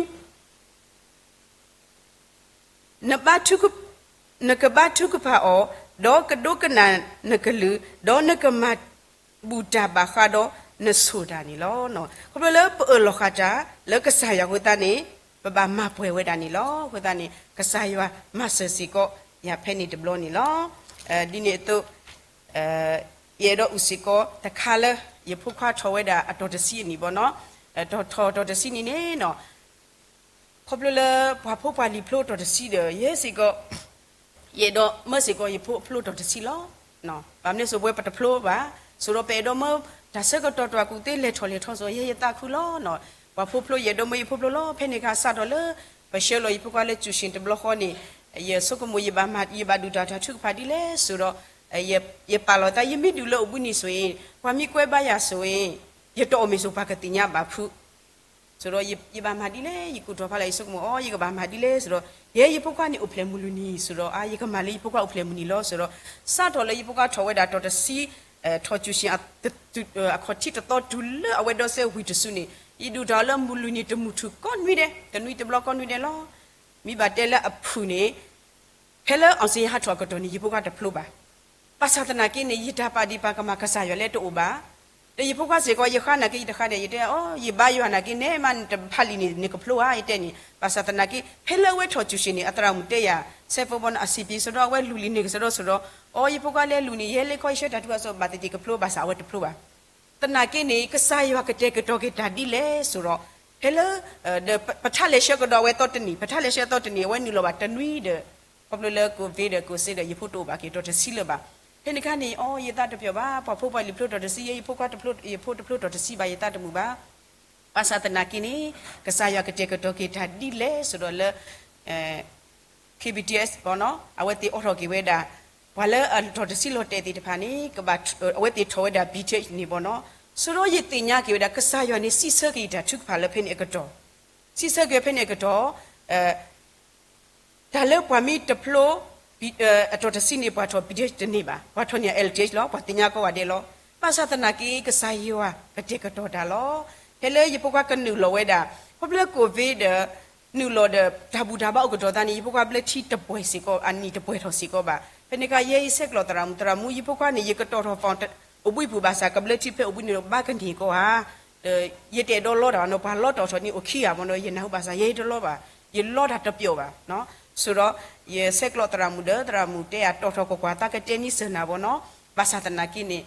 နကဘါထုကဖၣ်အီၤ, ဒီးကဒိကနၣ်နကလုၢ်, ဒီးနကမၤဘူၣ်တၢ်ဘၣ်ဃးဒီးနဆိၣ်တၢ်န့ၣ်လီၤ. ခီဖျိလၢပအၢၣ်လီၤဃာ်တၢ်လၢကစၢ်ယွၤအဃိသတးန့ၣ် ပဘၣ်မၤပှဲၤဝဲဒၣ်န့ၣ်လီၤ. အဃိသတးန့ၣ် ကစၢ်ယွၤမၤစၢၤစ့ၢ်ကီးယၤဖဲန့ၣ်တဘျီန့ၣ်လီၤ. ဒ်န့ၣ်အသိး ယအဲၣ်ဒိးအုၣ်စ့ၢ်ကီးတခါလၢ ယဖိခွါထီၣ်ဝဲဒၣ်အတီၤတဆံအနံၣ်ဘၣ်နီၤ, ထီၣ်ထီၣ်အတီၤတဆံနံၣ်န့ၣ်နီၤ, ခီဖျိလၢပှၤဖိပှၤလံၤဖျိအတီၤတဆံဒီး ယဲစ့ၢ်ကီး ယအဲၣ်ဒိးမၢစ့ၢ်ကီးယဖိအဖျိအတီၤတဆံလီၤ. ဘၣ်မနုၤစိၤပဝဲပတဖျိဘၣ်, ဆိဒီးပအဲၣ်ဒိးမၢတၢ်ဆၢကတီၢ်တၢ်ကူၣ်သ့လဲၤထီၣ်လဲၤထီၣ်စိၤ ယဲယသးခုလီၤ. ပှၤဖိဖျိယအဲၣ်ဒိးမၢယဖိဖျိလီၤ. ဖဲန့ၣ်အခါစးထီၣ်လၢ ပဆှၢလီၤယဖိခွါလၢ ကျူရှင် တဘျီဃီန့ၣ်, ယဆိကမိၣ် ယဘၣ်ဒုးတၢ်တၢ်ထုကဖၣ်ဒ်လဲၣ် ဆိုတော့, ယပာ်လီၤသး ယမ့ၢ်ဒုးလၢအိၣ်ဘှံးနံၤ ဆိုရင်, ပှၤမ့ၢ်ကွဲဘါယၤ ဆိုရင်, ယတအီၣ်မ့ၤစိၤ ပှၤကသ့ၣ်ညါဘၣ်ဖုး ဆိုတော့, ယဘၣ်မၤဒ်လဲၣ်, ယကူၣ်ထီၣ်ဖးလဲၣ် ယဆိကမိၣ်အီၤ ယကဘၣ်မၤဒ်လဲၣ် ဆိုတော့, ယဲယဖိခွါန့ၣ်အိၣ်ဖျဲၣ်မုၢ်လွံၢ်နံၤ ဆိုတော့, အါ ယကမၤလၢယဖိခွါအိၣ်ဖျဲၣ်မုၢ်နံၤလီၤ ဆိုတော့, စးထီၣ်လၢယဖိခွါထီၣ်ဝဲဒၣ်တီၢ်တဆံ, ထီၣ်ကျူရှင် အခီၣ်ထံးတသီတုၤလၢအဝဲဒီးစဲဝံၤတစုန့ၣ်, ယဒုးတၢ်လၢမုၢ်လွံၢ်နံၤတမုၢ်ထူၣ်ကိးနွံဒဲး, တနွံတဘျီကိးနွံဒဲးလီၤ. မ့ၢ်ဘၣ်တဲလၢအဖုၣ်န့ၣ်, ဖဲလၢ အောင်ဇေယျ ဟးထီၣ်အကတီၢ်န့ၣ် ယဖိခွါတဖျိဘၣ်. ဘၣ်ဆၣ်သနာ်က့န့ၣ် ယတၢ်ပာ်ဒံးပာ်ကမၣ် ကစၢ်ယွၤလၢတအိၣ်ဘၣ်. ဒီးယဖိခွါစ့ၢ်ကီး ယဃါနာ်က့ ယတဃါဒီး ယတဲအီၤ ယဘါယွၤနာ်က့ နဲမးနတဖးလံာ်န့ၣ် နကဖျိဧါ ယတဲန့ၣ်. ဘၣ်ဆၣ်သနာ်က့ ဖဲလၢအဝဲထီၣ်ကျူရှင်န့ၣ် အသရၣ်မုၣ်တဲယၤ ဆဲးဖိဘီနီၤ အစံးပ့ၤ ဆိုတော့ အဝဲလူၤလံန့ၣ်ကစီဒီ ဆိုတော့, အီ ယဖိခွါလဲၤလူၤန့ၣ် ယဲလၢခီယဆၢတၢ်ထုကဖၣ် ဘၣ်သ့ၣ်သ့ၣ်ကဖျိ ဘၣ်ဆၣ်အဝဲတဖျိဘၣ်. သနာ်က့န့ၣ် ကစၢ်ယွၤကတဲာ်ကတီၤက့ၤတၢ်ဒ်လဲၣ် ဆိုတော့, ဖဲလၢ ပထါလဲၤဆှၢကဒီးအဝဲသီတနံၣ်, ပထါလဲၤဆှၢသီတနံၣ် အဝဲနုာ်လီၤဘၣ်တနွံဒီး, ခီဖျိလၢ ကိုဗစ် ဒီး ကိုစ့ ဒီး ယဖိတအိၣ်ဘၣ်က့ၤ တီၢ်တဆံလၢၤဘၣ်. ဖဲန့ၣ်အခါန့ၣ် အီ ယသးတပျီာ်ဘၣ်, ပှၤဖိပှၤလံၤဖျိတီၢ်တဆံ ယဲ ယဖိခွါတဖျိ, ယဖိတဖျိတီၢ်တဆံဘၣ် ယသးတမုာ်ဘၣ်. ဘၣ်ဆၣ်သနာ်က့န့ၣ် ကစၢ်ယွၤကတဲာ်ကတီၤက့ၤတၢ်ဒ်လဲၣ် ဆိုတော့လၢ ခ့ဘံၣ်ထံၣ်အ့း ဘီနီၤ အဝဲသ့ၣ်အိးထီၣ်က့ၤဝဲဒၣ် ပှၤလၢအတီၢ်တဆံလီၤတဲာ်သ့ၣ်တဖၣ်န့ၣ် ကဘၣ် အဝဲသ့ၣ်ထီၣ်ဝဲဒၣ် ဘံၣ်ထံၣ်အ့း န့ၣ်ဘီနီၤ. ဆိုတော့ ယသ့ၣ်ညါက့ၤဝဲဒၣ် ကစၢ်ယွၤန့ၣ် စံးဆၢက့ၤယတၢ်ထုကဖၣ်လၢဖဲန့ၣ်အကတီၢ်, စံးဆၢက့ၤဖဲန့ၣ်အကတီၢ် တၢ်လၢပှၤမ့ၢ်တဖျိ အတီၢ်တဆံန့ၣ် ပှၤထီၣ် ဘံၣ်ထံၣ်အ့း တန့ၢ်ဘၣ်, ပှၤထီၣ်န့ၢ် အးလ်ထံၣ်အ့း လီၤ, ပှၤသ့ၣ်ညါကိးဂၤဒဲးလီၤ. ဘၣ်ဆၣ်သနာ်က့ ကစၢ်ယွၤကတဲာ်ကတီၤတၢ်လီၤ. ဖဲလၢယဖိခွါကနုာ်လီၤဝဲဒၣ် ခီဖျိလၢ ကိုဗစ် ဒီး နုာ်လီၤဒီးတၢ်ဘူၣ်တၢ်ဘါအိၣ်ကတီၢ်သးန့ၣ် ယဖိခွါဘျၢထံတပှဲၤစ့ၢ်ကီး, အနံၣ်တပှဲၤထီၣ်စ့ၢ်ကီးဘၣ်. ဖဲန့ၣ်အခါ ယဲယဆဲးကျိးသရၣ်မုၣ်, သရၣ်မုၣ် ယဖိခွါန့ၣ် ယကတီၢ်ထီၣ် phone အိၣ်ဘှံးပူၤဘၣ်ဆၣ် ကဘျၢထံဖဲအိၣ်ဘှံးန့ၣ် ဘၣ်ကန့ၢ်ကီးဧါ, ဒီးယတအဲၣ်ဒိးလီတၢ်ဘၣ်နီၤ, ပှၤလီတၢ်ထီၣ်န့ၣ်အိၣ်ခံဂၤမ့ၢ်နီၤ, ယနၢ်ဟူဘၣ်ဆၣ် ယဲတလီဘၣ်, ယလီတၢ်တပျီာ်ဘၣ်. ဆိုတော့ ယဆဲးကျိးသရၣ်မုၣ်ဒီး သရၣ်မုၣ်တဲယၤ တီၢ်ထီၣ်ကွၢ်ကွၢ် သးကတဲန့ၢ်စၢၤနၤဘီနီၤ. ဘၣ်ဆၣ်သနာ်က့န့ၣ်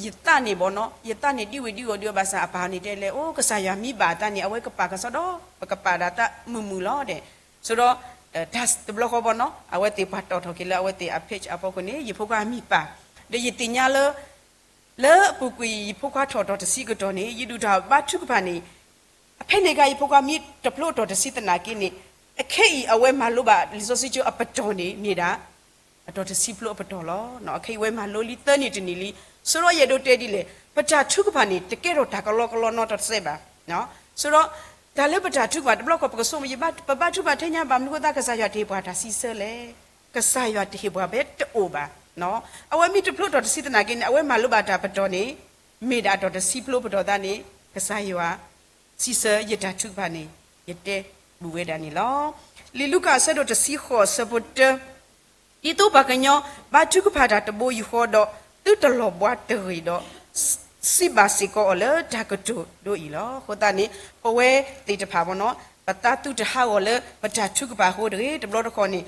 ယသးန့ၣ်ဘီနီၤ, ယသးန့ၣ်ဒံဝ့ၤဒံဝီၤဒံဝီၤ ဘၣ်ဆၣ်အပၢ်န့ၣ်တဲလဲၣ်, အိ ကစၢ်ယွၤမံဘၣ်အသးန့ၣ် အဝဲကပာ်ကစီဒီ, ပကပာ်ဒၣ်သးမုာ်မုာ်လီၤဒဲး. ဆိုတော့ တၢ်တဘျီဃီဘီနီၤ အဝဲသ့ၣ်ပှၤတီၢ်ထီၣ်က့ၤလၢအဝဲသ့ၣ်အ page အဖီခိၣ်န့ၣ် ယဖိခွါအမံၤပာ်, ဒီးယသ့ၣ်ညါလၢ လၢအပူၤကွံာ်ယဖိခွါထီၣ်တီၢ်တဆံကတီၢ်န့ၣ် ယဒုၣ်တၢ်ဘါထုကဖၣ်န့ၣ် အဖဲန့ၣ်အခါ ယဖိခွါမ့ၢ်တဖျိအတီၢ်တဆံသနာ်က့န့ၣ် အခဲအံၤအဝဲမၤလိဘၣ်လံာ်စီဆှံကၠိအပတီၢ်န့ၣ် မ့ၢ်ဒၣ် အတီၢ်တဆံဖျိအပတီၢ်လီၤ. အခဲအံၤအဝဲမၤလိလံသၢနံၣ်တနံၣ်လံ. ဆိုတော့ယအဲၣ်ဒိးတဲဒ်လဲၣ်, ပတၢ်ထုကဖၣ်န့ၣ် တကဲထီၣ်တၢ်ကလီကလီနီတစဲးဘၣ်. ဆိုတော့ တၢ်လၢပတၢ်ထုကဖၣ် တဘျီဃီပကဆိကမိၣ် ပဘါထုကဖၣ်ထဲညါ ဘၣ်မနုၤဃိသတး ကစၢ်ယွၤတဟ့ၣ်ပှၤတၢ်စံးဆၢလဲၣ်. ကစၢ်ယွၤတဟ့ၣ်ပှၤဖဲတအိၣ်ဘၣ်. အဝဲမ့ၢ်တဖျိအတီၢ်တဆံသနာ်က့န့ၣ် အဝဲမၤလိဘၣ်တၢ်ပတီၢ်န့ၣ် မ့ၢ်ဒၣ်အတီၢ်တဆံဖျိပတီၢ်သးန့ၣ် ကစၢ်ယွၤ စံးဆၢယတၢ်ထုကဖၣ်န့ၣ် ယတဲဘူးဝဲဒၣ်န့ၣ်လီၤ. လံာ်လူၤကၣ်အဆၢဒိၣ်တဆံဃိးအဆၢဖိတၢ, ဒ်သိးပှၤကညီဘါထုကဖၣ်တၢ်တဘိယူၢ်ဃီဒီး သုတလီၤဘှါတဂ့ၤဒီး စံးဘၣ်စ့ၢ်ကီးအီၤလၢတၢ်ကတိၤဒိအံၤလီၤ. အဃိသတးန့ၣ် ပဝဲသ့ၣ်တဖၣ်ဘီနီၤ ပသးသုတဟးဂီၤလၢပတၢ်ထုကဖၣ်အဃိတဂ့ၤ, တဘျီတခီၣ်န့ၣ်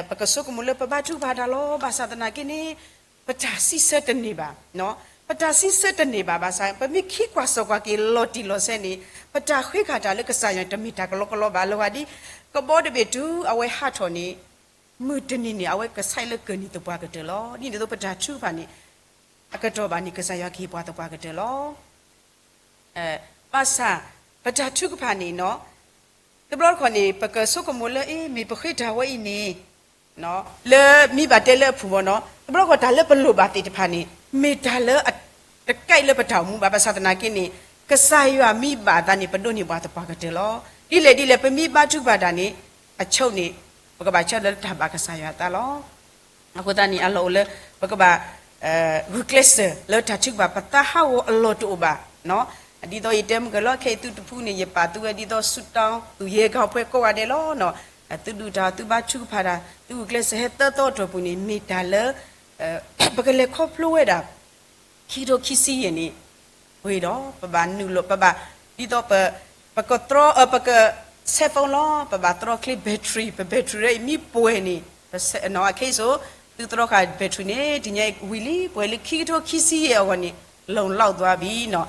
ပကဆိကမိၣ်လၢပဘါထုကဖၣ်တၢ်လီၤ, ဘၣ်ဆၣ်သနာ်က့န့ၣ် ပတၢ်စံးဆၢတန့ၢ်ဘၣ်. ပတၢ်စံးဆၢတန့ၢ်ဘၣ်ဘၣ်ဆၣ် ပမ့ၢ်ခံကွၢ်စိာ်ကွၢ်က့ၤလီၤတံၢ်လီၤဆဲးန့ၣ် ပတၢ်ဃ့ကၤတၢ်လၢကစၢ်ယွၤန့ၣ် တမ့ၢ်တၢ်ကလီကလီဘၣ်. လီၤဂာ်ဒ် ကဘီတဘ့ၣ်တုၤအဝဲဟးထီၣ်န့ၣ် မုၢ်တနံၤန့ၣ် အဝဲကဆဲးလၢကၢၢ်နံၤသပှၢ်ကတၢၢ်လီၤ. ဒ်န့ၣ်အသိးပတၢ်ထုကဖၣ်န့ၣ် အကတီၢ်ဘၣ်န့ၣ် ကစၢ်ယွၤကဟ့ၣ်ပှၤသပှၢ်ကတၢၢ်လီၤ. ဘၣ်ဆၣ် ပတၢ်ထုကဖၣ်န့ၣ်နီၤ တဘျီတခီၣ်န့ၣ် ပကဆိကမိၣ်လၢ အ့ မ့ၢ်ပဃ့တၢ်ဝဲအံၤန့ၣ် လၢမ့ၢ်ဘၣ်တဲလၢအဖုၣ်ဘီနီၤ တဘျီတခီၣ်တၢ်လၢပလိၣ်ဘၣ်သ့ၣ်တဖၣ်န့ၣ် မ့ၢ်တၢ်လၢ တကဲလၢပတၢ်အိၣ်မူဘၣ်. ဘၣ်ဆၣ်သနာ်က့န့ၣ် ကစၢ်ယွၤမံဘၣ်အသးန့ၣ် ပဒိးန့ၢ်ပှၤသပှၢ်ကတၢၢ်လီၤ. ဒ်လဲၣ်ဒ်လဲၣ် ပမ့ၢ်ဘါထုကဖၣ်တၢ်န့ၣ် အဆိန့ၣ် ပကဘၣ်ဆၢလၢတၢ်ဘၣ်ကစၢ်ယွၤအသးလီၤ. အဃိသတးန့ၣ် အလီၢ်အိၣ်လၢ ပကဘၣ် ဂုာ်ကျဲးစၢးလၢတၢ်ထုကဖၣ် ပသးဟးဂီၤအလီၢ်တအိၣ်ဘၣ်. ဒ်သိးယတဲမုၢ်ကလီ ခဲအံၤသုတဖုန့ၣ် ယပာ်သုဝဲဒ်သိး ဆူတၢ်သူၣ်ယဲၢ်ကီၢ်ပှဲၤကိးဂၤဒဲးလီၤ. သုဒုၣ်တၢ် သုဘါထုကဖၣ်တၢ် သုဂုာ်ကျဲးစၢးဟဲသၢသီအတီၢ်ပူၤန့ၣ် မ့ၢ်တၢ်လၢ ပကလဲၤခီဖျိဝဲဒၣ် ခံကထိခံဆံယဲၢ်န့ၣ် ပှဲၤဒီး ပဘၣ်နုာ်လီၤ ပဘၣ် ဒ်သိးပ ပကတြီ ပက cell phone လီၤ ပဘၣ်တြီချ့ battery, ပ battery မ့ၢ်ပှဲၤန့ၣ် အခဲအံၤစိ သုတြီဃာ် battery န့ၣ် တနံၤအံၤဝံၤလံ ပှဲၤလၢခံကထိခံဆံယဲၢ်အဂီၢ်န့ၣ် လုံလောက်သွားပြီနီၤ.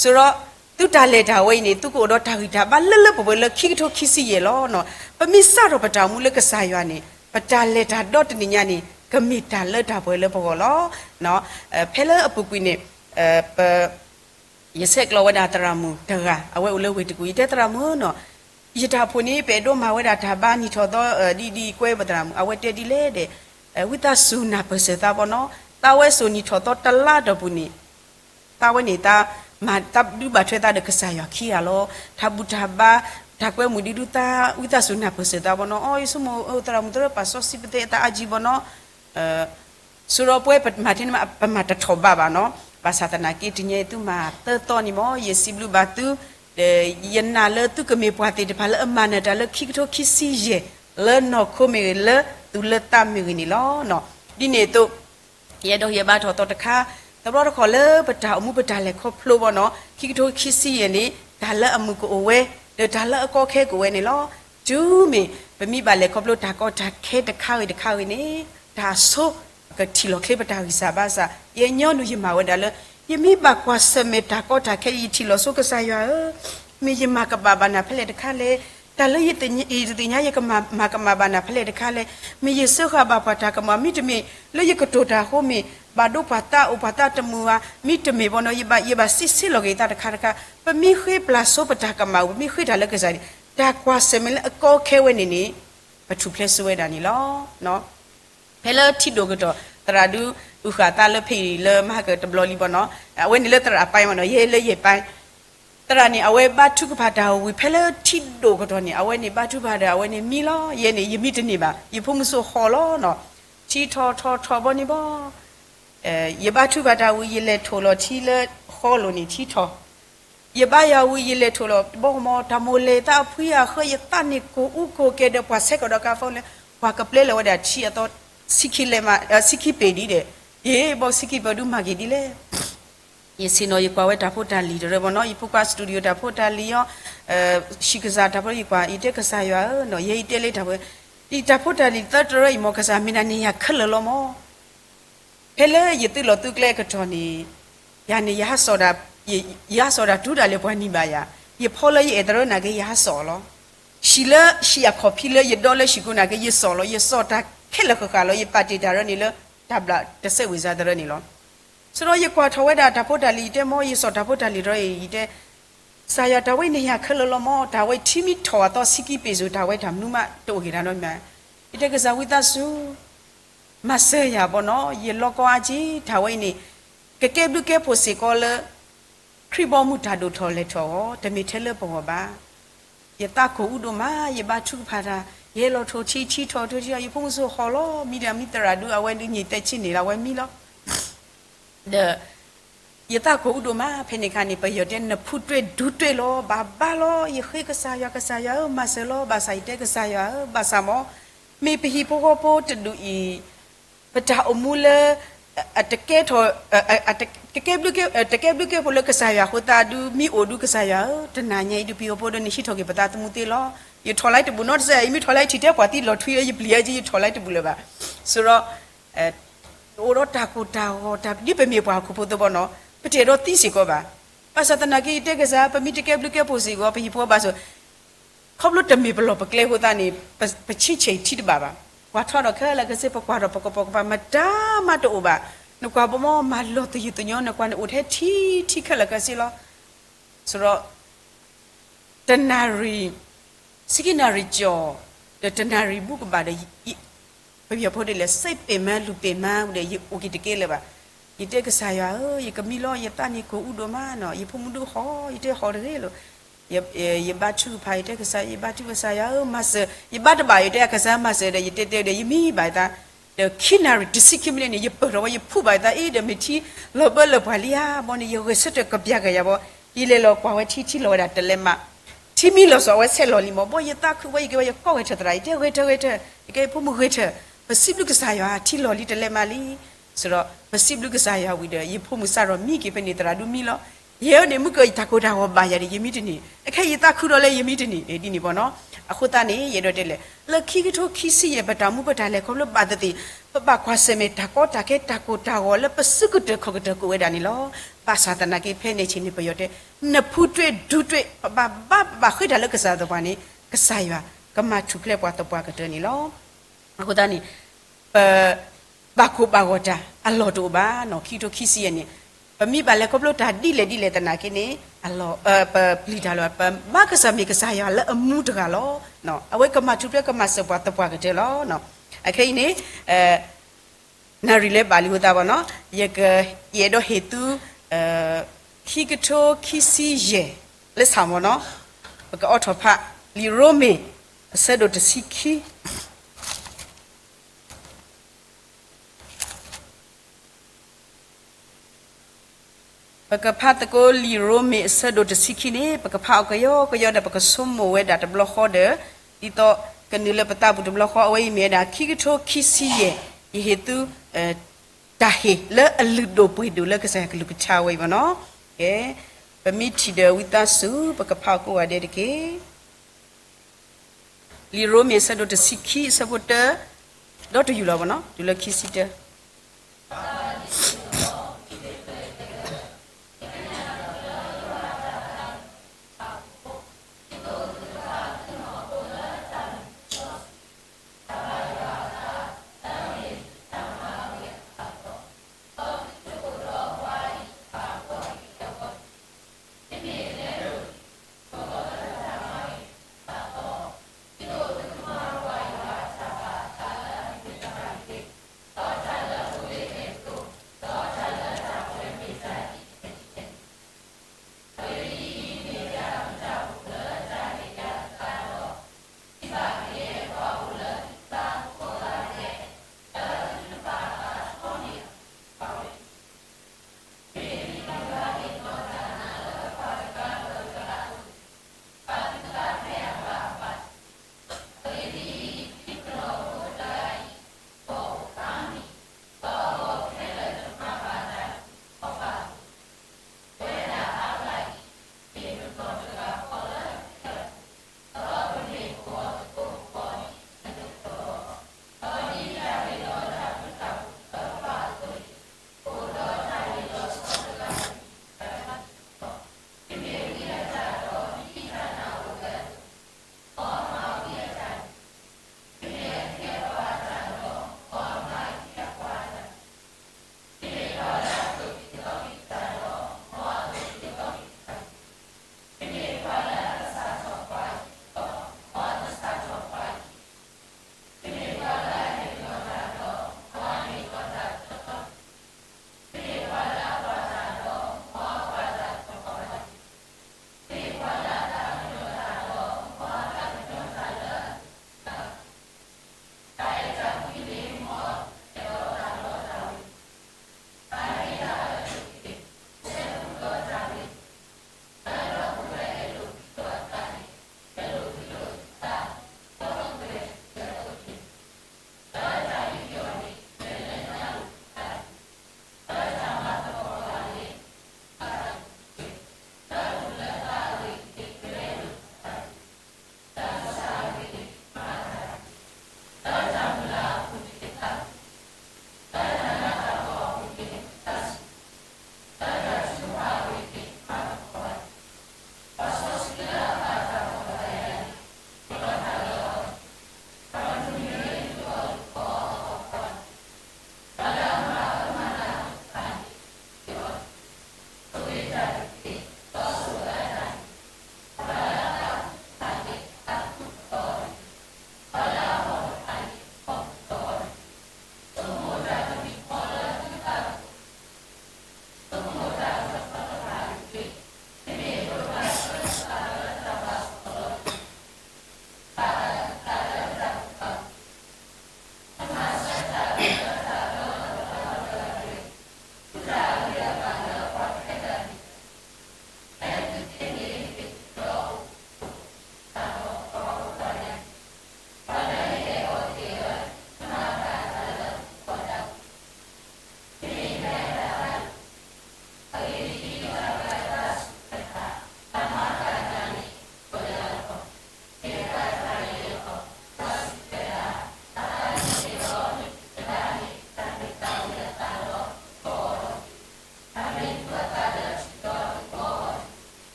ဆိုတော့ သုတၢ်လဲၤတၢ်ဝဲအံၤန့ၣ် သုကအိၣ်ဒီးတၢ်ဂံၢ်တၢ်ဘါလၢလၢပှဲၤပှဲၤလၢခံကထိခံဆံယဲၢ်လီၤ. ပမ့ၢ်စးထီၣ်ပတၢ်အိၣ်မူလၢကစၢ်ယွၤန့ၣ် ပတၢ်လဲၤတၢ်ဒီတနံၤညါန့ၣ် ကမ့ၢ်တၢ်လၢတၢ်ပှဲၤလၢပဂီၢ်လီၤ. ဖဲလၢအပူၤကွံာ်န့ၣ် ပ ယဆဲးကျိးဝဲဒၣ်သရၣ်မုၣ်တဂၤ အဝဲအိၣ်လၢဝ့ၢ်တကူၣ် ယတဲသရၣ်မုၣ်ဧၢနီၤ ယတၢ်အိၣ်ဖှိၣ်န့ၣ် ပအဲၣ်ဒိးမၤဝဲဒၣ်တၢ်ဘါနံၣ်ထီၣ်သီ ဒ်ဒ်ကွဲပသရၣ်မုၣ် အဝဲတဲဒ်လဲၣ်ဒီး ဝံသးစူၤနၢ်ပၢၢ်စၢၤသးဘီနီၤ, သးဝဲစိာ်နံၣ်ထီၣ်သီတလါတီၢ်ပူၤန့ၣ် သးဝဲန့ၣ် သးဒုးဘၣ်ထွဲသးဒီးကစၢ်ယွၤခံဂၤလီၤ. တၢ်ဘူၣ်တၢ်ဘါ တၢ်ကွဲမုာ်ဒ်ဒုးသး ဝံသးစူၤနၢ်ပၢၢ်စၢၤသးဘီနီၤ. အီ ယဆိကမိၣ် သရၣ်မုၣ်သရၣ် ပာ်စီဆှံပသဲအသးအါကံဘီနီၤ ဆိဒီးပဝဲပမၤထဲန့ၣ် ပမၤတထီၣ်ဘးဘၣ်နီၤ. ဘၣ်ဆၣ်သနာ်က့ တနံၤအံၤသုမၤသၢသီန့ၣ်မ့ၢ် ယစံးဘျုးဘၣ်သု, ဒီးယနာ်လၢသုကမ့ၢ်ပှၤသ့ၣ်တဖၣ်လၢအမၤနၢၤတၢ်လၢခံကထိခံဆံယဲၢ် လၢနီၢ်ခိမ့ၢ်ဂ့ၤ လၢသူၣ်လၢသးမ့ၢ်ဂ့ၤန့ၣ်လီၤ. ဒ်န့ၣ်အသိး ယအဲၣ်ဒိးဟ့ၣ်ဘါထီၣ်သီတခါ, တဘျီတခီၣ်လၢပတၢ်အိၣ်မူပတၢ်လဲၤခီဖျိဘီနီၤ ခံကထိခံဆံယဲၢ်န့ၣ် တၢ်လၢအမုာ်ကအိၣ်ဝဲ, ဒီးတၢ်လၢအကီခဲကအိၣ်ဝဲန့ၣ်လီၤ. တုၤမ့ၢ်ပမ့ၢ်ဘၣ်လဲၤခီဖျိတၢ်ကီတၢ်ခဲတခါဂ့ၤတခါဂ့ၤန့ၣ် တၢ်ဆိကထံၣ်လီၤချ့ပတၢ်ဂံၢ်စၢ်ဘါစၢ်. ယညီနုၢ်ယမၤဝဲဒၣ်လၢ ယမ့ၢ်ဘၣ်ကွၢ်ဆၢၣ်မဲာ်တၢ်ကီတၢ်ခဲ ယထံၣ်လီၤဆိကစၢ်ယွၤဧၢ, မ့ၢ်ယမၤကဘၣ်ဘၣ်နၤဖဲလဲၣ်တခါလဲၣ်, တၢ်လၢယတသ့ၣ်ညါယကမၤကမၣ်ဘၣ်နၤဖဲလဲၣ်တခါလဲၣ်, မ့ၢ်ယစၢဃာ်ဘၣ်ပှၤတၢ်ကမၣ် မ့တမ့ၢ်လၢယကတိၤတၢ်အဃိမ့ၢ် ဘၣ်ဒိပှၤသးအိၣ်ပှၤသးတမုာ်ဧါ, မ့တမ့ၢ်ဘီနီၤ ယဘၣ်စံးဆ့လီၤက့ၤသးတခါတခါ, ပမ့ၢ်ဃ့ပျၢ်ဆိပတၢ်ကမၣ်အပူၤ ပမ့ၢ်ဃ့တၢ်လၢကစၢ်န့ၣ် တၢ်ကွၢ်ဆၢၣ်မဲာ်လၢအကီခဲဝဲန့ၣ်န့ၣ် ပထူၣ်ဖျဲးဆိဝဲဒၣ်န့ၣ်လီၤ. ဖဲလၢထံဒိၣ်ကတီၢ် သရၣ်ဒုးအုၣ်ဃာ်သးလၢဖဲအံၤလၢမဟါကတဘျီလံဘီနီၤ, အဝဲန့ၣ်လၢသရၣ်ပၢ်မနီၤ ယဲလၢယဲၢ်ပၢ် သရၣ်န့ၣ် အဝဲဘါထုကဖၣ်တၢ်ဝံၤဖဲလၢထံဒိၣ်ကတီၢ်န့ၣ် အဝဲန့ၣ်ဘါထုကဖၣ်ဒီး အဝဲန့ၣ်မံလီၤ. ယဲန့ၣ် ယမံတန့ၢ်ဘၣ်, ယဖိမုၣ်စိၤဟီၣ်လီၤနီၤ, ထံထီၣ်ထီၣ်ထီၣ်ဘီန့ၣ်ဘီ ယဘါထုကဖၣ်တၢ်ဝံၤ ယလဲၤထိၣ်လီၤထံလၢဃီလိၤန့ၣ်ထံထီၣ်, ယဘါယွၤဝံၤ ယလဲၤထိၣ်လီၤတဘီမီ တၢ်မိၣ်လဲၤသးအဖှံအဃၢ ယသးန့ၣ်ကိၢ်အူကိၢ်ကဲဒီးပှၤဆဲးကီးဒီးကါဖိလၢ ပှၤကပျဲလီၤဝဲဒၣ်ထံအသီ ဆံခံလဲမး ဆံခံပ့ၤဒ်ဒီး, ယဘီဆံခံပ့ၤဒုးမၤက့ၤဒ်လဲၣ် ယဆ့ၣ်နီၤ ယကွၢ်ဝဲတၢ်ဖိတၢ်လံၤတရၢဘီနီၤ, ယဖိခွါ studio တၢ်ဖိတၢ်လံၤအီၤ, ဟံၣ်ကစၢ်တၢ်ဖိ ယကွၢ် ယတဲကစၢ်ယွၤဧၢနီၤ, ယဲယတဲလၢတၢ်ဖိ, ယတၢ်ဖိတၢ်လံၤသၢတရၢအံၤမ့ၢ် ကစၢ်မ့ၢ်ဒၣ်န့ၣ်ယၤခဲလၢာ်လီၤမၢ်. ဖဲလၢယသုးလီၤသုးကျဲအကတီၢ်န့ၣ်, ယၤန့ၣ် ယဟးစီၣ်ဒၣ်, ယဟးစီၣ်ဒၣ်တုၤဒၣ်လဲာ်ပှၤနံၤဘၣ်ယၤ, ယဖီလၢယအဲၣ်တရၢနာ်က့ ယဟးစီၣ်လီၤ. ဟံၣ်လၢဟံၣ်အခီၣ်ဖံးလၢယဒီလၢဟံၣ်ကိးနာ်က့ ယစီၣ်လီၤ, ယစီၣ်တၢ်ခဲလၢာ်ဃၣ်ဃၣ်လီၤ, ယပာ်တ့ၢ်တၢ်ရၢန့ၣ်လၢ တၢ်ဘျၣ်တစဲးဝံၤစါတရၢန့ၣ်လီၤ. ဆိဒီးယကွၢ်ထီၣ်ဝဲဒၣ်တၢ်ဖိတၢ်လံၤ ယတဲမၢ် ယစီၣ်တၢ်ဖိတၢ်လံၤတရၢအံၤ ယတဲ ကစၢ်ယွၤ တၢ်ဝဲန့ၣ်ယၤခဲလၢာ်လီၤမၢ်, တၢ်ဝဲထံမ့ၢ်ထီၣ်အသီဆံခံပ့ၤစိၤ တၢ်ဝဲတၢ်မနုၤမးတအိၣ်က့ၤတၢ်နီတမံၤ, ယတဲကစၢ်ဝံသးစူၤ မၤစၢၤယၤဘီနီၤ, ယလီၤကီအါက့ၤ တၢ်ဝဲအံၤန့ၣ် ကကဲဘျုးကဲဖှိၣ်စ့ၢ်ကီးလၢ ခရံာ်ဘီမုၢ်တၢ်ဒိၣ်ထီၣ်လဲၤထီၣ်အဂီၢ်, တမ့ၢ်ထဲလၢပဂီၢ်ဘၣ်. ယသးကိၢ်အူဒိၣ်မး, ယဘါထုကဖၣ်တၢ်, ယဟဲလီၤထိၣ်ထံ ထံထီၣ်ထိၣ်ထံထီၣ် ယဖိမုၣ်စိၤဟီၣ်လီၤ, မံဒီးမံသရၣ်ဒုး အဝဲဒုးညံၣ်သဲးဆံန့ၣ်လီၤ အဝဲမံလီၤ. ဒီး ယသးကိၢ်အူဒိၣ်မး ဖဲန့ၣ်အခါန့ၣ် ပယီၤတဲ နဖုတွဲဒူတွဲလီၤ, ဘၣ်ဘါလီၤ, ယဃ့ကစၢ်ယွၤ ကစၢ်ယွၤဧၢ မၤစၢၤလီၤ, ဘၣ်ဆၣ်ယတဲကစၢ်ယွၤဧၢ ဘၣ်ဆၣ်မၢ် မ့ၢ်ပဟံၣ်ဖိဃီဖိတဒူၣ်အံၤ ပတၢ်အိၣ်မူလၢ အတကဲထီၣ် ကကဲဘျုးကဲ တကဲဘျုးကဲဖှိၣ်လၢကစၢ်ယွၤအဃိသတးဒုး မ့ၢ်အိၣ်ဒုးကစၢ်ယွၤဧၢ တနၤညါအံၤဒုး ပဟံၣ်ဖိဃီဖိဒီးန့ၣ် ဟံးထီၣ်က့ၤပသးသမူသ့လီၤ. ယထီၣ်လၢတဘူၣ်နီတစဲး ယမ့ၢ်ထီၣ်လၢထံၣ်ထဲပှၤသံလီၤထွံလၢယပျံၤအါက့ ယထီၣ်လၢတဘူၣ်လၢၤဘၣ်. ဆိဒီး အိၣ်ဒီးတၢ်ကိၢ်တၢ်ဂီၤ တၢ်ဒ်ပမ့ၢ်ပှၤဟီၣ်ခိၣ်ဖိသ့ဘီနီၤ ပတအဲၣ်ဒိးသံစ့ၢ်ကီးဘၣ်. ဘၣ်ဆၣ်သနာ်က့ ယတဲကစၢ် ပမ့ၢ်တကဲဘျုးကဲဖှိၣ်စ့ၢ်ကီး ပဟံၣ်ဖိဘၣ်ဆိၣ် ခီဖျိတမ့ၢ်ပလီၢ်ပကျဲအဃိသတးန့ၣ် ပဆံဆဲၣ်ထံတဘၣ်ဘၣ်. ပှၤထီဒီးခဲလၢာ်ခဲဆ့ ပကွၢ်ထီၣ်ပကပိာ်ကပၤ မတၤမးတအိၣ်ဘၣ်. နကွၢ်ဘီမၢ် မၤလီၤသယုၢ်သညိ နကွၢ်န့ၣ်အိၣ်ထဲထံထံခဲလၢာ်ခဲဆ့လီၤ. ဆိဒီး တနၣ်ရံၣ် ဆံခံနၣ်ရံၣ်ကၠီၣ် ဒီးတနၣ်ရံၣ်ဘူးကဘၣ်ဒီး ပယီၤဖိဒ်လဲၣ် စ့ပ့ၣ်မၢလူၤပ့ၣ်မၢဒီး ယအိၣ်က့ၤတကဲလၢၤဘၣ်. ယတဲကစၢ်ယွၤဧၢ ယကမံလီၤ ယသးန့ၣ်ကိၢ်အူဒိၣ်မးနီၤ ယဖိမုၣ်ဒုးဟီၣ် ယတဲဟီၣ်တဂ့ၤလီၤ. ယဘါထုကဖၣ် ယတဲကစၢ် ယဘါထုကဖၣ် ကစၢ်ယွၤဧၢ မၤစၢၤ ယဘါတဘၣ် ယတဲကစၢ်မၤစၢၤဒီး ယတဲတဲဒီး ယမံဘၣ်ယသး ဒီးခံနၣ်ရံၣ်တဆံခံမံးနံးန့ၣ် ယပၢၢ်ထီၣ်ဝဲ ယဖူးဘၣ်ယသး အ့ ဒီးမ့ၢ်ထံလီၤဘၢလၢပှၤလံဧါ ဘီန့ၣ် ယဂဲၤဆၢထၢၣ်ကပျၢ်ကယၤဘီ ယလဲၤလီၤကွၢ်ဝဲထံ ထံလီၤဝဲဒၣ်တလဲၤမး ထံမံလီၤစီၤ အဝဲဆဲးလီၤလံမး ဘီယသးခုဝဲ ယကဲဝဲ ယကိးဂဲၤထၢၣ်သရၣ် ယတဲဂဲၤထၢၣ်ဂဲၤထၢၣ် ယကဲဖိမုၣ်ဂဲၤထၢၣ် ပစံးဘျုးကစၢ်ယွၤ ထံလီၤလံတလဲၤမးလံ ဆိဒီး ပစံးဘျုးကစၢ်ယွၤဝံၤဒီး ယဖိမုၣ်စးထီၣ်မံက့ၤဖဲန့ၣ် သရၣ်ဒုးမံလီၤ. ယဲန့ၣ် မုၢ်ကၢၢ်ယတၢ်ကိၢ်တၢ်ဂီၤဘၣ်ယၤဒီး ယမံတန့ၢ် အခဲအံၤယသးခုဒီးလၢယမံတန့ၢ် ဒ်န့ၣ်ဘီနီၤ. အဃိသတးန့ၣ် ယအဲၣ်ဒိးတဲလဲၣ် လၢခံကထိခံဆံယဲၢ် ပတၢ်အိၣ်မူပတၢ်လဲၤခီဖျိဘၣ်သ့ၣ်သ့ၣ် ပဘၣ်ကွၢ်ဆၢၣ်မဲာ်တၢ်ကီတၢ်ခဲ တၢ်ကိၢ်တၢ်ဂီၤလၢပစုကတၢၢ်ခီၣ်ကတၢၢ်ကအိၣ်ဝဲဒၣ်န့ၣ်လီၤ. ဘၣ်ဆၣ်သနာ်က့ ဖဲန့ၣ်ဆ့ၣ်န့ၣ် ပယီၤတဲ နဖုတွဲဒူတွဲ ပဘၣ်ဘါပဘၣ်ဃ့တၢ်လၢကစၢ်သပှၢ်န့ၣ် ကစၢ်ယွၤကမၤထူၣ်ဖျဲးပှၤသပှၢ်ကတၢၢ်န့ၣ်လီၤ. အဃိသတးန့ၣ် ပ ဘၣ်ကိၢ်ဘၣ်ဂီၤတၢ်အလီၢ်တအိၣ်ဘၣ်နီၤ ခံကထိခံဆံယဲၢ်န့ၣ် ပ ပမ့ၢ်ဘၣ်လဲၤခီဖျိတၢ်ဒ်လဲၣ်ဒ်လဲၣ်သနာ်က့န့ၣ် အလီၢ် ပပျံၤတၢ်လီၤ ပဘါကစၢ်မ့ၢ်ကစၢ်ယွၤလၢအမူတဂၤလီၤ. အဝဲကမၤထူၣ်ဖျဲးကမၤစၢၤပှၤသပှၢ်ကတၢၢ်လီၤ. အခဲအံၤန့ၣ် နၣ်ရံၣ်လၢဘၣ်လံအဃိသတးဘၣ်နီၤ ယက ယအဲၣ်ဒိးဟ့ၣ်သု ခံကထိခံဆံယဲၢ် လၢ Psalm နီၤ ပကအိးထီၣ်ဖး လံာ်ရိမ့ၤ အဆၢဒိၣ်တဆံခံ ပကဖးသကိးလံာ်ရိမ့ၤအဆၢဒိၣ်တဆံခံန့ၣ် ပကဖးအီၤကယီကယီဒီး ပကဆိကမိၣ်ဝဲဒၣ်တဘျီဃီဒီး ဒ်သိးကနုာ်လၢပသးပူၤတဘျီဃီ အဝဲအံၤမ့ၢ်ဝဲဒၣ် ခံကထိခံဆံယဲၢ် ယဟ့ၣ်သု တၢ်ဟ့ၣ်လၢအလုၢ်ဒိၣ်ပှ့ၤဒိၣ်လၢကစၢ်ယွၤကလုၢ်ကထါဝဲအံၤဘၣ်နီၤ. ကဲ ပမ့ၢ်ထံၣ်ဒီးဝံသးစူၤ ပကဖးအီၤကိးဂၤဒဲးတက့ၢ်. လံာ်ရိမ့ၤအဆၢဒိၣ်တဆံခံအဆၢဖိတၢ ဒီတယုၢ်လီၤဘၣ်နီၤ တုၤလၢခံဆံတၢ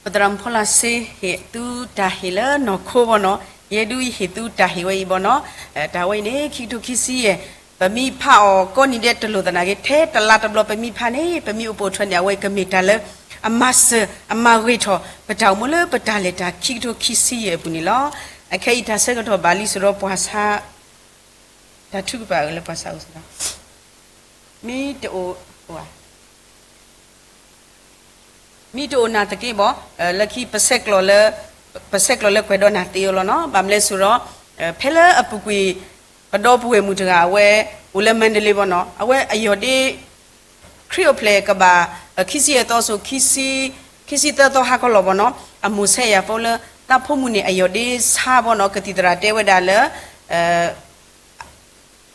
ပသရၣ်မုၣ်ဖီလာ်စ့ ဟ့ၣ်သုတၢ်ဟ့ၣ်လၢနီၢ်ခိဘီနီၤ, ယဲဒုးယဟ့ၣ်သုတၢ်ဟ့ၣ်ဝဲအံၤဘီနီၤ, တၢ်ဝဲအံၤန့ၣ် ခံကထိခံဆံယဲၢ်, ပမ့ၢ်ဖးအီၤကိးနံၤဒဲးတလိၣ်သနာ်က့ ထဲတလါတဘျီပမ့ၢ်ဖးန့ၣ် ပမ့ၢ်အိၣ်ပိာ်ထွဲန့ၣ် အဝဲကမ့ၢ်တၢ်လၢ အမၤစၢၤ အမၤဂ့ၤထီၣ် ပတၢ်အိၣ်မူလၢပတၢ်လဲၤတၢ်ခံကထိခံဆံယဲၢ်အပူၤန့ၣ်လီၤ. အခဲအံၤတၢ်ဆၢကတီၢ်ဘၣ်လံစ့ၢ်ဒီးပှၤဆါ တၢ်ထုကဖၣ်လၢပှၤဆါအိၣ်စ့ၢ်ဒီး မ့ၢ်တအိၣ် မ့ၢ်တအိၣ်နာ်သက့ဘၣ်, လၢခံ ပဆဲးကျိးလၢကွဲးဒီးနၤသ့အီၤလီၤနီၤ. ဘၣ်မနုၤလဲၣ်စ့ၢ်ဒီး ဖဲလၢအပူၤကွံာ် ပဒီပုၢ်ဝဲၢ်မုၣ်တဂၤအဝဲ အိၣ်လၢ Mandalay ဘီနီၤ, အဝဲအယီၢ်ဒ့ ခရံာ်အိၣ်ဖျဲၣ်ကဘၣ် ခံဆံယဲၢ်သီစိၤ ခံဆံသၢသီဟါခီလီၤဘီနီၤ, အမိၢ်ဆဲးယၤဖိလၢ သးဖိမုၣ်န့ၣ် အယီၢ်ဒ့ဆါဘီနီၤ, ကသံၣ်သရၣ်တဲဝဲဒၣ်လၢ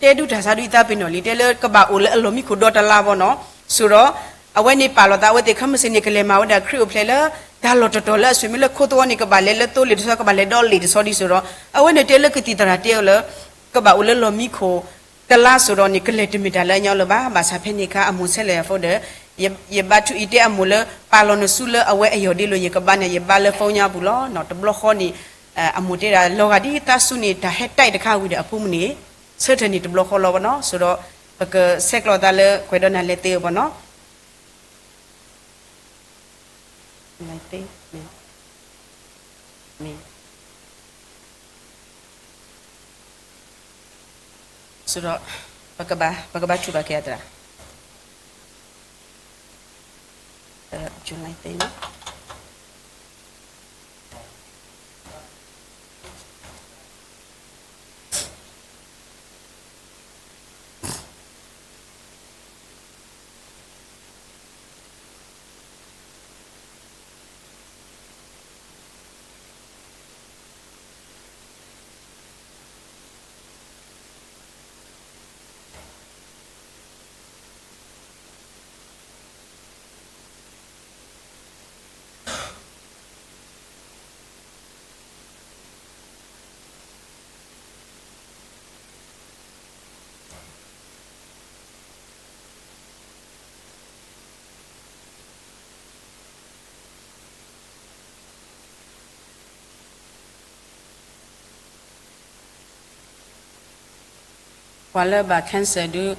တဲဒုးတၢ်ဆါဒုးသးပ့ၤနီၣ်လံ တဲလၢကဘၣ်အိၣ်လၢအလီၢ်မံခိၣ်ဒီတလါဘီနီၤ, စ့ၢ်ဒီး အဝဲန့ၣ်ပာ်လီၤသးအဝဲသ့ၣ်ခီမ့ၢ်စ့ၢ်န့ၣ် ကလဲၤမၤဝဲဒၣ်ခရံာ်အိၣ်ဖျဲၣ်လၢ တၢ်လီၢ်တတီၤလၢအဆိမိၣ်လၢခိသဝီန့ၣ် ကဘၣ်လဲၤလၢသိလ့ၣ်တဆီ ကဘၣ်လဲၤဒီလ့ၣ်တဆီဒ်စ့ၢ်ဒီး အဝဲန့ၣ်တဲလၢကသံၣ်သရၣ်တဲအီၤလၢ ကဘၣ်အိၣ်လၢလီၢ်မံခိၣ် တလါစ့ၢ်ဒီးန့ၣ် ကလဲၤတမ့ၢ်တၢ်လၢအညီလၢၤဘၣ်. ဘၣ်ဆၣ်ဖဲန့ၣ်အခါ အမိၢ်ဆဲးယၤဖိဒီး ယဘါထုအံၤတဲအမိၢ်လၢ ပာ်လီၤနစုလၢအဝဲအယီၢ်ဒ့လိၤ ယကဘါန့ၣ် ယဘါလၢ phone ညါပူၤလီၤ. တဘျီဃီန့ၣ် အမိၢ်တဲဒၣ် လီၤဂာ်ဒ်သးစူန့ၣ် တၢ်ဟဲတၢ်တခါဝံၤဒီးအဖိမုၣ်န့ၣ် ဆၢထၢၣ်န့ၢ်တဘျီဃီလီၤဘီနီၤ, စ့ၢ်ဒီး ပကဆဲးကျိးသးလၢကွဲးဒီးနၤလဲၤသ့အီၤဘီနီၤ. စ့ၢ်ဒီး ပကဘါထုကဖၣ်က့ၤအသး July သ့န့ၣ် ပှၤလၢဘၣ် cancer ဒုး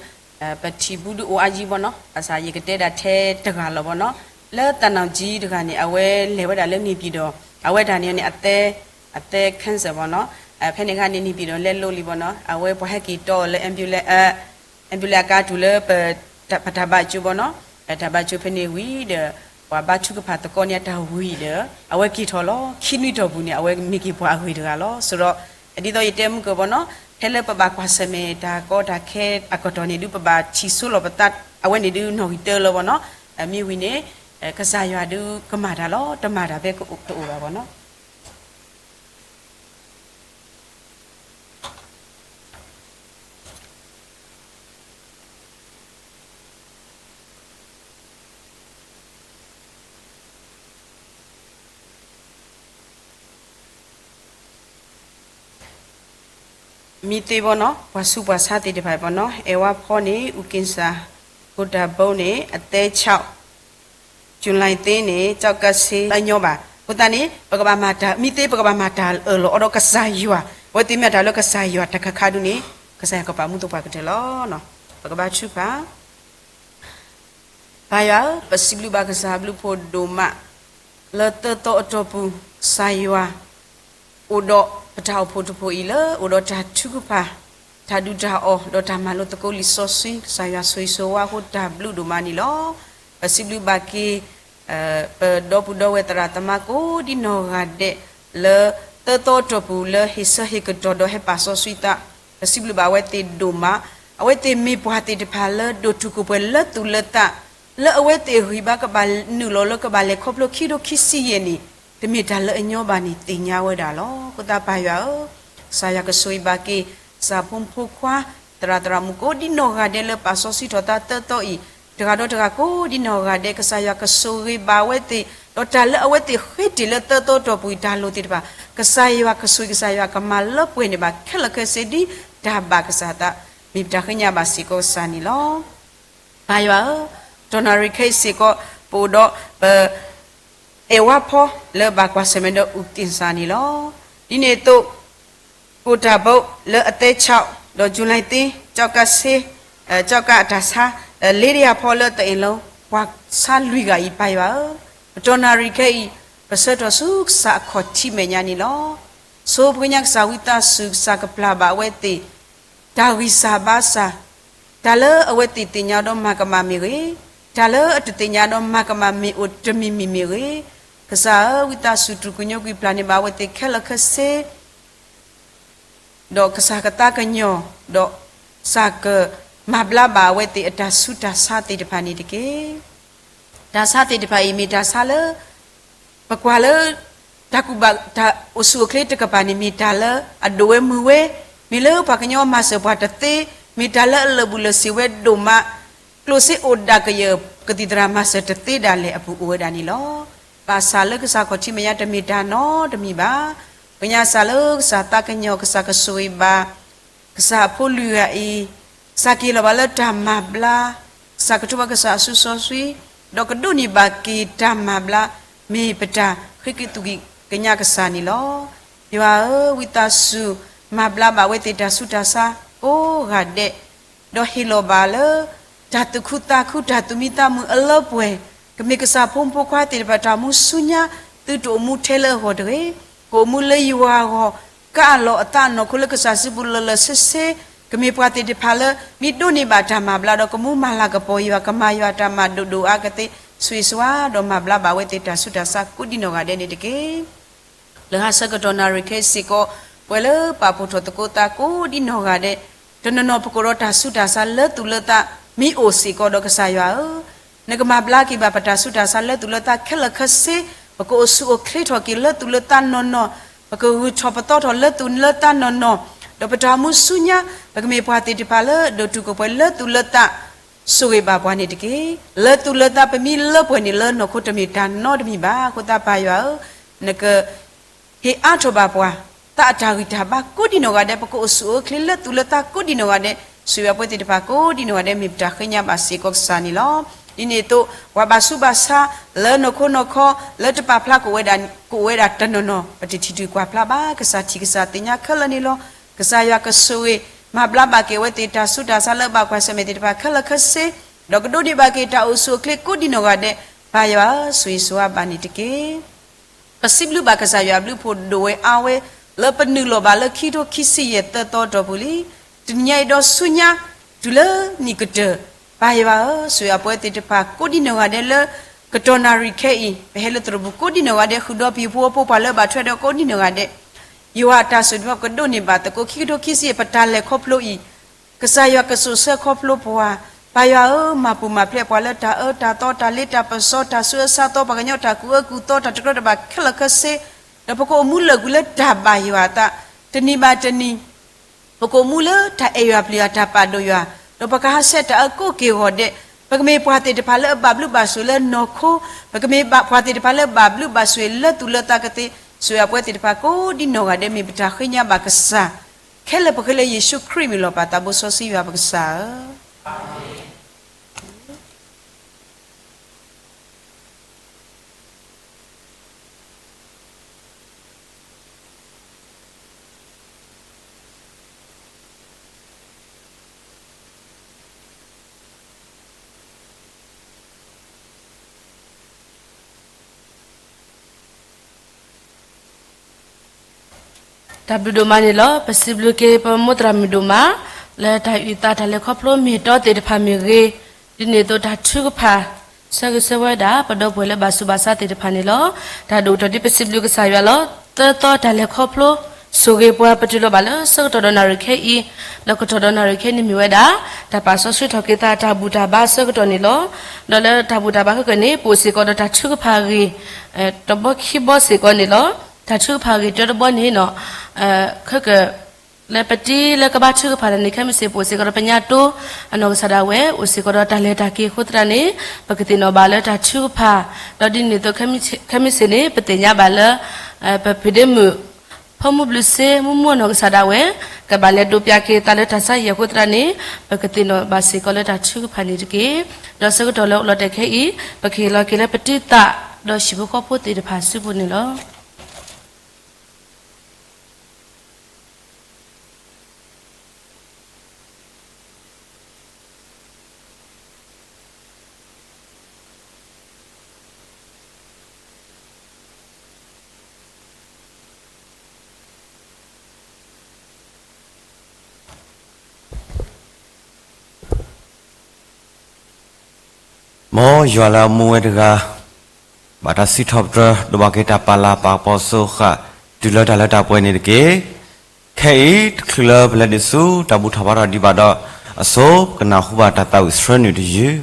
ပထံၣ်ဘူးဒုးအိၣ်အါယံၤဘီနီၤ, ဘၣ်ဆၣ်ယကတဲဒၣ်ထဲတဂၤလီၤဘီနီၤ, လၢသးနီၣ်ကၠံတဂၤန့ၣ် အဝဲလဲၤဝဲဒၣ်လၢန့ၣ်ပၠံၣ်ဒီး အဝဲတၢ်န့ၣ်န့ၣ် အသဲ အသဲ cancer ဘီနီၤ, ဖဲန့ၣ်အခါန့ၣ် န့ၣ်ပၠံၣ်ဒီးလဲလိၤလံဘီနီၤ, အဝဲပှၤဟဲက့ၤတီအီၤလၢ ambulance အကါတူၢ်လၢ ပတၢ်ဘၣ်ကၠိဘီနီၤ, တၢ်ဘၣ်ကၠိဖဲန့ၣ်ဝံၤဒီး ပှၤဘါထုကဖၣ်သကိးန့ၢ်အတၢ်ဝံၤဒီး အဝဲက့ၤထီၣ်လီၤ. ခံနွံတီၢ်ပူၤန့ၣ် အဝဲမ့ၢ်က့ၤပှၤအဂ့ၤတဂၤလီၤ. စ့ၢ်ဒီး ဒ်သိးယတဲမုၢ်ကၢၢ်ဘီနီၤ, ဖဲလၢပဘၣ်ကွၢ်ဆၢၣ်မဲာ်တၢ်ကီတၢ်ခဲအကတီၢ်န့ၣ်ဒုး ပဘၣ်ထံၣ်ဆိလီၤပသး အဝဲန့ၣ်ဒုးနီၣ်ဂံၢ်တၢလၢဘီနီၤ, မ့ၢ်ဝံၤန့ၣ် ကစၢ်ယွၤဒုးကမၤတၢ်လီၤ, တမၤတၢ်ဖဲတအိၣ်ဘၣ်ဘီနီၤ. မံသ့ဘီနီၤ, ပှၤဆူးပှၤဆါသ့ၣ်တဖၣ်ဘီနီၤ, အဲၣ်ဝါဖီန့ၣ် အူက့ၤစၢ် ဖိတၢ်ဘိန့ၣ် အသဲဆၣ် ကၠူၤလံသ့န့ၣ် ကၠီကးဆ့ အညီဘၣ်. အဃိသတးန့ၣ် ပကဘၣ်မၤတၢ် မံသ့ ပကဘၣ်မၤတၢ်အၢၣ်လီၤအီလီၤဒီးကစၢ်ယွၤ, အဝဲသ့ၣ်မ့ၢ်တၢ်လၢကစၢ်ယွၤတၢ်ခါခါဒုးန့ၣ် ကစၢ်ယွၤကပာ်မူသပှၢ်ကတၢၢ်လီၤ. ပကဘါထုကဖၣ် ပၢ်ယွၤဧၢ, ပစံးဘျုးဘၣ်ကစၢ်ဘျုးဖှိၣ်ဒိၣ်မး လၢသၢသီအတီၢ်ပူၤ ကစၢ်ယွၤ အိၣ်ဒီးပတၢ်အိၣ်ဖှိၣ်တဖှိၣ်အံၤလၢ အိၣ်ဒီးတၢ်ထုကဖၣ် တၢ်ဒုၣ်တၢ်အီၣ် ဒီးတၢ်မၤလိသကိးလံာ်စီဆှံ ကစၢ်ယွၤဆိၣ်ဂ့ၤဆိၣ်ဝါအဃိ တၢ်ဘျုးဒိၣ်မးန့ၣ်လီၤ. ပစံးဘျုးဘၣ်က့ၤ ပဒီပုၢ်ဒီဝဲၢ်သရၣ်သမါကိးဒ်နီၢ်ဂၤဒဲး လၢသၢသီအတီၢ်ပူၤ လၢဟ့ၣ်ဆၢဟ့ၣ်ကတီၢ်ဒီးဟဲပာ်စီဆှံသး, ပစံးဘျုးဘၣ်အဝဲသ့ၣ်ဒိၣ်မး, အဝဲသ့ၣ်မ့ၢ်ပှၤသ့ၣ်တဖၣ်လၢဒိၣ်တုာ်ခိၣ်ပှဲၤလၢသူၣ်လၢသး, လၢအဝဲသ့ၣ်ဂံၢ်ဘါကဘၣ်နုာ်လီၤလၢကဘၣ်လဲၤခီဖျိခံကထိခံဆံယဲၢ်န့ၣ် တမ့ၢ်တၢ်လၢအညီဘၣ်န့ၣ်သ့ၣ်ညါဝဲဒၣ်လီၤ. အဃိသတးပၢ်ယွၤဧၢ, ကစၢ်ယွၤကဆိၣ်ဂ့ၤဘၣ်က့ၤ ကစၢ်ဖိမုၣ်ဖိခွါ သရၣ်သရၣ်မုၣ်ကိးဒ်နီၢ်ဂၤဒဲးလၢပာ်စီဆှံထီၣ်သးသၢသီအံၤ, တဂၤဒီးတဂၤကိးဒ်နီၢ်ဂၤဒဲး ကစၢ်ယွၤကဆိၣ်ဂ့ၤဘၣ်အဝဲသ့ၣ်, ဒီးတၢ်လၢအဝဲသ့ၣ်ဃ့တ့ၢ်လၢသၢသီအတီၢ်ပူၤအံၤ တၢ်လိၣ်သ့ၣ်တဖၣ် ကစၢ်ယွၤကဆိၣ်ဂ့ၤ ကစၢ်ယွၤကမၤလၢပှဲၤန့ၢ်ဘၣ်ခဲလၢာ်ခဲဆ့ဒ်တၢ်ဘၣ်ကစၢ်သး, မ့ၢ်ပတၢ်ဃ့ညါဘၣ်စ့ၢ်ကီးကစၢ်န့ၣ်လီၤ. ပၢ်ယွၤဧၢ, တနၣ်ရံၣ်ခဲအံၤစ့ၢ်ကီး ပအိၣ်ဒီးပ အဲၣ်ဝါဖီလၢဘၣ်ကွၢ်ဆၢၣ်မဲာ်ဒီးအူၣ်က့ၣ်စၢ်န့ၣ်လီၤ. ဒ်န့ၣ်အသိး ကိၣ်တၢ်ဘိလၢအသဲဆး ဒီး July သ့ ကၠီကးစ့ ကၠီကးအတၢ်ဆါ လ့တယၢ်ဖီလၢတအဲၣ်လီၤ ပှၤဆါလွံၢ်ဂၤအံၤ ပၢ်ယွၤဧၢ, ကတီၢ်နၣ်ရံၣ်ခဲအံၤ ပဆၢထီၣ်ဆူကစၢ်အခီၣ်ထံးမဲာ်ညါန့ၣ်လီၤ. ဆိပှၤကညီကစၢ်ဝံသးစူၤ ကစၢ်ကပျၢ်ဘၣ်အဝဲသ့ၣ် တၢ်ဂံၢ်စၢ်ဘါစၢ်, တၢ်လၢအဝဲသ့ၣ်သ့ၣ်ညါဒီးမၤကမၣ်မ့ၢ်ဂ့ၤ, တၢ်လၢအတသ့ၣ်ညါဒီးမၤကမၣ်မ့ၢ်အိၣ်တမံၤမံၤမ့ၢ်ဂ့ၤ, ကစၢ်ဧၢ ဝံသးစူၤ တြူာ်ကညိကွံာ်ပျၢ်န့ၢ်ဘၣ်အဝဲသ့ၣ်ခဲလၢာ်ခဲဆ့ ဒီးကစၢ်ကသးကညီၤ, ဒီးကစၢ်ကမၤဘျါဘၣ်အဝဲသ့ၣ်အတၢ်ဆူးတၢ်ဆါသ့ၣ်တဖၣ်န့ၣ်တက့ၢ်. တၢ်ဆါသ့ၣ်တဖၣ်အံၤ မ့ၢ်တၢ်ဆါလၢ ပကွၢ်လၢ တၢ်ကူၣ်ဘၣ်တၢ်အိၣ်ဆူၣ်အိၣ်ချ့တကပၤန့ၣ် မ့ၢ်တၢ်လၢအဒိၣ်ဝဲမုၢ်ဝဲ, မ့ၢ်လၢပှၤကညီမၤစၢၤပှၤတသ့, မ့ၢ်တၢ်လၢအလၢာ်ဘူၣ်လၢာ်စ့ၤဝဲဒိၣ်မး, ကျိၣ်စ့အိၣ်ဒၣ်ကယၢၢ် ကသံၣ်သရၣ်မၤစၢၤတသ့ဒၣ်လဲာ်အပူၤအိၣ်ဝဲဒၣ်န့ၣ်လီၤ. ဘၣ်ဆၣ်လၢကစၢ်ခီၣ်ထံးမဲာ်ညါတမ့ၢ်တၢ်နီတမံၤဘၣ်. ပှၤကညီစၢ်လၢကစၢ်သးကညီၤ ကစၢ်ကဆိၣ်ဂ့ၤဘၣ် ကစၢ်အဖိလွံၢ်ဂၤအံၤ, ကစၢ်ကဟ့ၣ်လီၤဘၣ်လၢတၢ်မၤဘျါ, ကစၢ်ကထိဘၣ်ကစၢ်အစုစီဆှံ, ဒီးကဒိးန့ၢ်ဘၣ်က့ၤတၢ်မၤဘျါ, မ့ၢ်ပတၢ်ဃ့က့ၤသူၣ်က့ၤကညးကစၢ်န့ၣ်လီၤ. ယွၤဧၢ, ဝံသးစူၤ မၤဘျါဘၣ်ဝဲသ့ၣ်တၢ်ဆူးတၢ်ဆါကိးဂၤဒဲး ဒီးဟ့ၣ်လီၤဘၣ်လၢ တၢ်သူၣ်ခုသးခု တၢ်သူၣ်မံသးမုာ်အလၢပှဲၤ, ကမ့ၢ်ကစၢ်ဖိမုၣ်ဖိခွါသ့ၣ်တဖၣ်တၢ်မူဆူညါ, သုတအိၣ်မူထဲလၢအဂီၢ်တဂ့ၤ, ကအိၣ်မူလၢယွၤအဂီၢ်, ကးအလီၤအသးအနီၢ်ခိလၢကစၢ်စုပူၤလၢာ်လၢာ်ဆ့ဆ့, ကမ့ၢ်ပှၤသ့ၣ်တဖၣ်လၢ မ့ၢ်ဒိးန့ၢ်ဘၣ်တၢ်မၤဘျါဒီးကမူမၤလၤကပီၤယွၤ ကမၤယွၤတၢ်မၤဒိၣ်ဒိၣ်အါကသ့, ဆိၣ်ဂ့ၤဆိၣ်ဝါဒီးမၤဘျါဘၣ်ဝဲသ့ၣ်တၢ်ဆူးတၢ်ဆါကိးဒံနီၢ်ဂၤဒဲးန့ၣ်တက့ၢ်. လၢဟါဆၢကတီၢ်နၣ်ရံၣ်ခဲအံၤစ့ၢ်ကီး, ပဝဲလၢပာ်ဖှိၣ်ထီၣ်သကိးသးကိးဒံနီၢ်ဂၤဒဲး, တနီၤနီၤပကိးဒီးတၢ်ဆူးတၢ်ဆါလၢသူၣ်လၢသးမ့ၢ်အိၣ်စ့ၢ်ကီးဒီးကစၢ်ယွၤဧၢ, နကမၤဘျါက့ၤဘၣ်ပတၢ်ဆူးတၢ်ဆါလၢသူၣ်လၢသးခဲလၢာ်ခဲဆ့, ပကအိၣ်ဆူၣ်အိၣ်ချ့ထီၣ်က့ၤလၢသူၣ်လၢသးနီၢ်နီၢ်, ပကဂုၢ်ထီၣ်ပသီထီၣ်လၢသူၣ်လၢသးနီၢ်နီၢ်, ဒီးပတၢ်မူဆူညါ, ပကမ့ၢ်ပှၤသ့ၣ်တဖၣ်လၢဒိၣ်တုာ်ခိၣ်ပှဲၤလၢသူၣ်လၢသး ဆိၣ်ဂ့ၤဘၣ်ပှၤန့ၣ်တက့ၢ်. လၢသူၣ်လၢသးပမ့ၢ်လၢပှဲၤန့ၣ်လၢနီၢ်ခိတမ့ၢ်တၢ်နီတမံၤဘၣ်. အဃိသတးပၢ်ယွၤဧၢ, နက ဟ့ၣ်အါထီၣ်ဘၣ်ပှၤ သးအတၢ်ဂံၢ်တၢ်ဘါကိးဒံနီၢ်ဂၤဒဲး, ပကအိၣ်ဆူၣ်အိၣ်ချ့လၢသူၣ်လၢသးကိးဒံနီၢ်ဂၤဒဲး, ဆိၣ်ဂ့ၤအဝဲသ့ၣ်တဖၣ်ကိးဒံနီၢ်ဂၤဒဲး မ့ၢ်ပတၢ်ဃ့ညါဘၣ်စ့ၢ်ကီးကစၢ်န့ၣ်လီၤ. ဒ်န့ၣ်အသိး ပှၤဘၣ်ဆူးဘၣ်ဆါ လၢနီၢ်ခိနီၢ်ခီ လၢတပာ်ဖျါ ကအိၣ်ဝဲဒၣ်တနီၤနီၤ ပတထံၣ်တကွၢ်ဖျါဘၣ် ကစၢ်ထံၣ်ကစၢ်သ့ၣ်ညါခဲလၢာ်န့ၣ်လီၤ. ကစၢ်ယွၤကဆိၣ်ဂ့ၤ မၤဘျါဘၣ်က့ၤအဝဲသ့ၣ်တၢ်ဆူးတၢ်ဆါလၢဘၣ်ကွၢ်ဆၢၣ်မဲာ်သ့ၣ်တဖၣ်ခဲလၢာ်ခဲဆ့, ဒီးကဒိးန့ၢ်ဘၣ်က့ၤတၢ်အိၣ်ဆူၣ်အိၣ်ချ့ကိးဒံနီၢ်ဂၤဒဲး, ပၢ်ယွၤဧၢ, ဆိၣ်ဂ့ၤဆိၣ်ဝါဘၣ်န့ၣ်တက့ၢ်. ပစံးဘျုးဘၣ်ကစၢ်ယွၤအဘျုးအဖှိၣ်ဒိၣ်ဝဲအါဝဲ လၢပနုာ်လီၤဘၣ်လၢခံကထိခံဆံယဲၢ်သၢသီအတီၢ်ပူၤလံ. တနံၤညါအံၤဒီးဆူညါ တုၤလၢနံၣ်ကတၢၢ်, ပၢ်ယွၤဧၢ, ဆိၣ်ဂ့ၤအဝဲသ့ၣ်တဖၣ်ကိးဒံနီၢ်ဂၤဒဲးလၢ ကတီၢ်နၣ်ရံၣ်ခဲအံၤ ပဟဲလၢသရိာ်ပူၤကိးဒံနီၢ်ဂၤဒဲး, ဃုာ်ဒီးပဟံၣ်ဖိဃီဖိ ပှၤလၢအဘၣ်ထွဲဒီးကိးဒံနီၢ်ဂၤဒဲး, ယွၤအတၢ်ဆိၣ်ဂ့ၤပကဒိးန့ၢ်ဘၣ်သကိး ခံကထိခံဆံယဲၢ် ပတၢ်လဲၤခီဖျိအံၤ, ကစၢ်ယွၤကစိာ်ဆှၢခီဖျိပှၤ, ပၢ်ယွၤဧၢ, မၤပူၤမၤဖျဲးပှၤလၢတၢ်အၢတၢ်သီ တၢ်လ့တၢ်ပစီ တၢ်ဆူးအဆါသီ ပှၤကညီတၢ်ကူၣ်အၢကူၣ်သီ တၢ်တကြၢးတဘၣ်ခဲလၢာ်ခဲဆ့, ဒီးပကအိၣ်မူလၢာ်ကွံာ်လၢတၢ်ဘၣ်ယွၤအသး, တနံၤဘၣ်တနံၤ ပကအိၣ်မူလၢတၢ်အဲၣ်ယွၤပျံၤယွၤ တၢ်ပာ်ဒိၣ်ယွၤ, ဒီးပကဟးဆှဲးတၢ်အၢကိးက့ၤဂီၤဒဲး, ပကမ့ၢ်ပှၤသ့ၣ်တဖၣ်လၢအဘၣ်ဘျုးဘၣ်ဆိၣ်လၢနီၢ်ခိ, ပကမ့ၢ်ပှၤသ့ၣ်တဖၣ်လၢအဘၣ်ဘျုးဘၣ်ဆိၣ်လၢသူၣ်လၢသးကသ့, ဆိၣ်ဂ့ၤအဝဲသ့ၣ်တဖၣ်ကိးဒံနီၢ်ဂၤဒဲး မ့ၢ်ပတၢ်ဃ့ညါဘၣ်ကစၢ်, ခဲလၢာ်ပဃ့လၢယ့ၣ်ၡူးခရံာ်အမံၤလီၤ. ပၢ်သးဘိစီဆှံယွၤပကစၢ်ဧၢ. တၢ်ဘျုးဒိၣ်မးန့ၣ်လီၤ. ပစံးဘျုးက့ၤပမိၢ်သရၣ်မုၣ်ဒိၣ်မး လၢတၢ်အုၣ်သးတၢ်လဲၤခီဖျိမ့ၢ်တီသ့ၣ်တဖၣ်မ့ၢ်ဂ့ၤ, ဒ်န့ၣ်အသိးတၢ်ထုကဖၣ် ဆၢဂ့ၤဆၢဝါဝဲဒၣ် ပဒီပုၢ်ဝဲၢ်လၢဘၣ်ဆူးဘၣ်ဆါသ့ၣ်တဖၣ်န့ၣ်လီၤ. တၢ်ဒိၣ်ကတၢၢ်ဒ်ပစံးဘျုးကစၢ်ယွၤလီၤ. သၢသီတၢ်လဲၤခီဖျိ ဆိၣ်ဂ့ၤပှၤ ပတုၤလီၤဘၣ်လၢဆၢကတီၢ်ဒီးနၣ်ရံၣ်ခဲအံၤ, ဒီးကတီၢ်ဒီးနၣ်ရံၣ်ခဲအံၤန့ၣ်မ့ၢ်ဝဲဒၣ် တၢ်ပာ်စီဆှံထီၣ်က့ၤသးတၢ်ဘူၣ်တၢ်ဘါဆၢကတီၢ်န့ၣ်လီၤ. ဒီးလၢတၢ်ဘူၣ်တၢ်ဘါခဲကနံၣ်န့ၣ် ပအိၣ်စ့ၢ်ကီးဒီးတၢ်ထုကဖၣ်အဂ့ၢ် တဘီခံဘီစ့ၢ်ကီးန့ၣ်လီၤ. တၢ်ထုကဖၣ်အဂ့ၢ်တၢတဘီန့ၣ် ခဲက လၢပတံၤလၢကဘၣ်ထုကဖၣ်တၢ်န့ၣ် ခဲမုၢ်ဆ့ၣ်ပအိၣ်စ့ၢ်ကီးဒီးပညါတိ အနီၢ်ကစၢ်ဒၣ်ဝဲ အိၣ်စ့ၢ်ကီးဒီးတၢ်လဲၤတၢ်က့ၤအဃိသတးန့ၣ် ပကသ့ၣ်နီၣ်ဘၣ်လၢတၢ်ထုကဖၣ်, ဒီးဒ်န့ၣ်အသိး ခဲမုၢ်ဆ့ၣ်န့ၣ် ပသ့ၣ်ညါဘၣ်လၢ ပဖံးဒ့မုၣ် ဖိမုၣ်ဘျုးစ့ မုၢ်မုၢ်အနီၢ်ကစၢ်ဒၣ်ဝဲ ကဘၣ်လဲၤဒိးပၠးက့ၤသးလၢတၢ်ဆါယဲၢ်အဃိသတးန့ၣ် ပကသ့ၣ်နီၣ်ဘၣ်စ့ၢ်ကီးလၢတၢ်ထုကဖၣ်န့ၣ်တက့ၢ်. ဒီးဆၢကတီၢ်လၢအိၣ်လီၤတဲာ်ခဲအံၤ ပကဟ့ၣ်လီၤက့ၤလၢပတံၤသး ဒီးဟံၣ်ဖိဃီဖိသ့ၣ်တဖၣ်အစုပူၤန့ၣ်လီၤ. မ်ယွၤလၢအမူဝဲတဂၤ, ဘၣ်တၢ်စံးထီၣ်ပတြၢၤ ဒိးဘၣ်က့ၤတၢ်ပာ်လၤပာ်ကပီၤစိဃာ် တုၤလၢတၢ်လၢတၢ်ပှဲၤန့ၣ်တက့ၢ်. ခဲအံၤတချုးလၢပလဲၤဒံးဆူတၢ်ဘူၣ်ထီၣ်ဘါထီၣ်ဒံးဘၣ်ဒီးအစိၤ, ပကနၢ်ဟူဘၣ်တၢ်သးဝံၣ်ဆှၢနုာ်တယုၢ်.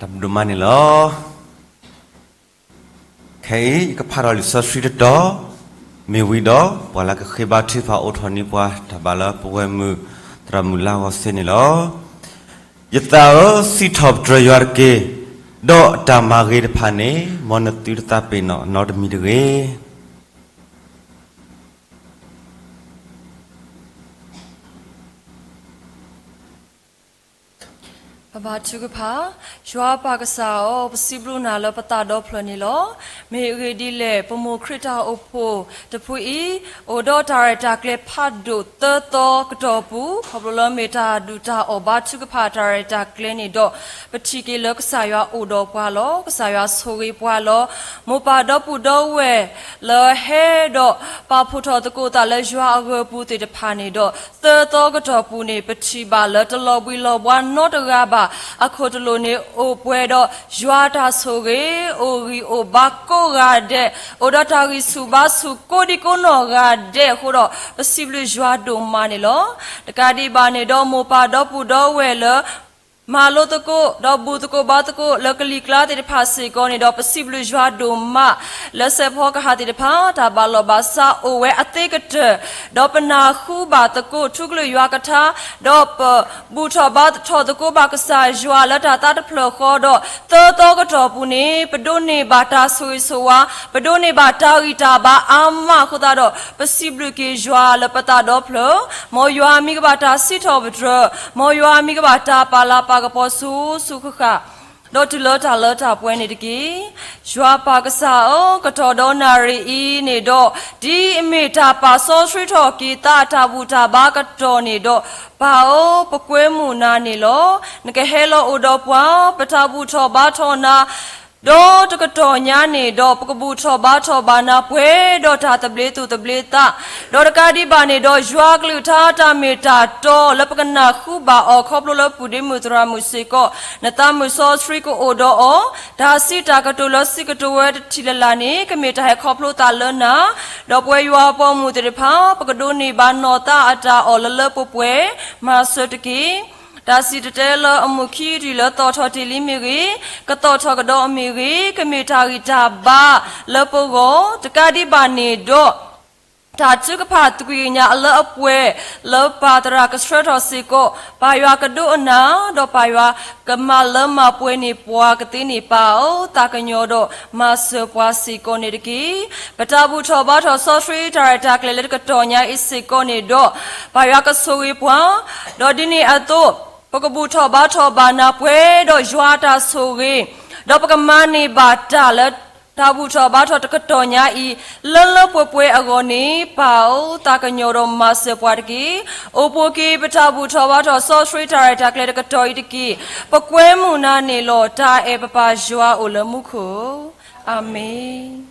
တၢ်ဘျုးဒိၣ်မးန့ၣ်လီၤ. ခဲအံၤယကဖးထီၣ်လံာ်စီဆှံတတီၤ, မ့ၢ်ဝံၤဒီး ပှၤလၢကဃ့ဘါထုကဖၣ်အိးထီၣ်န့ၢ်ပှၤတၢ်ဘါလၢပဝဲၢ်မုၢ်သရၣ်မုၣ်လါအဂီၢ်စ့ၢ်န့ၣ်လီၤ. ယသးဧၢ, စံးထီၣ်ပတြၢၤယွၤတက့ၢ်, ဒီးတၢ်မၤဂ့ၤတဖၣ်န့ၣ် မ်နသုတသးပ့ၤနီၣ်နီတမံၤတဂ့ၤ. ပဘါထုကဖၣ်. ယွၤပၢ်ကစၢ်ဧၢ, ပစံးဘျုးနၤလၢပသးဒီဖျၢၣ်န့ၣ်လီၤ. မ့ၢ်အဂ့ၢ်ဒ်လဲၣ်, ပမိၢ်ခရံာ်တၢ်အိၣ်ဖှိၣ်တဖုအံၤ အိၣ်ဒီးတၢ်ရဲၣ်တၢ်ကျဲၤဖးဒိၣ်သၢသီကတီၢ်ပူၤ, ခီဖျိလၢမ့ၢ်တၢ်ဒုၣ်တၢ်အီၣ်ဘါထုကဖၣ်တၢ်ရဲၣ်တၢ်ကျဲၤန့ၣ်ဒီး, ပထံၣ်က့ၤလၢကစၢ်ယွၤအိၣ်ဒီးပှၤလီၤ. ကစၢ်ယွၤဆိၣ်ဂ့ၤပှၤလီၤ. မိၢ်ပၢ်ဒီပုၢ်ဒီဝဲၢ်လၢဟဲဒီးပာ်ဖှိၣ်ထီၣ်သကိးသးလၢယွၤအဂၢၤပူၤသ့ၣ်တဖၣ်န့ၣ်ဒီး, သၢသီကတီၢ်ပူၤန့ၣ် ပထံၣ်ဘၣ်လၢတလီၤဘှံးလီၤဘှါနီတဂၤဘၣ်. အခိၣ်တလိာ်န့ၣ်အိၣ်ပှဲၤဒီးယွၤတၢ်ဆိၣ်ဂ့ၤ, အိၣ်ဂံၢ်အိၣ်ဘါကိးဂၤဒဲး, အိၣ်ဒီးတၢ်ဂံၢ်ဆူၣ်ဘါဆူၣ်ကိးဒံကိးနီၢ်ဂၤဒဲးအဃိဒီး, ပစံးဘျုးယွၤဒိၣ်မးန့ၣ်လီၤ. တကးဒံးဘၣ်န့ၣ်ဒီး မိၢ်ပၢ်ဒီပုၢ်ဒီဝဲၢ်လၢ မၤလိသကိး ဒီးဘူၣ်သကိးဘါသကိးလၢကလံၤကျါသ့ၣ်တဖၣ်စ့ၢ်ကီးန့ၣ်ဒီး, ပစံးဘျုးယွၤဒိၣ်မး လၢစဲးဖီကဟၣ်သ့ၣ်တဖၣ် တၢ်ဘၣ်လီၢ်ဘၣ်စးအိၣ်ဝဲအသ့ကတၢၢ်, ဒီးပနၢ်ဟူဘၣ်သကိးထူကလုၢ်ယွၤကထါ, ဒီးပဘူၣ်ထီၣ်ဘါထီၣ်သကိးဘၣ်ကစၢ်ယွၤလၢတၢ်သးတဖျၢၣ်ဃီဒီး, သၢသီကတီၢ်ပူၤန့ၣ် ပဒိးန့ၢ်ဘၣ်တၢ်ဆိၣ်ဂ့ၤဆိၣ်ဝါ, ပဒိးန့ၢ်ဘၣ်တၢ်ဂံၢ်တၢ်ဘါအါမးအဃိသတးဒီး, ပစံးဘျုးက့ၤယွၤလၢပသးဒီဖျၢၣ်, မ်ယွၤမံၤကဘၣ်တၢ်စံးထီၣ်ပတြၢၤ, မ်ယွၤမံၤကဘၣ်တၢ်ပာ်လၤပာ်ကပီၤဆူဆူဃၣ်ဃၣ်, ဒီးတုၤလၢတၢ်လၢတၢ်ပှဲၤန့ၣ်တက့ၢ်. ယွၤပၢ်ကစၢ်ဧၢ, ကတီၢ်ဒီးနၣ်ရံၣ်အံၤန့ၣ်ဒီး, ဒ်အမ့ၢ်တၢ်ပာ်စီဆှံထီၣ်က့ၤသးအတၢ်ဘူၣ်တၢ်ဘါကတီၢ်န့ၣ်ဒီး, ပၢ်ဧၢ, ပကွဲမုာ်နၤန့ၣ်လီၤ. နကဟဲလီၤအိၣ်ဒီးပှၤ, ပတၢ်ဘူၣ်ထီၣ်ဘါထီၣ်နၤ, ဒီးတကတီၢ်ညါန့ၣ်ဒီး ပကဘူၣ်ထီၣ်ဘါထီၣ်ဘၣ်နၤပှဲၤဒီးတၢ်သဘျ့သူၣ်သဘျ့သး, ဒီးတကးဒံးဘၣ်န့ၣ်ဒီး ယွၤအကလုၢ်ကထါတၢ်မ့ၢ်တၢ်တီလၢပကနၢ်ဟူဘၣ်အီၤ ခီဖျိလၢပုၢ်ဒ့မုၣ်သရၣ်မုၣ်စ့ၢ်ကီး, နသးမုၣ်စီဆှံကအိၣ်ဒီးအီၤ, တၢ်စံးတၢ်ကတိၤလၢစံးကတိၤဝဲတထံၣ်လၢ်လၢ်န့ၣ် ကမ့ၢ်တၢ်ဟဲခီဖျိသးလၢနၤ, ဒီးပဝဲယွၤအပိာ်မုၣ်သ့ၣ်တဖၣ် ပကဒိးန့ၢ်ဘၣ်နီၢ်သးအတၢ်အီၣ်လၢလၢပှဲၤပှဲၤ, မၤစၢၤတက့ၢ်. တၢ်စံၣ်တဲၤတဲလၢအမုၢ်ခံတုၤလၢသီၣ်ထီၣ်တ့ၢ်လံမ့ၢ်ဂ့ၤ, ကသီၣ်ထီၣ်ကဒီးမ့ၢ်ဂ့ၤ, ကမ့ၢ်တၢ်ဂံၢ်တၢ်ဘါလၢပဂီၢ်, တကးဒံးဘၣ်န့ၣ်ဒီး, တၢ်ထုကဖၣ်သကွံာ်ကညးအလၢအပှဲၤ လၢပၢ်သရၣ်ကဆှၢထီၣ်စ့ၢ်ကီး, ပၢ်ယွၤကဒိကနၣ်, ဒီးပၢ်ယွၤကမၤလၢမၤပှဲၤန့ၢ်ပှၤကသ့န့ၣ် ပၢ်ဧၢ, သးကညီၤဒီးမၤစၢၤပှၤစ့ၢ်ကီးန့ၣ်တက့ၢ်. ပတၢ်ဘူၣ်ထီၣ်ဘါထီၣ်စီဆှံတၢ်ရဲၣ်တၢ်ကျဲၤလၢတကတီၢ်ညါအံၤစ့ၢ်ကီးန့ၣ်ဒီး, ပၢ်ယွၤကဆိၣ်ဂ့ၤပှၤ, ဒီးဒ်န့ၣ်အသိး, ပကဘူၣ်ထီၣ်ဘါထီၣ်ဘၣ်နၤပှဲၤဒီးယွၤအတၢ်ဆိၣ်ဂ့ၤ, ဒီးပကမၤန့ၢ်ဘၣ်တၢ်လၢ တၢ်ဘူၣ်ထီၣ်ဘါထီၣ်တကတီၢ်ညါအံၤ, လၢလၢပှဲၤပှဲၤအဂီၢ်န့ၣ်, ပၢ်ဧၢ, သးကညီၤဒီးမၤစၢၤပှၤတက့ၢ်. အိၣ်ဖှိၣ်က့ၤပတၢ်ဘူၣ်ထီၣ်ဘါထီၣ်စီဆှံတၢ်ရဲၣ်တၢ်ကျဲၤတကတီၢ်အံၤတက့ၢ်. ပကွဲမုာ်နၤန့ၣ်လီၤ. တၢ်အဲၣ်ပပၢ်ယွၤအိၣ်လၢမူခိၣ်ဧၢ, အၤမ့ၣ်.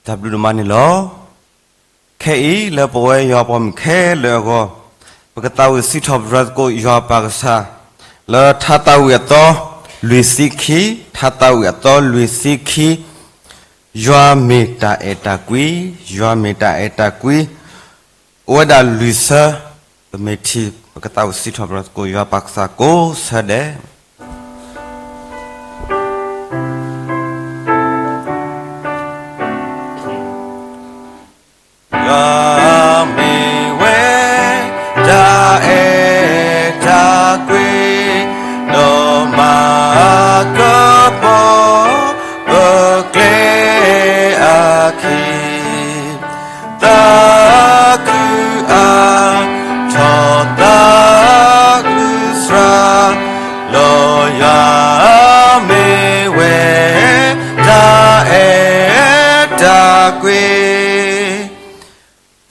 တၢ်ဘျုးဒိၣ်မးန့ၣ်လီၤ. ခဲအံၤလၢပဝဲယွၤပိာ်မုၣ်ခဲလၢာ်အဂီၢ်, ပကသးဝံၣ်စံးထီၣ်ပတြၢၤသကိးယွၤပၢ်ကစၢ်, လၢထါသးဝံၣ်အသီလွံၢ်ဆံခံ, ထါသးဝံၣ်အသီလွံၢ်ဆံခံ, ယွၤမ့ၢ်တၢ်အဲၣ်တၢ်ကွံ, ယွၤမ့ၢ်တၢ်အဲၣ်တၢ်ကွံ, အိၣ်ဝဲဒၣ်လွံၢ်ဆၢ, ပမ့ၢ်ထံၣ် ပကသးဝံၣ်စံးထီၣ်ပတြၢၤသကိးယွၤပၢ်ကစၢ်ကိးဆၢဒဲး. ယွၤမ့ၢ်ဝဲတၢ်အဲၣ်တၢ်ကွံ, ဒီးမၤကပီၤပကျဲအခံ, သးခုအါထီၣ် သးခုစှၤလီၤ, ယွၤမ့ၢ်ဝဲတၢ်အဲၣ်တၢ်ကွံ,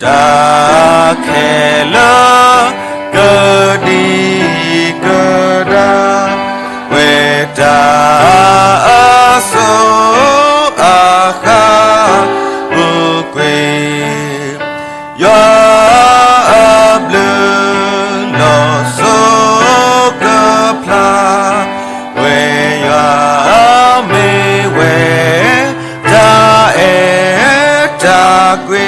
တၢ်ခဲလၢာ်ကဒံကဒါ, ဝဲတၢ်အစိအဃၣ်ပူၤကွံာ်, ယွၤအဘျုးလီၤစိကဖျါ, ဝဲယွၤမ့ၢ်ဝဲတၢ်အဲၣ်တၢ်ကွံ.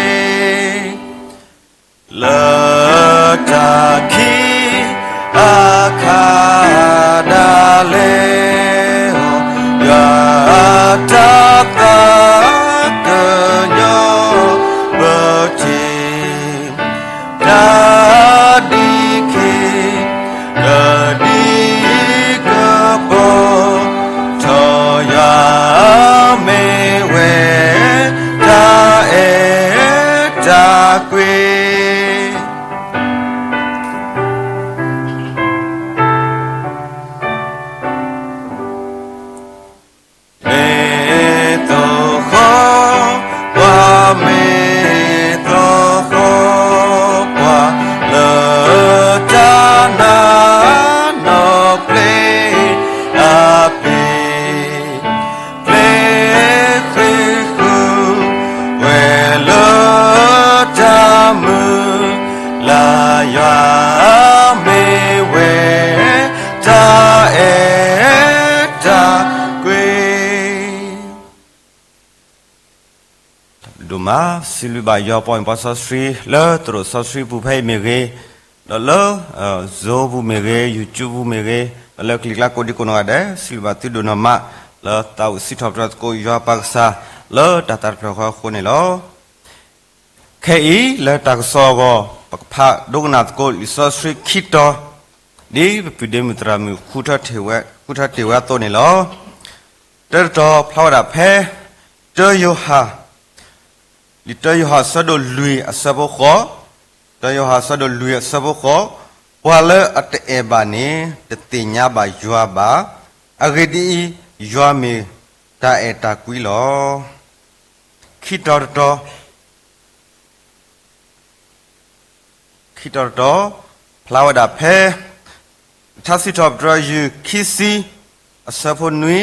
ဒိၣ်မး, စံးဘျုးဘၣ်ယွၤပှၤမ့ၢ်ပှၤစီဆှံ လၢသရိာ်စီဆှံပူၤဖဲအံၤမ့ၢ်ဂ့ၤ, ဒီးလၢ Zoom ပူၤမ့ၢ်ဂ့ၤ, YouTube ပူၤမ့ၢ်ဂ့ၤ, ဒီးလၢကလံၤကျါကိးဒံကိးနီၢ်ဂၤဒဲး, စံးဘျုးဘၣ်သုဒိၣ်နီၢ်မး, လၢသးဝံၣ်စံးထီၣ်ပတြၢၤသကိးယွၤပၢ်ကစၢ် လၢတၢ်သးတဖျၢၣ်ဃီအဃိန့ၣ်လီၤ. ခဲအံၤလၢတၢ်ကစီၣ်အဂီၢ် ပကဖးဒိကနၣ်သကိးလံာ်စီဆှံခံတီၤ, ဒ်ပပုၢ်ဒ့မုၣ်သရၣ်မုၣ် ဃုထၢတ့ၢ်ဝဲအသိးန့ၣ်လီၤ. တၢတတီၤဖျါဝဲဒၣ်ဖဲ တၢယိၤဟၣ်, လံာ်တၢယိၤဟၣ်အဆၢဒိၣ်လွံၢ်အဆၢဖိဃိး, တၢယိၤဟၣ်အဆၢဒိၣ်လွံၢ်အဆၢဖိဃိး, ပှၤလၢအတအဲၣ်ဘၣ်န့ၣ် တသ့ၣ်ညါဘၣ်ယွၤဘၣ်, အဂ့ၢ်ဒ်အံၤ, ယွၤမ့ၢ်တၢ်အဲၣ်တၢ်ကွံလီၤ. ခံတီၤတတီၤ, ခံတီၤတတီၤ, ဖျါဝဲဒၣ်ဖဲ ထါစံးထီၣ်ပတြၢၤယုၢ်ခံဆံ အဆၢဖိနွံ,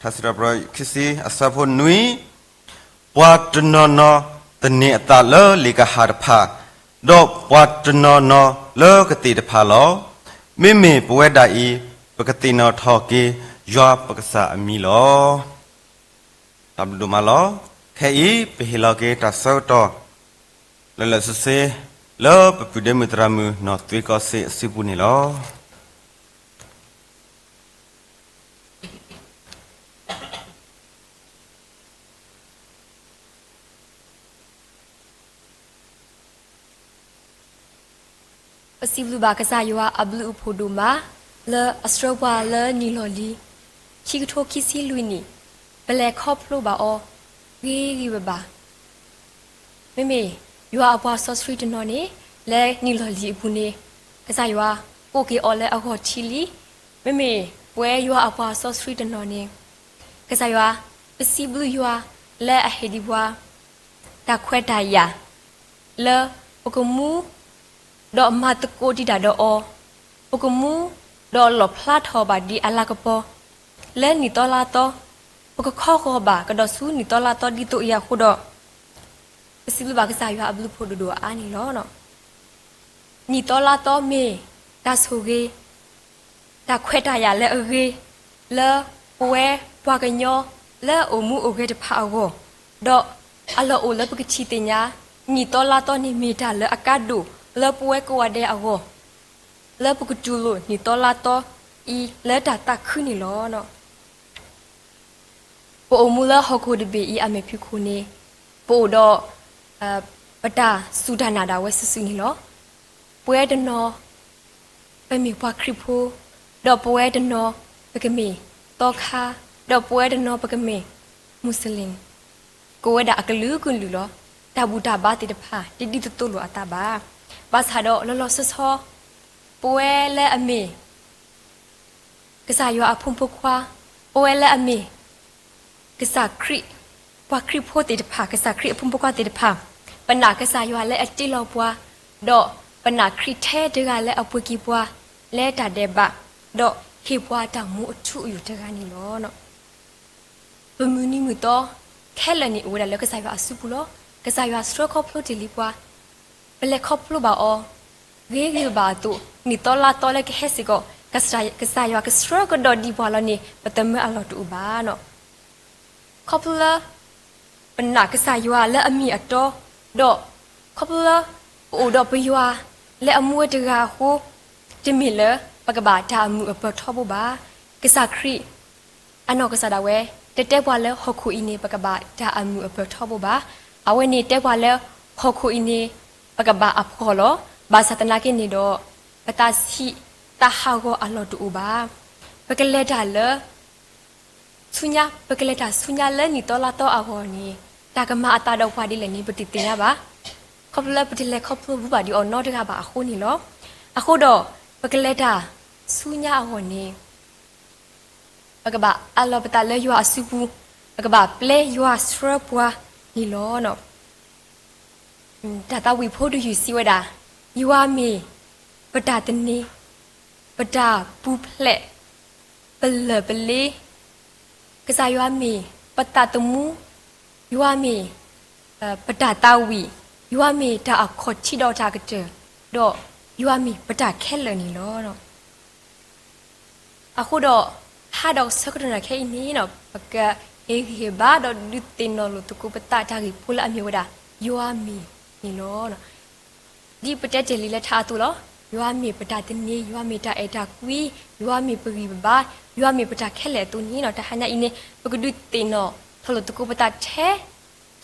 ထါစံးထီၣ်ပတြၢၤယုၢ်ခံဆံ အဆၢဖိနွံ, ပှၤတနီၤနီၤသန့ၤအသးလၢလ့ၣ်ကဟၣ်တဖၣ်, ဒီးပှၤတနီၤနီၤလၢကသ့ၣ်တဖၣ်လီၤ. မ့မ့ၢ်ပဝဲဒၣ်အံၤ ပကသ့ၣ်နီၣ်ထီၣ်က့ၤ ယွၤပကစၢ်အမံၤလီၤ. တၢ်ဘျုးဒိၣ်မးလီၤ. ခဲအံၤ ပဟ့ၣ်လီၤက့ၤတၢ်ဆၢကတီၢ် လၢာ်လၢာ်ဆ့ဆ့ လၢပပုၢ်ဒ့မုၣ်သရၣ်မုၣ် နီၢ်သွ့ကီစ့အစုပူၤန့ၣ်လီၤ. ပစံးဘျုးဘၣ်ကစၢ်ယွၤအဘျုးအဖှိၣ်ဒိၣ်မး လၢအဆှၢပှၤလၢနံၣ်လီၢ်လံၤ ခံကထိခံဆံလွံၢ်နံၣ်, ပလဲၤခီဖျိဘၣ်အီၤ ဂ့ၤဂ့ၤဘၣ်ဘၣ်. မ့မ့ၢ်ယွၤအပှၤစီဆှံတနီၤန့ၣ် လၢနံၣ်လီၢ်လံၤအပူၤန့ၣ် ကစၢ်ယွၤကိးက့ၤအီၤလၢအဂီၢ်ထံလံ. မ့မ့ၢ်ပဝဲယွၤအပှၤစီဆှံတနီၤန့ၣ် ကစၢ်ယွၤ ပစံးဘျုးယွၤလၢအဟ့ၣ်ဒံးပှၤ တၢ်ခွဲးတၢ်ယာ် လၢပကမူ ဒီးမၤသကိးတံာ်တာ်ဒီးအီၤ, ပကမူ ဒီးလီၣ်ဖျါထီၣ်ဘၣ်ဒံးအလၤကပီၤ လၢနံၣ်သီလါသီ, ပကခီဂီၤဘၣ်ကဒီးဆူနံၣ်သီလါသီဒ်သိးအံၤအဃိဒီး ပစံးဘျုးဘၣ်ကစၢ်ယွၤအဘျုးအဖှိၣ်ဒိၣ်ဒိၣ်အါအါန့ၣ်လီၤ. နံၣ်သီလါသီမ့ၢ်တၢ်ဆိၣ်ဂ့ၤ တၢ်ခွဲးတၢ်ယာ်လၢအဂ့ၤ လၢပဝဲပှၤကညီလၢအအိၣ်မူအိၣ်ဂဲၤတဖၣ်အဂီၢ်, ဒီးအလီၢ်အိၣ်လၢပကထံၣ်သ့ၣ်ညါ နံၣ်သီလါသီန့ၣ်မ့ၢ်တၢ်လၢအကါဒိၣ်လၢပဝဲကိးဂၤဒဲးအဂီၢ်, လၢပကတူၢ်လိာ်နံၣ်သီလါသီအံၤလၢတၢ်သးခုန့ၣ်လီၤ. ပအိၣ်မူလၢဟီၣ်ခိၣ်တဘ့ၣ်အံၤအမဲာ်ဖံးခိၣ်န့ၣ် ပအိၣ်ဒီး ပတၢ်စူၢ်တၢ်နာ်ဒၣ်ဝဲစုာ်စုာ်န့ၣ်လီၤ. ပဝဲတနီၤ ပမ့ၢ်ပှၤခရံာ်ဖိ, ဒီးပဝဲတနီၤ ပကမ့ၢ်သီခါ, ဒီးပဝဲတနီၤ ပကမ့ၢ်မူစလ့ၣ်, ကိးဝဲဒၣ်အကလုာ်ကလုာ်လီၤ. တၢ်ဘူၣ်တၢ်ဘါသ့ၣ်တဖၣ် တဒ်သိးသိးလိာ်အသးဘၣ်. ဘၣ်ဆၣ်ဒီးလီၤလီၤဆီဆီ ပဝဲလၢအမ့ၢ် ကစၢ်ယွၤအဖိမုၣ်ဖိခွါ, ပဝဲလၢအမ့ၢ် ကစၢ်ခရံာ်, ပှၤခရံာ်ဖိသ့ၣ်တဖၣ်, ကစၢ်ခရံာ်အဖိမုၣ်ဖိခွါသ့ၣ်တဖၣ်, ပနာ်ကစၢ်ယွၤလၢအတ့လီၤပှၤ, ဒီးပနာ်ခရံာ်ထဲတဂၤလၢအပှ့ၤက့ၤပှၤ လၢတၢ်ဒဲးဘး, ဒီးဟ့ၣ်ပှၤတၢ်မူအထူအယိာ်တဂၤန့ၣ်လီၤ. ပမုၢ်နံၤမုၢ်သီခဲလၢာ်န့ၣ် အိၣ်ဝဲဒၣ်လၢကစၢ်ယွၤအစုပူၤလီၤ. ကစၢ်ယွၤဆှၢခီဖျိတ့ၢ်လံပှၤ, ပလဲၤခီဖျိဘၣ်အီၤ ဂ့ၤဂ့ၤဘၣ်ဘၣ်အသိး, နံၣ်သီလါသီလၢကဟဲစ့ၢ်ကီး, ကစၢ်ယွၤကဆှၢကဒီးဒံးပှၤလီၤန့ၣ် ပသမၢအလီၢ်တအိၣ်ဘၣ်. ခီဖျိလၢ ပနာ်ကစၢ်ယွၤလၢအမ့ၢ်အတီ, ဒီးခီဖျိလၢ ပအိၣ်ဒီးပယွၤလၢအမူဝဲတဂၤအဃိ, တမ့ၢ်လၢပကဘၣ်တၢ်အမုာ်အပၢၤထီဘိဘၣ်. ကစၢ်ခရံာ် အနီၢ်ကစၢ်ဒၣ်ဝဲ တတဲပှၤလၢဟီၣ်ခိၣ်အံၤန့ၣ် ပကဘၣ်တၢ်အမုာ်အပၢၤထီဘိဘၣ်. အဝဲန့ၣ်တဲပှၤလၢ ဟီၣ်ခိၣ်အံၤန့ၣ် ပကဘၣ်အဖှီၣ်လီၤ. ဘၣ်ဆၣ်သနာ်က့န့ၣ်ဒီး ပသးဆံးသးဟးဂီၤအလီၢ်တအိၣ်ဘၣ်. ပကလဲၤတၢ်လၢ ဆူညါ, ပကလဲၤတၢ်ဆူညါလၢနံၣ်သီလါသီအဂီၢ်န့ၣ် တၢ်ကမၤအသးဒီးပှၤဒ်လဲၣ်န့ၣ် ပတသ့ၣ်ညါဘၣ်. ခီဖျိလၢပတလဲၤခီဖျိဘူးဘၣ်ဒံးအီၤနီတဂၤဘၣ်အဃိန့ၣ်လီၤ. အဃိဒီး ပကလဲၤတၢ်ဆူညါအဂီၢ်န့ၣ် ပကဘၣ်အးလီၤပသးလၢယွၤအစုပူၤ, ပကဘၣ်ပျဲယွၤဆှၢပှၤန့ၣ်လီၤ. တၢ်သးဝံၣ်ဖိတယုၢ်စံးဝဲဒၣ်, ယွၤမ့ၢ်ပတၢ်သန့ၤ, ပတၢ်ပူၤဖျဲး, ပလၢၢ်ပလ့, ကစၢ်ယွၤမ့ၢ်ပသးသမူ, ယွၤမ့ၢ်ပတၢ်သးဝံၣ်, ယွၤမ့ၢ်တၢ်အခီၣ်ထံးဒီးတၢ်ကတၢၢ်, ဒီးယွၤမ့ၢ်ပတၢ်ခဲလၢာ်န့ၣ်လီၤ. အဃိဒီး ဟါဒီးဆၢကတီၢ်နၢ်ခဲအံၤန့ၣ် ပက ဟ့ၣ်ဂံၢ်ဟ့ၣ်ဘါ ဒီးဒုးသ့ၣ်နီၣ်လိာ်သကိးပသးတၢ်ဂ့ၢ်ဖိလၢအမ့ၢ်ဝဲဒၣ် ယွၤမ့ၢ်န့ၣ်လီၤ. ဒ်ပတဲတ့ၢ်လံလၢထါအသိးလီၤ. ယွၤမ့ၢ်ပတၢ်သန့ၤ, ယွၤမ့ၢ်တၢ်အဲၣ်တၢ်ကွံ, ယွၤမ့ၢ်ပဂံၢ်ပဘါ, ယွၤမ့ၢ်ပတၢ်ခဲလၢာ်အသိးန့ၣ်လီၤ. တဟါညါအံၤန့ၣ် ပကဒုးသ့ၣ်နီၣ်ထီၣ်လိာ်သကိးပသးထဲ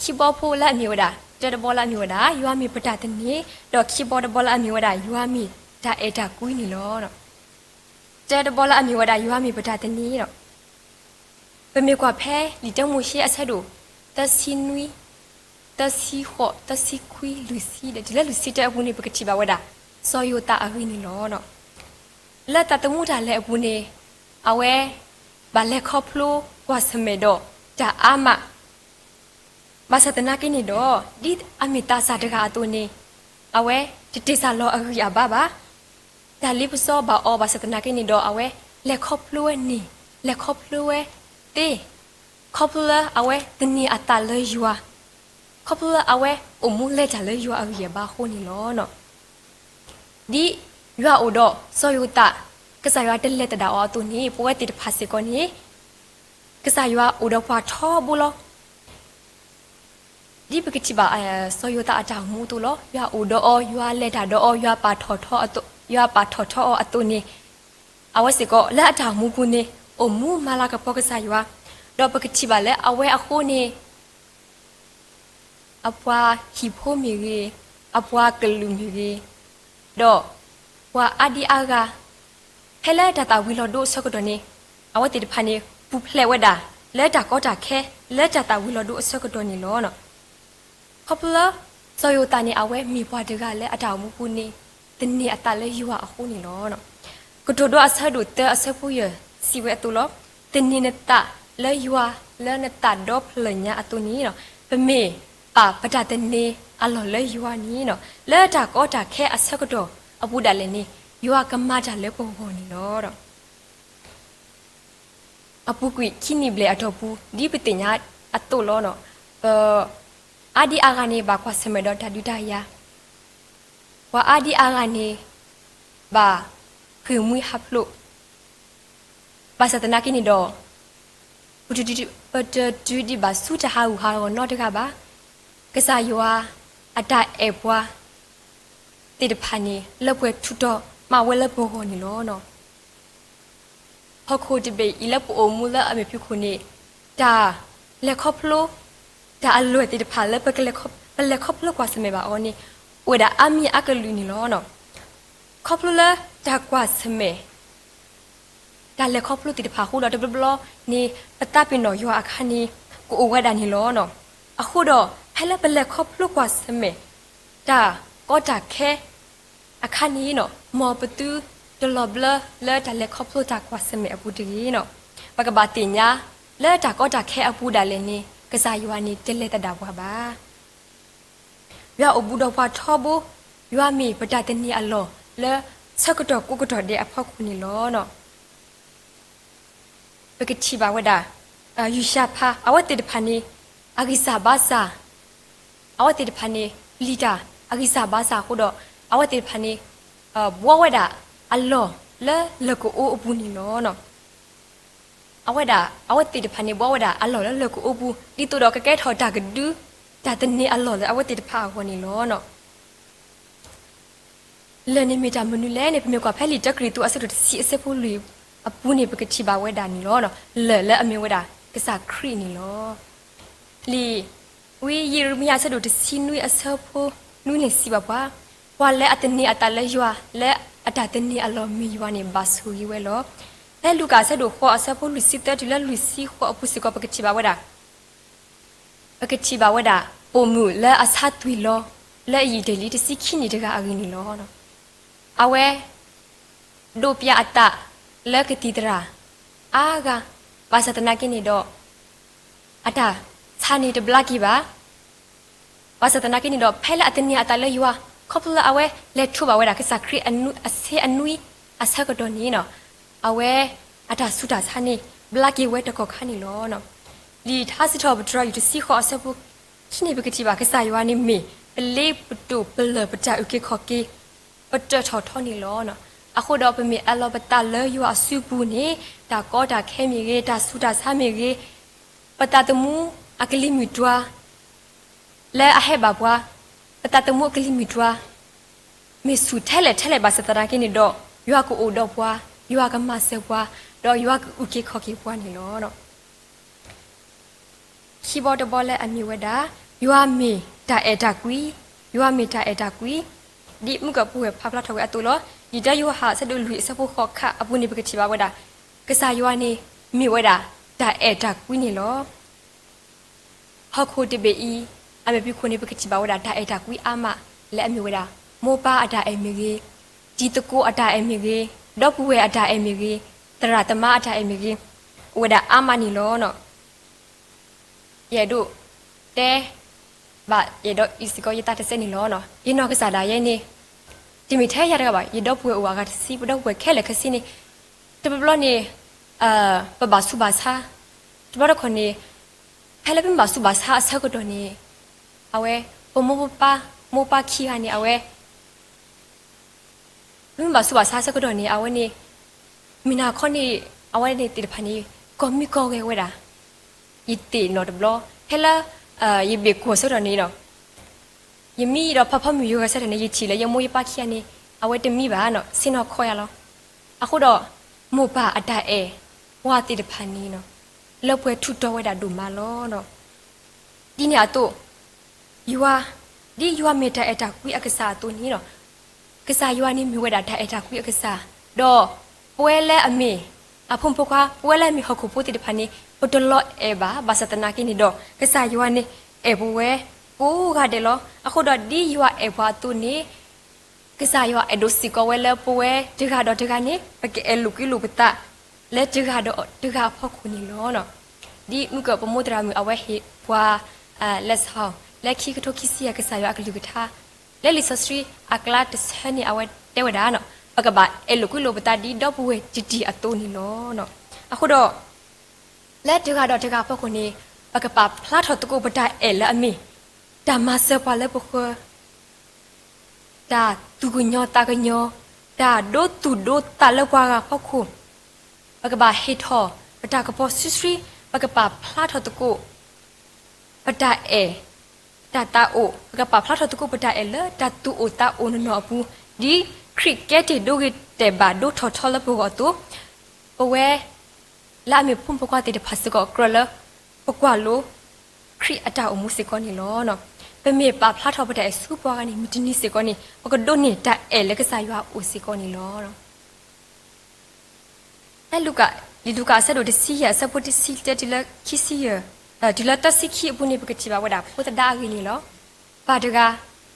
ခံဘီဖိလၢအမ့ၢ်ဝဲဒၣ်, တၢတဘီလၢအမ့ၢ်ဝဲဒၣ် ယွၤမ့ၢ်ပတၢ်သန့ၤ, ဒီးခံဘီတဘီလၢအမ့ၢ်ဝဲဒၣ် ယွၤမ့ၢ်တၢ်အဲၣ်တၢ်ကွံန့ၣ်လီၤ. တၢတဘီလၢအမ့ၢ်ဝဲဒၣ် ယွၤမ့ၢ်ပတၢ်သန့ၤဒီး ပမ့ၢ်ကွၢ်ဖဲလံာ်တၢမိၤၡ့အဆၢဒိၣ် သၢဆံနွံ, သၢဆံဃိး, သၢဆံခွံ, လွံၢ်ဆံဒီး တုၤလၢလွံၢ်ဆံတၢအပူၤန့ၣ် ပကထံၣ်ဘၣ်ဝဲဒၣ် စီၤယိၤသးအဂ့ၢ်န့ၣ်လီၤ. လၢသးသမူတၢ်လဲၤအပူၤန့ၣ် အဝဲဘၣ်လဲၤခီဖျိကွၢ်ဆၢၣ်မဲာ်ဒီးတၢ်အါမး ဘၣ်ဆၣ်သနာ်က့န့ၣ်ဒီး ဒ်အမ့ၢ်သးစၢ်တဂၤအသိးန့ၣ် အဝဲတတ့ၢ်စၢ်လီၤအဂံၢ်အဘါဘၣ်. တၢ်လ့ပစီဘၣ်အီၤဘၣ်ဆၣ်သနာ်က့န့ၣ်ဒီး အဝဲလဲၤခီဖျိဝဲန့ၣ်, လဲၤခီဖျိဝဲသ့, ခီဖျိလၢအဝဲသန့ၤအသးလၢယွၤ, ခီဖျိလၢအဝဲအိၣ်မူလဲၤတၢ်လၢယွၤအဂံၢ်အဘါအဃိန့ၣ်လီၤ. ဒ်ယွၤအိၣ်ဒီးစီၤယိၤသး, ကစၢ်ယွၤတလဲၤသဒၣ်အီၤအသိးန့ၣ် ပဝဲသ့ၣ်တဖၣ်စ့ၢ်ကီးန့ၣ် ကစၢ်ယွၤအိၣ်ဒီးပှၤထီဘိလီၤ. ဒ်ပကထံၣ်ဘၣ် စီၤယိၤသးအတၢ်အိၣ်မူအသိးလီၤ. ယွၤအိၣ်ဒီးအီၤ, ယွၤလဲၤတၢ်ဒီးအီၤ, ယွၤပာ်ထီၣ်ထီ, ယွၤပာ်ထီၣ်ထီအီၤအသိးန့ၣ်, အဝဲစ့ၢ်ကီးလၢအတၢ်အိၣ်မူပူၤန့ၣ် အိၣ်မူမၤလၤကပီၤကစၢ်ယွၤ, ဒီးပကထံၣ်ဘၣ်လၢအဝဲအဃိန့ၣ် အပှၤဟံၣ်ဖိမ့ၢ်ဂ့ၤ, အပှၤကလုာ်မ့ၢ်ဂ့ၤ, ဒီးပှၤအါဒံအါဂၤ, ဖဲလၢတၢ်သၣ်ဝံၤလီၤဒိအဆၢကတီၢ်န့ၣ် အဝဲသ့ၣ်တဖၣ်န့ၣ် ပူၤဖျဲးဝဲဒၣ် လၢတၢ်ကီတၢ်ခဲ လၢတၢ်သၣ်ဝံၤလီၤဒိအဆၢကတီၢ်န့ၣ်လီၤ. ခီဖျိလၢ စီၤယိၤသးန့ၣ် အဝဲမ့ၢ်ပှၤတဂၤလၢအတၢ်အိၣ်မူပူၤန့ၣ် သန့ၤအသးလၢယွၤအဃိန့ၣ်လီၤ. ကတိၤဒိအဆၢဒိၣ်သၢအဆၢဖိယဲၢ် စံးဝဲအသိးလီၤ. သန့ၤနသးလၢယွၤ လၢနသးဒီဖျၢၣ်ညါအသိးန့ၣ်, ပမ့ၢ်ပာ်ပတၢ်သန့ၤအလီၢ်လၢယွၤန့ၣ် လၢတၢ်ကီတၢ်ခဲအဆၢကတီၢ်အပူၤဒၣ်လဲာ်န့ၣ် ယွၤကမၤတၢ်လၢပဂီၢ်န့ၣ်လီၤ. အပူၤကွံာ်ခံနံၣ်ဘျဲၣ်အတီၢ်ပူၤ ဒ်ပသ့ၣ်ညါအသိးလီၤ. ပှၤအါဒံအါဂၤန့ၣ် ဘၣ်ကွၢ်ဆၢၣ်မဲာ်ဒီးတၢ်ဒုးတၢ်ယၤ, ပှၤအါဒံအါဂၤန့ၣ် ဘၣ်ဃ့ၢ်မှံဟးဖျိး, ဘၣ်ဆၣ်သနာ်က့န့ၣ်ဒီး ပတတုၤဒံးဘၣ်ဆူတၢ်ဟးဂူာ်ဟးဂီၤနီတဂၤဘၣ်. ကစၢ်ယွၤအတၢ်အဲၣ်ပှၤသ့ၣ်တဖၣ်န့ၣ် လၢပှဲၤထူးထီၣ်မးဝဲလၢပဂီၢ်န့ၣ်လီၤ. ဟီၣ်ခိၣ်တဘ့ၣ်အံၤလၢပအိၣ်မူလၢအမ့ၢ်ဖုခိၣ်န့ၣ် တၢ်လဲၤခီဖျိ တၢ်အလွဲၢ်သ့ၣ်တဖၣ်လၢ ပလဲၤခီဖျိကွၢ်ဆၢၣ်မဲာ်ဘၣ်အီၤန့ၣ် အိၣ်ဝဲဒၣ်အါမံၤအါကလုာ်န့ၣ်လီၤ. ခီဖျိလၢတၢ်ကွၢ်ဆၢၣ်မဲာ် တၢ်လဲၤခီဖျိသ့ၣ်တဖၣ်အဃိဒီး တဘျီဘျီန့ၣ် ပသးပ့ၤနီၣ်ယွၤအခါန့ၣ် ကအိၣ်ဝဲဒၣ်န့ၣ်လီၤ. အဃိဒီး ဖဲလၢပလဲၤခီဖျိကွၢ်ဆၢၣ်မဲာ် တၢ်ကီတၢ်ခဲအခါန့ၣ် မ်ပသုတလီၤဘျၢလၢတၢ်လဲၤခီဖျိတၢ်ကွၢ်ဆၢၣ်မဲာ်အပူၤတဂ့ၤ. ပကဘၣ်သ့ၣ်ညါ လၢတၢ်ကီတၢ်ခဲအပူၤဒၣ်လဲာ်န့ၣ် ကစၢ်ယွၤန့ၣ်တလဲၤသဒၣ်ပှၤဘၣ်. ယွၤအိၣ်ဘူးဒီးပှၤထီဘိ, ယွၤမ့ၢ်ပတၢ်သန့ၤအလီၢ်လၢဆၢကတီၢ်ကိးကတီၢ်ဒဲးအဖီခိၣ်န့ၣ်လီၤ. ပကထံၣ်ဘၣ်ဝဲဒၣ် ယုၢ်ၡၣ်ဖၣ် အဝဲသ့ၣ်တဖၣ်န့ၣ် အဂံၢ်စၢ်ဘါစၢ်, အဝဲသ့ၣ်တဖၣ်န့ၣ် ပျံၤတၢ်အဂံၢ်စၢ်ဘါစၢ်အဃိဒီး အဝဲသ့ၣ်တဖၣ်န့ၣ် ဘှီဝဲဒၣ်အလီၢ်လၢလၢၢ်ကအိအပူၤန့ၣ်လီၤ. အဝဲဒၣ် အဝဲသ့ၣ်တဖၣ်န့ၣ် ဘှီဝဲဒၣ်အလီၢ်လၢလၢၢ်ကအိပူၤ ဒ်သိးဒီးကကဲထီၣ်တၢ်ကဒု တၢ်သန့ၤအလီၢ်လၢအဝဲသ့ၣ်တဖၣ်အဂီၢ်န့ၣ်လီၤ. လၢၢ်န့ၣ်မ့ၢ်တၢ်မနုၤလဲၣ်န့ၣ် ပမ့ၢ်ကွၢ်ဖဲလံာ်တၢကရံၣ်သူးအဆၢဒိၣ်တဆံအဆၢဖိလွံၢ်အပူၤန့ၣ် ပကထံၣ်ဘၣ်ဝဲဒၣ်န့ၣ်လီၤ. လၢၢ်လၢအမ့ၢ်ဝဲဒၣ်ကစၢ်ခရံာ်န့ၣ်လီၤ. လံာ်ဝံယံးရမံယၤအဆၢဒိၣ်တဆံနွံအဆၢဖိနွံန့ၣ်စံးဘၣ်ပှၤ, ပှၤလၢအသန့ၤအသးလၢယွၤ လၢအတၢ်သန့ၤအလီၢ်မ့ၢ်ယွၤန့ၣ် ဘၣ်ဆိၣ်ဂ့ၤဝဲလီၤ. ဖဲလူၤကၣ်အဆၢဒိၣ်ဃိးအဆၢဖိလွံၢ်ဆံသၢတုၤလၢလွံၢ်ဆံဃိးအပူၤစ့ၢ်ကီး ပကထံၣ်ဘၣ်ဝဲဒၣ် ပကထံၣ်ဘၣ်ဝဲဒၣ် ပိာ်မုၣ်လၢအဆါသွံၣ်လီၤ လၢအယံာ်တ့ၢ်လံတဆံခံနံၣ်တဂၤအဂ့ၢ်န့ၣ်လီၤ. အဝဲ ဒိးပျၢ်အသးလၢကသံၣ်သရၣ်အါဂၤ, ဘၣ်ဆၣ်သနာ်က့န့ၣ်ဒီး အတၢ်ဆါန့ၣ်တဘျါက့ၤဘၣ်. ဘၣ်ဆၣ်သနာ်က့န့ၣ်ဒီး ဖဲလၢအသန့ၤအသးလၢယွၤ ခီဖျိလၢအဝဲလဲၤထိးဘၣ်ဝဲဒၣ် ကစၢ်ခရံာ်အဆ့အနွံအဆၢကတီၢ်န့ၣ် အဝဲအတၢ်ဆူးတၢ်ဆါန့ၣ် ဘျါက့ၤဝဲတကီၢ်ခါန့ၣ်လီၤ. လံာ်ထါစံးထီၣ်ပတြၢၤ ယူၢ်တဆံဃိးအဆၢဖိခံန့ၣ် ပကထံၣ်ဘၣ် ကစၢ်ယွၤန့ၣ်မ့ၢ် ပလ့ပတိၢ်ပလၢၢ်ပတၢ်အုၣ်က့ၤခီၣ်က့ၤ ပတၢၣ်ထီၣ်ထီန့ၣ်လီၤ. အဃိဒီးပမ့ၢ်အၢၣ်လီၤပသးလၢယွၤအစုပူၤန့ၣ် တၢ်ကီတၢ်ခဲမ့ၢ်ဂ့ၤ, တၢ်ဆူးတၢ်ဆါမ့ၢ်ဂ့ၤ, ပသးသမူအကလံၤမုၢ်တွၤ လၢအဟဲဘၣ်ပှၤ, ပသးသမူအကလံၤမုၢ်တွၤ မ့ၢ်ဆူၣ်ထဲလဲၣ်ထဲလဲၣ်ဘၣ်ဆၣ်သနာ်က့န့ၣ်ဒီး, ယွၤကအိၣ်ဒီးပှၤ, ယွၤကမၤစၢၤပှၤ, ဒီးယွၤကအုၣ်က့ၤခီၣ်က့ၤပှၤန့ၣ်လီၤ. ခံဘီတဘီလၢအမ့ၢ်ဝဲဒၣ် ယွၤမ့ၢ်တၢ်အဲၣ်တၢ်ကွံ, ယွၤမ့ၢ်တၢ်အဲၣ်တၢ်ကွံ, ဒ်မုၢ်ကီၢ်ပဝဲၢ်ဖးဖျါထီၣ်ဝဲအသိးလီၤ. လံာ်တၢယိၤဟၣ်အဆၢဒိၣ်လွံၢ်အဆၢဖိဃိးခါအပူၤန့ၣ် ပကထံၣ်ဘၣ်ဝဲဒၣ် ကစၢ်ယွၤန့ၣ် မ့ၢ်ဝဲဒၣ်တၢ်အဲၣ်တၢ်ကွံန့ၣ်လီၤ. ဟီၣ်ခိၣ်တဘ့ၣ်အံၤ အမဲာ်ဖံးခိၣ်န့ၣ် ပကထံၣ်ဘၣ်ဝဲဒၣ်တၢ်အဲၣ်တၢ်ကွံအါမး လၢအမ့ၢ်ဝဲဒၣ် မိၢ်ပၢ်အတၢ်အဲၣ်မ့ၢ်ဂ့ၤ, တံၤသကိးအတၢ်အဲၣ်မ့ၢ်ဂ့ၤ, ဒီပုၢ်ဝဲၢ်အတၢ်အဲၣ်မ့ၢ်ဂ့ၤ, သရၣ်သမါအတၢ်အဲၣ်မ့ၢ်ဂ့ၤ, အိၣ်ဝဲဒၣ်အါမးန့ၣ်လီၤ. ယအဲၣ်ဒိးတဲဘၣ် ယအဲၣ်ဒိးအံၤစ့ၢ်ကီးယသးတစဲးန့ၣ်လီၤ. ယနီၢ်ကစၢ်ဒၣ်ယဲန့ၣ် တမ့ၢ်ထဲယၤတဂၤဘၣ်, ယဒီပုၢ်ဝဲၢ်အိၣ်အဂၤတဆံ, ပဒီပုၢ်ဝဲၢ်ခဲလၢာ်ခဲဆ့န့ၣ် တဘျီဘျီန့ၣ် ပဘၣ်ဆူးဘၣ်ဆါ, တဘျီတခီၣ်န့ၣ် ဖဲလၢပမ့ၢ်ဘၣ်ဆူးဘၣ်ဆါအဆၢကတီၢ်န့ၣ် အဝဲ ပမိၢ်ပၢ်, မိၢ်ပၢ်ခံဂၤန့ၣ် အဝဲ ပမ့ၢ်ဘၣ်ဆူးဘၣ်ဆါအဆၢကတီၢ်န့ၣ် အဝဲန့ၣ် မုၢ်နၤခီန့ၣ် အဝဲန့ၣ်သ့ၣ်တဖၣ်န့ၣ် ကီၢ်မံကီၢ်ဂဲၤဝဲဒၣ်. ယသ့ၣ်နီၣ်တဘျီ ဖဲလၢ ယဘ့ၣ်ကီၢ်ဆၢကတီၢ်န့ၣ်ဒီး ယမံဒီးဖးဖီမုၢ်ယိၤဂဲၤဆၢကတီၢ်န့ၣ် ယထံၣ်လၢယမိၢ်ယပၢ်ခံဂၤန့ၣ် အဝဲတမံဘၣ်နီၤ ဆ့ၣ်နီၤခီယၤလီၤ. အဃိဒီး မိၢ်ပၢ်အတၢ်အဲၣ်ပှၤသ့ၣ်တဖၣ်န့ၣ် လၢပှဲၤထူးတီၤဝဲဒၣ်ဒိၣ်မးလီၤ. ဒ်န့ၣ်အသိး ယွၤ, ဒ်ယွၤမ့ၢ်တၢ်အဲၣ်တၢ်ကွံအကစၢ်အသိးန့ၣ်လီၤ. ကစၢ်ယွၤန့ၣ်မ့ၢ်ဝဲဒၣ်တၢ်အဲၣ်တၢ်ကွံအကစၢ်, ဒီးပဝဲလၢအမ့ၢ်အဖိမုၣ်ဖိခွါ, ပဝဲလၢအမ့ၢ်ဟီၣ်ခိၣ်ဖိသ့ၣ်တဖၣ်န့ၣ် ပတလီၤအဲၣ်ဘၣ်, ဘၣ်ဆၣ်သနာ်က့န့ၣ်ဒီး ကစၢ်ယွၤန့ၣ်အဲၣ်ပဝဲကိးဂၤဒဲးလီၤ. အဃိဒီးဒ်ယွၤအဲၣ်ပှၤအသိးန့ၣ် ကစၢ်ယွၤအဲၣ်ဒိးစ့ၢ်ကီးဝဲလၢပဝဲတဂၤဒီးတဂၤန့ၣ် ပကအဲၣ်လိာ်ကွံလိာ်ပသး လၢတဂၤဒီးတဂၤအဖီခိၣ်န့ၣ်လီၤ. ဒ်မုၢ်ကီၢ်ပမိၢ်သရၣ်မုၣ်အဝဲဟ့ၣ်ပှၤ လၢဆၣ် လၢခံကထိခံဆံယဲၢ် ကစၢ်ယွၤအကလုၢ်ကထါ လၢလံာ်စီဆှံအကျါတဆၢန့ၣ် အဝဲတဲဝဲဒၣ် ပကဘၣ်အဲၣ်လိာ်ကွံလိာ်ပသးဒ်ဒီပုၢ်ဝဲၢ်တံၢ်တံၢ်အသိးန့ၣ်လီၤ. အဃိဒီး လၢတဂၤဒီးတဂၤအဖီခိၣ်န့ၣ် ပကပာ်ဖျါထီၣ်သကိးပတၢ်အဲၣ်လၢအမ့ၢ် တၢ်မၤစၢၤပှၤလၢပဃၢၤ တၢ်သူၣ်ကညီၤသးကညီၤ, တၢ်ဒိသူၣ်ဒိသးလၢပှၤဂၤအဖီခိၣ်, ပကဘၣ်ဟ့ၣ်ထီၣ်ပတၢ်ကပီၤစုဆှံ, ပကပာ်ဖျါထီၣ်သကိး ပတၢ်အဲၣ်, တၢ်သးအိၣ်, ပကပာ်ဖျါထီၣ်သကိးပတၢ်အဲၣ်လၢတၢ်သူၣ်အိၣ်သးအိၣ်နီၢ်နီၢ်အပူၤ, ဒ်ခရံာ်ကဲတ့ၢ်ဒိဂ့ၤတဲာ်ဘၣ်ဒိထီၣ်ထီလၢပဂီၢ်အသိး, ပဝဲ လၢအမ့ၢ်ဖိမုၣ်ဖိခွါသ့ၣ်တဖၣ်စ့ၢ်ကီး ကြၢးလၢပကွၢ်လိ ခရံာ်အတၢ်အိၣ်မူစ့ၢ်ကီးန့ၣ်လီၤ. ပမ့ၢ်ပာ်ဖျါထီၣ်ပတၢ်အဲၣ်ဆူပှၤဂၤန့ၣ် မုၢ်တနံၤစ့ၢ်ကီးန့ၣ် ပကဒိးန့ၢ်တၢ်အဲၣ်လၢကစၢ်ယွၤအအိၣ်စ့ၢ်ကီးန့ၣ်လီၤ. လၢလူၤကၣ်, လံာ်လူၤကၣ်အဆၢဒိၣ်တဆံယဲၢ် အဆၢဖိတဆံတၢတုၤလၢခံဆံယဲၢ်, တုၤလၢသၢဆံခံအပူၤန့ၣ် ပကထံၣ်ဘၣ်ဝဲဒၣ်ဖိသဒါအဂ့ၢ်န့ၣ်လီၤ. ပၢ်တဂၤ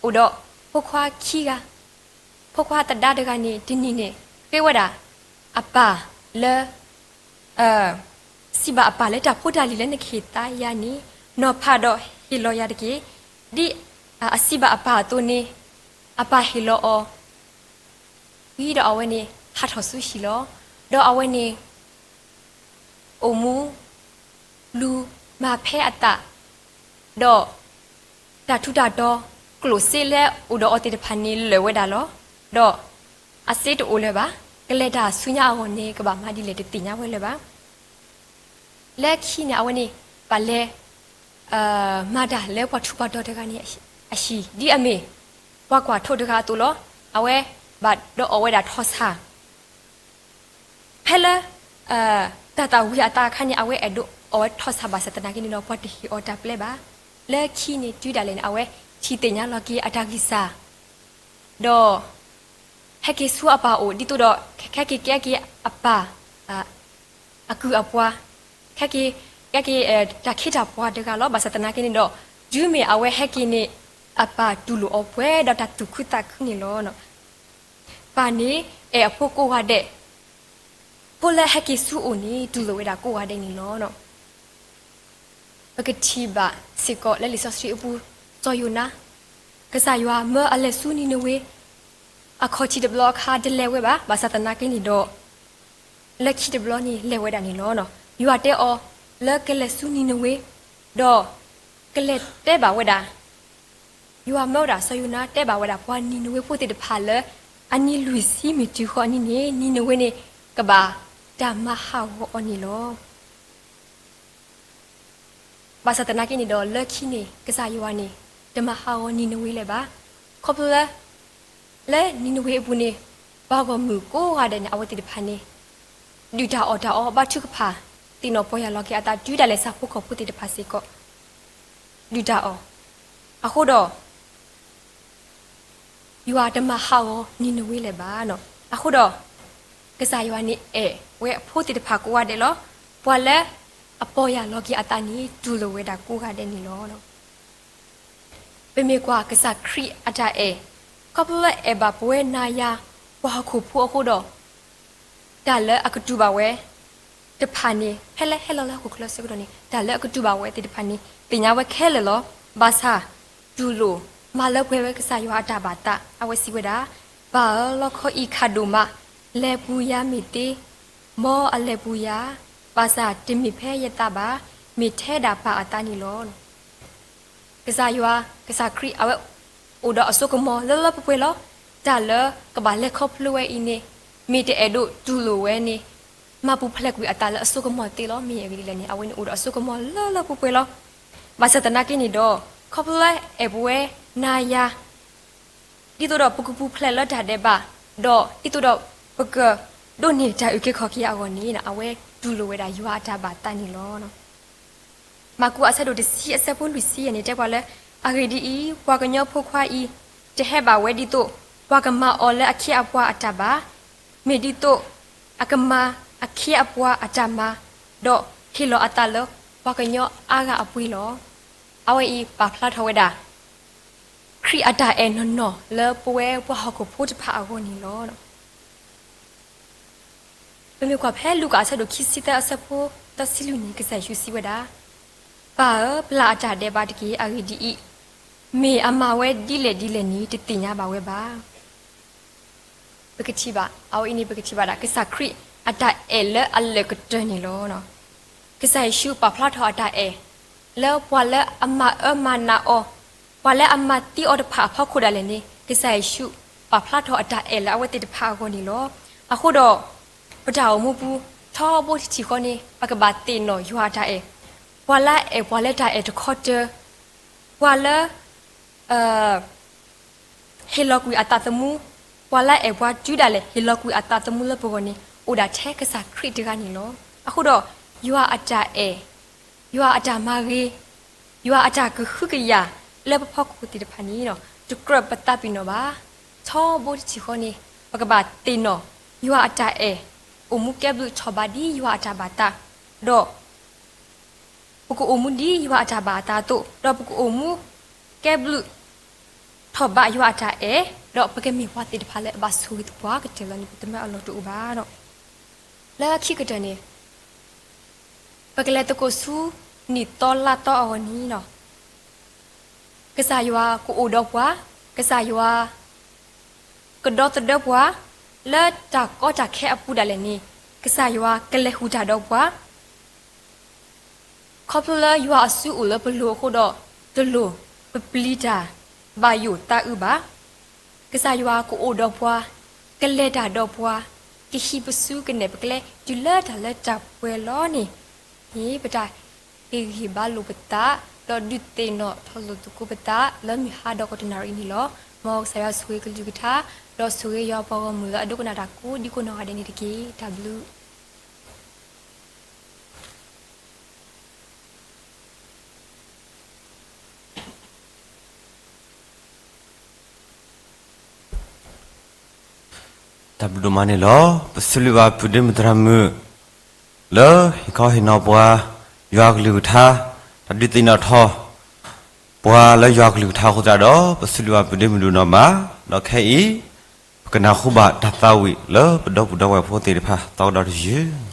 အိၣ်ဒီးဖိခွါခံဂၤ, ဖိခွါသဒါတဂၤန့ၣ် တနံၤန့ၣ် ဃ့ဝဲဒၣ်အပၢ်လၢ စံးဘၣ်အပၢ်လၢ တၢ်ဖိတၢ်လံၤလၢနကဟ့ၣ်သါယၤန့ၣ် နီၤဖးဒီးဟ့ၣ်လီၤယၤတက့ၢ်. ဒ်အစံးဘၣ်အပၢ်အသိးန့ၣ် အပၢ်ဟ့ၣ်လီၤအီၤ ဝံၤဒီးအဝဲန့ၣ် ဟးထီၣ်ဆူဟံၣ်လီၤ. ဒီးအဝဲန့ၣ် အိၣ်မူ လူၤမၤဖဲအသး ဒီး တၢ်ထူးတၢ်တီၤ ကျိၣ်စ့လၢအိၣ်ဒီးအီၤသ့ၣ်တဖၣ်န့ၣ်လၢာ်ဝဲဒၣ်လီၤ. ဒီးအစ့တအိၣ်လၢၤဘၣ်. ကလဲၤတၢ်ဆူညါအဂီၢ်န့ၣ် ကဘၣ်မၤဒ်လဲၣ်တသ့ၣ်ညါဝဲလၢၤဘၣ်. လၢခံန့ၣ် အဝဲန့ၣ် ဘၣ်လဲၤ မၤတၢ်လၢပှၤထူးပှၤတီၤတဂၤန့ၣ်အဟံၣ် ဒ်အမ့ၢ် ပှၤကွၢ်ထိးတဂၤအသိးလီၤ. အဝဲဘၣ်ဒီးအီၣ်ဝဲဒၣ်ထီၣ်ဆၣ် ဖဲလၢ တၢ်သၣ်ဝံၤအသးအခါန့ၣ် အဝဲအဲၣ်ဒိးအီၣ်ဝဲထီၣ်ဆၣ်ဘၣ်ဆၣ်သနာ်က့န့ၣ်ဒီး ပှၤတဟ့ၣ်အီၤတၢ်ပျဲဘၣ်. လၢခံန့ၣ်တုၤဒၣ်လဲာ်န့ၣ် အဝဲထံၣ်သ့ၣ်ညါလီၤက့ၤအတၢ်ဂံၢ်စၢ် ဒီး ဟဲက့ၤဆူအပၢ်အိၣ် ဒ်သိးဒီး ခဲက့ၤကဲက့ၤအပၢ် အကုၢ်အပှၤ ခဲက့ၤ ကဲက့ၤ တၢ်ခ့တၢ်ပှၤတဂၤလီၤ. ဘၣ်ဆၣ်သနာ်က့န့ၣ်ဒီး တုၤမ့ၢ်အဝဲဟဲက့ၤန့ၣ် အပၢ်တူၢ်လိာ်အီၤပှဲၤဒီးတၢ်သူၣ်ခုသးခုန့ၣ်လီၤ. ပၢ်န့ၣ်အဲၣ်အဖိကိးဂၤဒဲး, ဖိလၢဟဲက့ၤဆူအအိၣ်န့ၣ် တူၢ်လိာ်ဝဲဒၣ်ကိးဂၤဒဲးန့ၣ်လီၤ. ပကထံၣ်ဘၣ်စ့ၢ်ကီးလၢလံာ်စီဆှံအပူၤ စီၤယိၤနါ, ကစၢ်ယွၤမၢအလဲၤဆူနံၤနဝ့, အခီၣ်ထံးတဘျီအခါတလဲၤဝဲဘၣ်. ဘၣ်ဆၣ်သနာ်က့န့ၣ်ဒီး လၢခံတဘျီန့ၣ်လဲၤဝဲဒၣ်န့ၣ်လီၤ. ယွၤတဲအီၤလၢကလဲၤဆူနံၤနဝ့, ဒီးကလဲၤတဲဘၣ်ဝဲဒၣ် ယွၤမၢဝဲဒၣ်စီၤယိၤနါတဲဘၣ်ဝဲဒၣ်ပှၤနံၤနဝ့ဖိသ့ၣ်တဖၣ်လၢ အနံၤလွံၢ်ဆံမ့ၢ်တုၤဃီၤအနံၤန့ၣ် နံၤနဝ့န့ၣ် ကဘၣ်တၢ်မၤဟးဂီၤအီၤန့ၣ်လီၤ. ဘၣ်ဆၣ်သနာ်က့န့ၣ်ဒီး လၢခံန့ၣ် ကစၢ်ယွၤန့ၣ် တမၤဟးဂီၤနံၤနဝ့လဲၣ်ဘၣ်. ခီဖျိလၢ လၢနံၤနဝ့အပူၤန့ၣ် ပှၤဂီၢ်မုၢ်ကိးဂၤဒဲးန့ၣ် အဝဲသ့ၣ်တဖၣ်န့ၣ် ဒုၣ်တၢ်အီၣ်တၢ်အီဘါထုကဖၣ်, သ့ၣ်နီၣ်ပီၢ်ယၢ်လီၤက့ၤအသးတုၤဒၣ်လဲာ် ဆၣ်ဖိကီၢ်ဖိသ့ၣ်တဖၣ်စ့ၢ်ကီး ဒုၣ်တၢ်အီၣ်. အဃိဒီး ယွၤတမၤဟးဂီၤနံၤနဝ့လဲၣ်ဘၣ်. အဃိဒီး ကစၢ်ယွၤန့ၣ်အဲၣ်ဝဲအဖိသ့ၣ်တဖၣ်ကိးဂၤဒဲးလီၤ. ပှၤလၢအပီၢ်ယၢ်လီၤက့ၤအသးန့ၣ် တူၢ်လိာ်ဝဲဒၣ်ကိးဂၤဒဲးန့ၣ်လီၤ. ပမ့ၢ်ကွၢ်ကစၢ်ခရံာ်အတၢ်အဲၣ်, ခီဖျိလၢအဲၣ်ဘၣ်ပဝဲနၤယၤ ပှၤဟီၣ်ခိၣ်ဖိအဃိဒီး တၢ်လၢအကတူၢ်ဘၣ်ဝဲတဖၣ်န့ၣ် ဖဲလၢဟဲလီၤလၢဟီၣ်ခိၣ်ချၢအဆၢကတီၢ်န့ၣ် တၢ်လၢအကတူၢ်ဘၣ်ဝဲသ့ၣ်တဖၣ်န့ၣ် သ့ၣ်ညါဝဲခဲလၢာ်လီၤ. ဘၣ်ဆၣ် တူၢ်လိာ်မၤလၢပှဲၤဝဲကစၢ်ယွၤအတၢ်ဘၣ်သး အဝဲစံးဝဲဒၣ်, ပၢ်ဧၢ, လီခီအံၤခးဒိၣ်မး, လဲၤပူၤယၤမ့ၢ်သ့, မ်အလဲၤပူၤယၤ, ဘၣ်ဆၣ်တမ့ၢ်ဖဲယသးဘၣ်, မ့ၢ်ထဲဒၣ်ပၢ်အသးန့ၣ်လီၤ. ကစၢ်ယွၤ, ကစၢ်ခရံာ် အဝဲအိၣ်ဒီးအစိကမီၤလၢလၢပှဲၤပှဲၤလီၤ. တၢ်လၢကဘၣ်လဲၤခီဖျိဝဲအံၤန့ၣ် မ့ၢ်တအဲၣ်ဒိးတူၢ်လိာ်ဝဲန့ၣ် မၤပူၤဖျဲးကွံာ်အသးလၢအစိကမီၤသ့လီၤ. မ့ၢ်အဂ့ၢ်ဒ်လဲၣ်န့ၣ် အဝဲန့ၣ်အိၣ်ဒီးအစိကမီၤလၢလၢပှဲၤပှဲၤလီၤ. ဘၣ်ဆၣ်သနာ်က့န့ၣ်ဒီး ခီဖျိလၢအဲၣ်ပဝဲနၤယၤ ဒ်သိးဒီးပကပူၤဖျဲးလၢတၢ်ဒဲးဘး, ဒီးဒ်သိးဒီးပကဒိးန့ၢ်တၢ်အုၣ်က့ၤခီၣ်က့ၤအဂီၢ်န့ၣ် အဝဲတူၢ်လိာ်ဝဲဒၣ်ယွၤအတၢ်ဘၣ်သးန့ၣ်လီၤ. မၢ်ကူးအဆၢဒိၣ်တဆံအဆၢဖိလွံၢ်ဆံယဲၢ်န့ၣ် တဲပှၤလၢ အဂ့ၢ်ဒ်အံၤ, ပှၤကညီဖိခွါအံၤ တဟဲဘၣ်ဝဲဒ်သိး ပှၤကမၤအီၤလၢအခ့အပှၤအတၢ်ဘၣ်, မ့ၢ်ဒ်သိးအကမၤအခ့အပှၤအတၢ်မၤ, ဒီးဟ့ၣ်လီၤအသးလၢပှၤကညီအါဂၤအပှ့ၤလီၤ. အဝဲအံၤပာ်ဖျါထီၣ်ဝဲဒၣ် ခရံာ်အတၢ်အဲၣ်နီၢ်နီၢ်လၢပဝဲပှၤဟီၣ်ခိၣ်ဖိတဖၣ်အဂီၢ်န့ၣ်လီၤ. ပမ့ၢ်ကွၢ်ဖဲလူၤကၣ်အဆၢဒိၣ်ခံဆံသၢအဆၢဖိသၢဆံလွံၢ်န့ၣ် ကစၢ်ယ့ၣ်ၡူးစံးဝဲဒၣ်, ပၢ်ဧၢ, ပျၢ်အတၢ်ဒဲးဘးတက့ၢ်. အဂ့ၢ်ဒ်အံၤ, မ့ၢ်အမၤဝဲဒ်လဲၣ်ဒ်လဲၣ်န့ၣ် တသ့ၣ်ညါဘၣ်ဝဲဘၣ်. ပကထံၣ်ဘၣ်, အဝဲအံၤန့ၣ် ပကထံၣ်ဘၣ်ဒၣ်ကစၢ်ခရံာ်အတၢ်အဲၣ်လၢအလၢာ်ကတၢၢ်န့ၣ်လီၤ. ကစၢ်ယ့ၣ်ၡူးပာ်ဖျါထီၣ်အတၢ်အဲၣ် လၢပှၤလၢအမၤအၢမၤနးအီၤ, ပှၤလၢအမၤသံအီၤတဖၣ်အဖီခိၣ်ဒၣ်လဲာ်န့ၣ် ကစၢ်ယ့ၣ်ၡူးပာ်ဖျါထီၣ်အတၢ်အဲၣ်လၢအဝဲသ့ၣ်တဖၣ်အဂီၢ်န့ၣ်လီၤ. အဃိဒီး ပတၢ်အိၣ်မူပူၤ ထီဘိတထံၣ်ဃီန့ၣ် ပကဘၣ်သ့ၣ်နီၣ်ယွၤအတၢ်အဲၣ်, ပှၤလၢအအဲၣ်ပှၤလၢတၢ်အဲၣ်တခီတၢၤ, ပှၤလၢ ဟ့ၣ်လီၤကွံာ်အသးသမူ, ပှၤလၢအအဲၣ်ပှၤတုၤဒၣ်လဲာ် ဟ့ၣ်လီၤကွံာ်အသးသမူလၢပဂီၢ်န့ၣ် အိၣ်ဒၣ်ထဲကစၢ်ခရံာ်တဂၤန့ၣ်လီၤ. အဃိဒီး ယွၤအတၢ်အဲၣ်, ယွၤအတၢ်မၤဂ့ၤ, ယွၤအတၢ်ကဟုကယာ်လၢပဖီခိၣ်သ့ၣ်တဖၣ်န့ၣ် တကြၢးပသးပ့ၤနီၣ်ဘၣ်. ထီဘိတထံၣ်ဃီန့ၣ် ပကဘၣ်သ့ၣ်နီၣ်ယွၤအတၢ်အဲၣ်, အိၣ်မူကဲဘျုးထီၣ်ဘးဒ်ယွၤအတၢ်ဘၣ်သး, ဒီး ပကအိၣ်မူဒ်ယွၤအတၢ်ဘၣ်အသးအသိး, ဒီးပကအိၣ်မူကဲဘျုးထီၣ်ဘးယွၤအတၢ်အဲၣ်, ဒီးပကမ့ၢ်ပှၤသ့ၣ်တဖၣ်လၢအဘၣ်ဆိၣ်ဂ့ၤသပှၢ်ကတၢၢ်လီၤန့ၣ် ပသးမ့ၢ်အလီၢ်တအိၣ်ဘၣ်ဒီး, လၢခံကတၢၢ်န့ၣ် ပကလဲၤသကိးဆူနံၣ်သီလါသီအဂီၢ်န့ၣ်လီၤ. ကစၢ်ယွၤကအိၣ်ဒီးပှၤ, ကစၢ်ယွၤ ကဒီသဒၢပှၤ, လၢတၢ်ကီတၢ်ခဲအပူၤဒၣ်လဲာ်န့ၣ် ကစၢ်ယွၤကလဲၤဃုာ်တၢ်ဒီးပှၤ, ခီဖျိလၢယွၤအစုအိၣ်လၢပလိၤအဃိဒီး တလိၣ်ပပျံၤတၢ်ဘၣ်ယိၣ်သးအုးဘၣ်. ကစၢ်ယွၤကအိၣ်ဒီးပှၤ, ကလဲၤတၢ်ဒီးပှၤ, ကဟံးပစုကနဲၣ်ပကျဲတုၤလၢတၢ်လၢတၢ်ပှဲၤလီၤန့ၣ်, န့ၣ်ပတၢ်ဟ့ၣ်ဂံၢ်ဟ့ၣ်ဘါလိာ်ပသး, ဒီးဒုးသ့ၣ်နီၣ်ထီၣ်လိာ်သကိးပသး လၢမုၢ်ဟါဒီးကီၢ်တနၣ်ရံၣ်န့ၣ်လီၤ. မ်ကစၢ်ယွၤဆိၣ်ဂ့ၤကလုၢ်ကထါ, ဒီးဆိၣ်ဂ့ၤယွၤပှၤဂီၢ်မုၢ်လၢအဒိကနၣ်တၢ်ကိးဒံကိးနီၢ်ဂၤဒဲးန့ၣ်တက့ၢ်. တၢ်ဘျုးတၢ်ဘျုးဒိၣ်မးန့ၣ်လီၤ. ပစံးဘျုးဘၣ်ပုၢ်ဒ့မုၣ်သရၣ်မုၣ် လၢဟ့ၣ်ခီဟ့ၣ်နီၤပှၤ ယွၤကလုၢ်ကထါ, တၢ်ဒုးသ့ၣ်နီၣ်ထီၣ် ပှၤလၢယွၤကလုၢ်ကထါအဃိသတးဒီး ပစံးဘျုးဘၣ်ပုၢ်ဒ့မုၣ်ဒိၣ်နီၢ်မး, ဒီးခဲအံၤ ပကနၢ်ဟူဘၣ်တၢ်သးဝံၣ်လၢပဒီပုၢ်ဒီဝဲၢ်ဖိသ့ၣ်တဖၣ် သီကဒီးတယုၢ်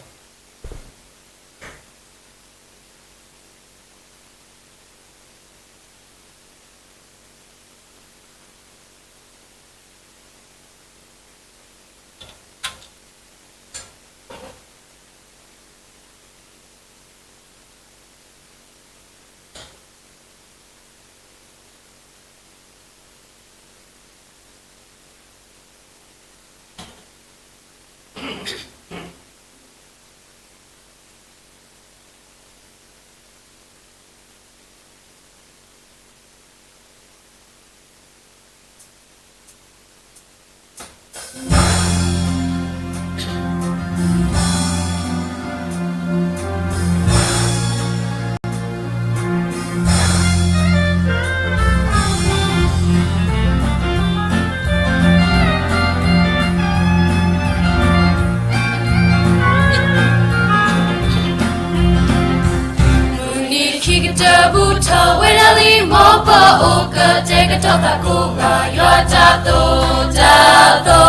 ပဘူၣ်ထီၣ်ဝဲဒၣ်လံ မ်ပအိၣ်ကတဲာ်ကတီၤသးကိးဂၤ ယွၤတၢ်သိၣ်တၢ်သီ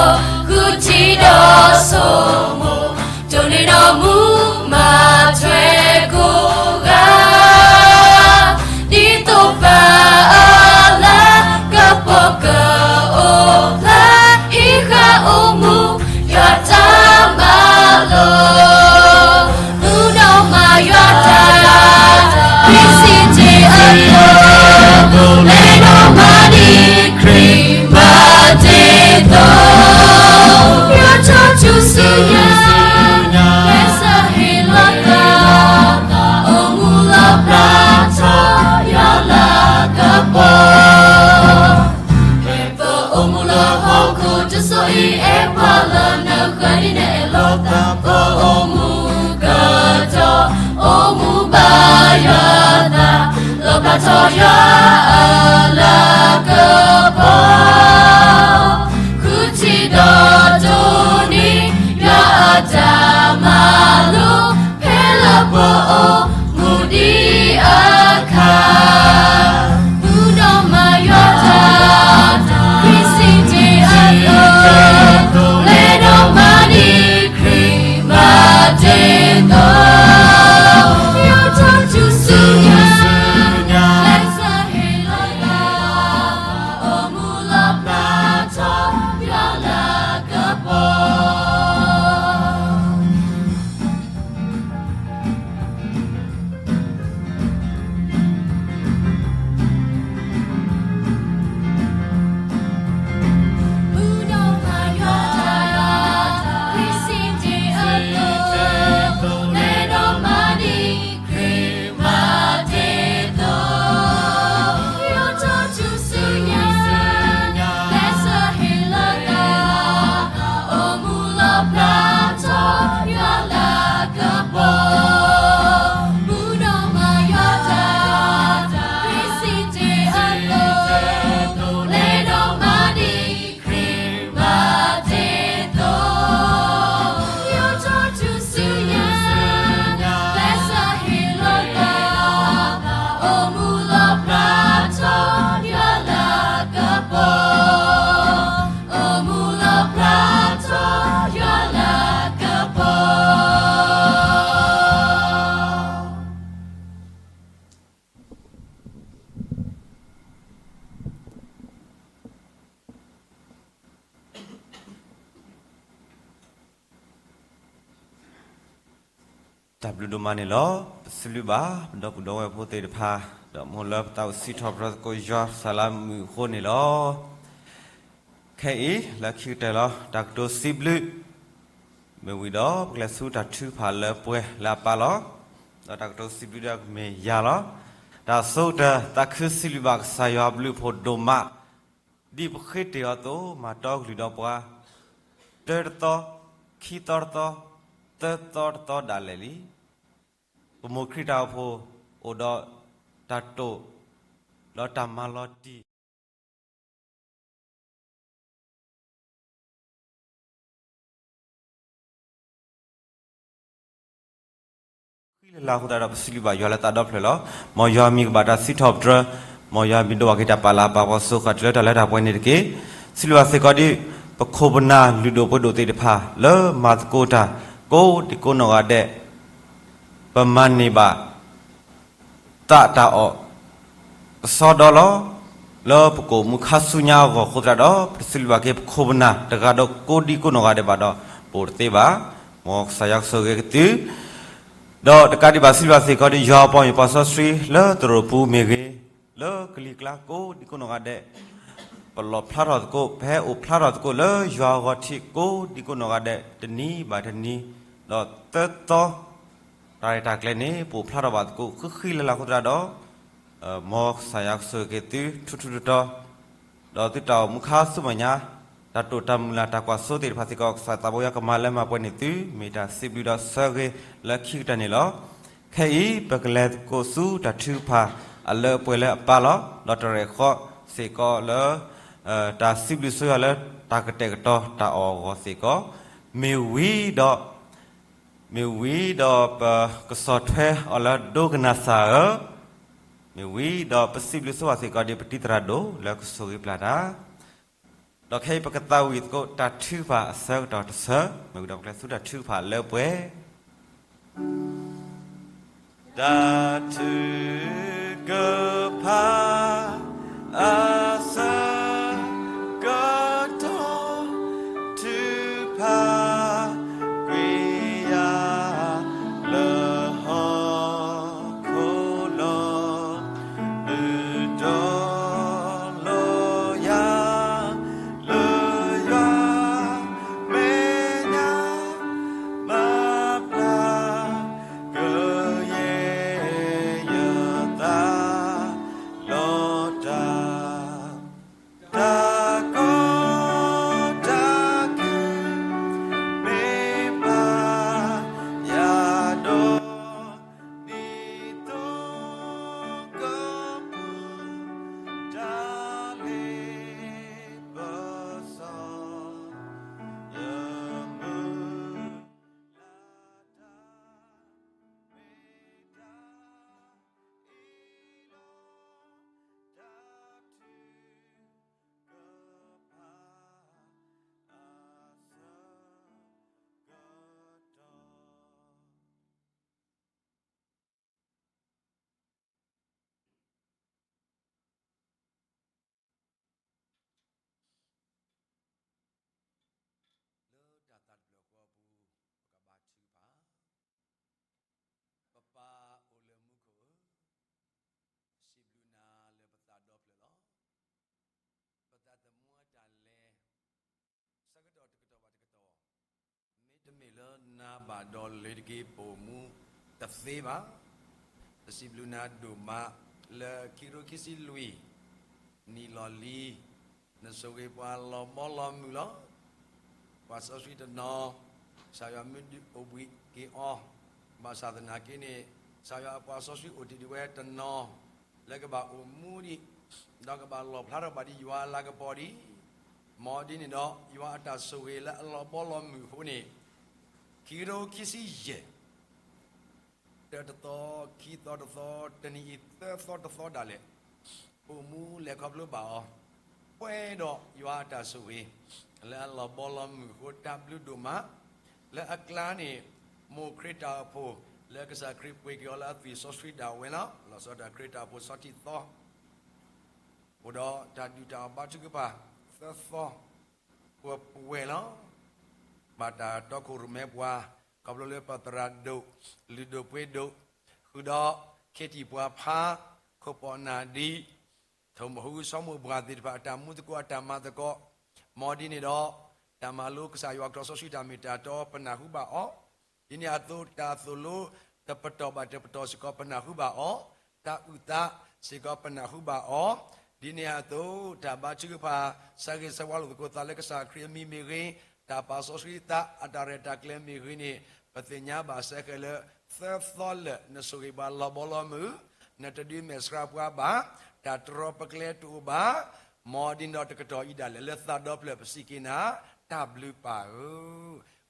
ဃုထံၣ်ဒီးဆိကမိၣ် ဒိးန့ၢ်ဒီးမူမၤထွဲကိးဂၤ ဒ်သိးပၢ်အလၤကပီၤ ကအိၣ်ဖျါ ဟံးဃာ်အိၣ်မူ ယွၤတၢ်မၤလိာ် မူဒီးမၤယွၤတၢ် ခရံာ်စံးတ့ၢ်အသိး လဲၤဒီးမၤဒ်ခရံာ်မၤတ့ၢ်အသိး ယွၤထီၣ်ထူၣ်စုညါ လၢစၢဟ့ၣ်လီၤသး အိၣ်မူလီၤဖျါထီၣ် ယွၤလၤကပီၤ ပအိၣ်မူလၢဟီၣ်ခိၣ်တစိၤအံၤ အဲၣ်ပှၤလၢနဃၢၤ ဒ်နအဲၣ်လီၤသး ပအိၣ်မူကတီၢ် အိၣ်မူဘၣ်ယွၤအသး လီၤဖျါထီၣ်ယွၤအလၤကပီၤ ဃုထံၣ်ဒီးဒိးန့ၢ် ယွၤအတၢ်မၤလိာ် ဖဲလၢပအိၣ်မူဒံးအခါ မူဒီးမၤယွၤတၢ် ခရံာ်စံးတ့ၢ်အသိး လဲၤဒီးမၤဒ်ခရံာ်မၤတ့ၢ်အသိး ယွၤထီၣ်ထူၣ်စုညါ လၢစၢဟ့ၣ်လီၤသး အိၣ်မူလီၤဖျါထီၣ် ယွၤလၤကပီၤ မူဒီးမၤယွၤတၢ် ခရံာ်စံးတ့ၢ်အသိး လဲၤဒီးမၤဒ်ခရံာ်မၤတ့ၢ်အသိး ယွၤထီၣ်ထူၣ်စုညါ လၢစၢဟ့ၣ်လီၤသး အိၣ်မူလီၤဖျါထီၣ် ယွၤလၤကပီၤ မူဒီးမၤယွၤတၢ် ခရံာ်စံးတ့ၢ်အသိး လဲၤဒီးမၤဒ်ခရံာ်မၤတ့ၢ်အသိး ယွၤထီၣ်ထူၣ်စုညါ လၢစၢဟ့ၣ်လီၤသး အိၣ်မူလီၤဖျါထီၣ် ယွၤလၤကပီၤ အိၣ်မူလီၤဖျါထီၣ် ယွၤလၤကပီၤ တၢ်ဘျုးဒိၣ်မးန့ၣ်လီၤ. ပစံးဘျုးဘၣ် ပဒီပုၢ်ဒီဝဲၢ်ဖိသ့ၣ်တဖၣ် ဒီးမိၢ်လၢပသးအိၣ်စံးထီၣ်ပတြၢၤသကိးယွၤဆၢလၢမုာ်အဃိန့ၣ်လီၤ. ခဲအံၤ လၢခံကတၢၢ်လီၤ တၢ်ကတိၤစံးဘျုး မ့ၢ်ဝံၤဒီး ပကလဲၤဆူတၢ်ထုကဖၣ်လၢပှဲၤလၢအပၢ်လီၤ. ဒီးတၢ်ကတိၤစံးဘျုးဒီးကမ့ၢ်ယၤလီၤ. တၢ်ဆိကတၢၢ် သးခုစံးဘျုးဘၣ်ကစၢ်ယွၤအဘျုးအဖှိၣ်ဒိၣ်မး ဒ်ပဃ့တ့ၢ်အီၤအသိး မၤတီကလုၢ်ဒီးပှၤ တၢတသီ, ခံသီတသီ, သၢသီတသီဒၣ်လဲာ်လံ. ပမိၢ်ခရံာ်တၢ်အိၣ်ဖှိၣ် အိၣ်ဒီးတၢ်တိာ် ဒီးတၢ်မၤလီၤတံၢ် ဃံလၤလၢအဃိသတးဒီး ပစံးဘျုးဘၣ်ယွၤလၢသးဒီဖျၢၣ်လီၤ. မ်ယွၤမံၤကဘၣ်တၢ်စံးထီၣ်ပတြၢၤ, မ်ယွၤမံၤဒိၣ်ဘၣ်က့ၤတၢ်ပာ်လၤပာ်ပှၤစိဃာ်တုၤလၢတၢ်လၢတၢ်ပှဲၤန့ၣ်တက့ၢ်. စံးဘျုးဘၣ်စ့ၢ်ကီးဒ် ပခိၣ်ပနၢ်လုၢ်ဒိၣ်ပှ့ၤဒိၣ်သ့ၣ်တဖၣ် လၢမၤသကိးတၢ် ကိးဒံကိးနီၢ်ဂၤဒဲး ပမၤန့ၢ်ဘၣ် သးတၢ်အီၣ် ကစီဒီလီၤ. လၢပကအိၣ်မူခါဆူညါအဂီၢ်အဃိသတးဒီး ပတစံးဘျုးဘၣ်က့ၤပခိၣ်ပနၢ်တဂၤဒီးကိးဒံကိးနီၢ်ဂၤဒဲးဘၣ်ဒီး ပအိၣ်တသ့ဘၣ်. မ်ကစၢ်ယွၤကဆိၣ်ဂ့ၤက့ၤသု ဒီးတကးဒံးဘၣ်စံးဘျုးဘၣ်စ့ၢ်ကီးဒ်ယွၤအပှၤမ့ၢ်ပှၤစီဆှံလၢသရိာ်ပူၤမ့ၢ်ဂ့ၤ, လၢကလံၤကျါကိးဒံကိးနီၢ်ဂၤဒဲး ပလီၣ်ဖျါထီၣ်သကိး ပဟဲအိၣ်ဖျါထီၣ်သကိးလၢယွၤအဂီၢ်ထံးကိးဒံကိးနီၢ်ဂၤဒဲး တနံၤဘၣ်တနံၤ, ဒီးသၢသီ တၢ်ရဲၣ်တၢ်ကျဲၤန့ၣ် ပအိၣ်ဖျါထီၣ်ဘၣ်သကိး ဃံဃံလၤလၤအဃိသတးဒီး မ်ကစၢ်ယွၤကဆိၣ်ဂ့ၤက့ၤသုထူထူတီတီ, ဒီးသုတၢ်အိၣ်မူခါဆူမဲာ်ညါ တၢ်တိာ်တၢ်မုၢ်လၢ်တၢ်ကွၢ်စိသ့ၣ်တဖၣ်စ့ၢ်ကီး ကစၢ်သးဘိယွၤကမၤလၢမၤပှဲၤန့ၢ်သု မ့ၢ်တၢ်စံးဘျုးဒီးဆၢဂ့ၤလၢခံကတၢၢ်န့ၣ်လီၤ. ခဲအံၤ ပကလဲၤသကိးဆူတၢ်ထုကဖၣ်အလၢအပှဲၤလၢအပၢ်လီၤ. ဒီးတရဲၣ်ဃီစ့ၢ်ကီးလၢ တၢ်စံးဘျုးဆိယွၤလၢတၢ်ကတဲာ်ကတီၤတၢ်အီၣ်အဂီၢ်စ့ၢ်ကီး, မ့ၢ်ဝံၤဒီး မ့ၢ်ဝံၤဒီးပကဆီၣ်ထွဲအီၤလၢဒိကနၣ်စၢ်ဧၢ မ့ၢ်ဝံၤဒီးပစံးဘျုးဆိဝဲစ့ၢ်ကီးဒ်ပတံၤသရၣ်ဒိၣ်လၢကဆိၣ်ဂ့ၤပျၢ်တၢ်, ဒီးခဲအံၤပကသးဝံၣ်သကိးတၢ်ထုကဖၣ်အဆၢကတီၢ်တဆၢ, မ့ၢ်ဝံၤဒီးပကလဲၤဆူတၢ်ထုကဖၣ်လၢပှဲၤ တၢ်ထုကဖၣ်အဆၢကတီၢ်, ထုကဖၣ်ကွံာ်ယၤလၢဟီၣ်ခိၣ်လီၤ, မုၢ်တြီလိာ်ယၤ လၢယွၤမဲာ်ညါ မၤပျၢ် ကယဲၢ်ယသးလီၤတၢ်, တၢ်ကီတၢ်ခဲ မ့ၢ်ဘၣ်ယၤဒီး ဒ်သိးကပူၤ တၢ်လ့ပစီ ယမုၢ်လၢ်တၢ် မ့ၢ်တၢ်အ့ၣ်လိာ် တၢ်ထုကဖၣ်အဆၢကတီၢ်. လၢတၢ်သးတဖျၢၣ်ဃီအပူၤ ပကဘါထုကဖၣ်. ပပၢ်အိၣ်လၢမူခိၣ်ဧၢ, ပစံးဘျုးနၤလၢပသးဒီဖျၢၣ်လီၤ. ပသးသမူအတၢ်လဲၤ ဆၢကတီၢ်တကတီၢ်ဘၣ်တကတီၢ်, မ့တမ့ၢ်လၢနၤဘၣ်ဒီးလၢတက့ၢ် ပအိၣ်မူတသ့ဘၣ်. ပစံးဘျုးနၤဒိၣ်မး လၢခံကထိခံဆံလွံၢ် နံၣ်လီၢ်လံၤ နဆိၣ်ဂ့ၤပှၤလီၤဘီလီၤမုၢ်လီၤ. ပှၤစီဆှံတနီၤ ကစၢ်ယွၤမ့ၢ်ဒုးအိၣ်ဘှံးက့ၤအီၤ, ဘၣ်ဆၣ်သနာ်က့န့ၣ် ကစၢ်ယွၤအပှၤစီဆှံအိၣ်တ့ၢ်ဒံးဝဲတနီၤ လၢကဘၣ်အိၣ်မူဒံး ဒီးကဘၣ်လီၣ်ဖျါထီၣ်ဘၣ်ဒံးယွၤအလၤကပီၤဒံး. မ်ဒ်န့ၣ်ဒီး ယွၤအတၢ်ဆိၣ်ဂ့ၤလၢအလီၤဘီလီၤမုၢ်အဃိန့ၣ် ခံကထိခံဆံယဲၢ် တၢတသီ ခံသီတသီ တနံၤအံၤသၢသီတသီဒၣ်လဲာ် အိၣ်မူလဲၤခီဖျိဘၣ်အီၤ ပှဲၤဒီးယွၤအတၢ်ဆိၣ်ဂ့ၤ လၢအလီၤဘီလီၤမုၢ်အဃိ တၢ်ဘျုးဒိၣ်မး. လၢအကျါန့ၣ် မိၢ်ခရံာ်တၢ်အိၣ်ဖှိၣ် လၢကစၢ်ခရံာ်ပှ့ၤက့ၤအီၤလၢအသွံၣ်စီဆှံဒၣ်ဝဲလီၤ. လီၤဆီဒၣ်တၢ်ခရံာ်တၢ်အိၣ်ဖှိၣ်ဆီထံၣ်သီ အိၣ်ဒီးတၢ်ဒုးတၢ်အီၣ်ဘါထုကဖၣ် သၢသီ ပှဲၤပှဲၤလီၤ. ဘၣ်တၢ်တီခိၣ်ရိၣ်မဲပှၤ ခီဖျိလၢပသရၣ်ဒိၣ် လုၢ်ဒိၣ်ပှ့ၤဒိၣ် ဃုာ်ဒီးခ့တံၢ်ပှၤဖး ခိၣ်ပီၣ်နၢ်ဒံး ထိၣ်မူဟူဆီမိၢ်ပှၢ်သ့ၣ်တဖၣ် အတၢ်မူသကိးအတၢ်မၤသကိး မ်ဒ်န့ၣ်ဒီး တၢ်မၤလိကစၢ်ယွၤကထီၣ်စီဆှံတၢ်မ့ၢ်တၢ်တီ ပနၢ်ဟူဘၣ်အီၤ ဒ်န့ၣ်အသိး တၢ်သိၣ်လိတပတီၢ်ဘၣ်တပတီၢ်စ့ၢ်ကီးပနၢ်ဟူဘၣ်အီၤ, တၢ်အုၣ်သးစ့ၢ်ကီးပနၢ်ဟူဘၣ်အီၤ, ဒ်န့ၣ်အသိး တၢ်ဘါထုကဖၣ် ဆၢဂ့ၤဆၢဝါလိာ်သကိးသးလၢကစၢ်ခရံာ်အမံၤမ့ၢ်ဂ့ၤ, တၢ်ပာ်စီဆှံသးအတၢ်ရဲၣ်တၢ်ကျဲၤမ့ၢ်ဂ့ၤန့ၣ် ပသ့ၣ်ညါဘၣ်စဲဃဲၤလၢ သၢသီလၢာ် နဆိၣ်ဂ့ၤပှၤလီၤဘီလီၤမုၢ်, နတဒုးမဲာ်ဆှးပှၤဘၣ်, တၢ်တြီပကျဲတအိၣ်ဘၣ်, မ်ဒ်န့ၣ်ဒီးတကတီၢ်အံၤဒၣ်လဲာ် လၢသးဒီဖျၢၣ်ပစံးက့ၤနၤ, တၢ်ဘျုးပၢ်ဧ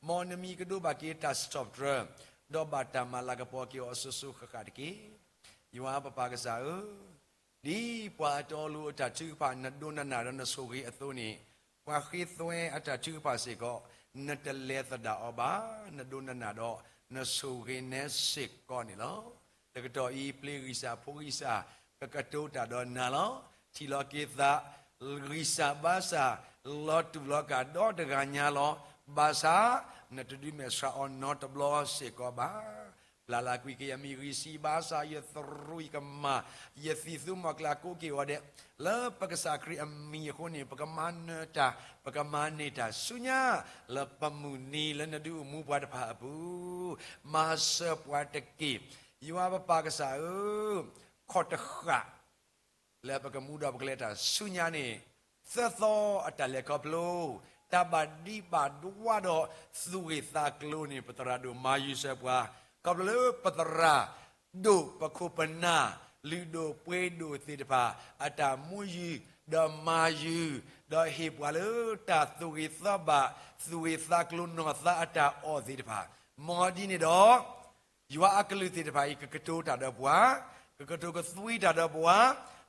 ၢ, မ်နမံၤကဒိးဘၣ်က့ၤတၢ်ဆီၣ်တြၢၤ, ဒီးဘၣ်တၢ်မၤလၤကပီၤက့ၤအီၤစိၤစိၤဃၣ်ဃၣ်တက့ၢ်. ယွၤပပၢ်ကစၢ်ဧၢ, ဒ်ပှၤအတီအလိၤအတၢ်ထုကဖၣ် နဒိးနၢ်နၢ်ဒီးနဆိၣ်ဂ့ၤအသိးန့ၣ်, ပှၤဃ့သွဲအတၢ်ထုကဖၣ်စ့ၢ်ကီး, နတလဲၤသဒၣ်အီၤဘၣ်, နဒိးနၢ်နၢ်ဒီးနဆိၣ်ဂ့ၤနဲစ့ၢ်ကီးန့ၣ်လီၤ. တကတီၢ်အံၤ ပျ့ၤဂံၢ်စၢ်ဖှိၣ်ဂံၢ်စၢ် ပကတိၤတၢ်ဒီးနၤလီၤ. ထံၣ်လီၤက့ၤသး ဂံၢ်စၢ်ဘါစၢ် လီၤတူာ်လီၤကာ်ဒီတဂၤညါလီၤ. ဘၣ်ဆၣ် နတဒုးမဲာ်ဆှးအီၤနီတဘျီစ့ၢ်ကီးဘၣ်. ပျၢ်လၢကွံာ်က့ၤယမံၤဂံၢ်စၢ်ဘါစၢ် ယသရူးယကမၢ် ယသံၣ်သူမီၤကျၢ်ကိးက့ၤဂီၤဒဲး လၢပကစၢ်ခရံာ်အမံၤအဃိန့ၣ် ပကမၤနၢၤတၢ် ပကမၤန့ၢ်တၢ်ဆူညါ လၢပမုၢ်နံၤလၢနဒုးအိၣ်မူပှၤတဖၣ်အပူၤ မၤစၢၤပှၤတက့ၢ်. ယွၤပပၢ်ကစၢ်ဧၢ, ခီၣ်တဃာ် လၢပကမူဒီးပကလဲၤတၢ်ဆူညါန့ၣ်, သၢသီအတၢ်လဲၤခီဖျိ, တၢ်ဘၣ်ဒံးဘၣ်ဒွးဒီးသူၣ်ဂ့ၢ်သးကျိၤန့ၣ် ပသရၣ်ဒိၣ်မၤယုာ်စၢၤပှၤ, ခီဖျိလၢပသရၣ်ဒိၣ်ပခိၣ်ပနၢ် လုၢ်ဒိၣ်ပှ့ၤဒိၣ်သ့ၣ်တဖၣ် အတၢ်မူယုာ် ဒီးမၤယုာ် ဒီးဟ့ၣ်ပှၤလၢတၢ်သူၣ်ဂ့ၤသးဘၣ် သူၣ်ဂ့ၢ်သးကျိၤနီၢ်သးအတၢ်အီၣ်သ့ၣ်တဖၣ်, မ်ဒ်န့ၣ်ဒီး ယွၤအကလုၢ်သ့ၣ်တဖၣ်အံၤ ကကတိၤတၢ်ဒီးပှၤ, ကကတိၤကသွံတၢ်ဒီးပှၤ,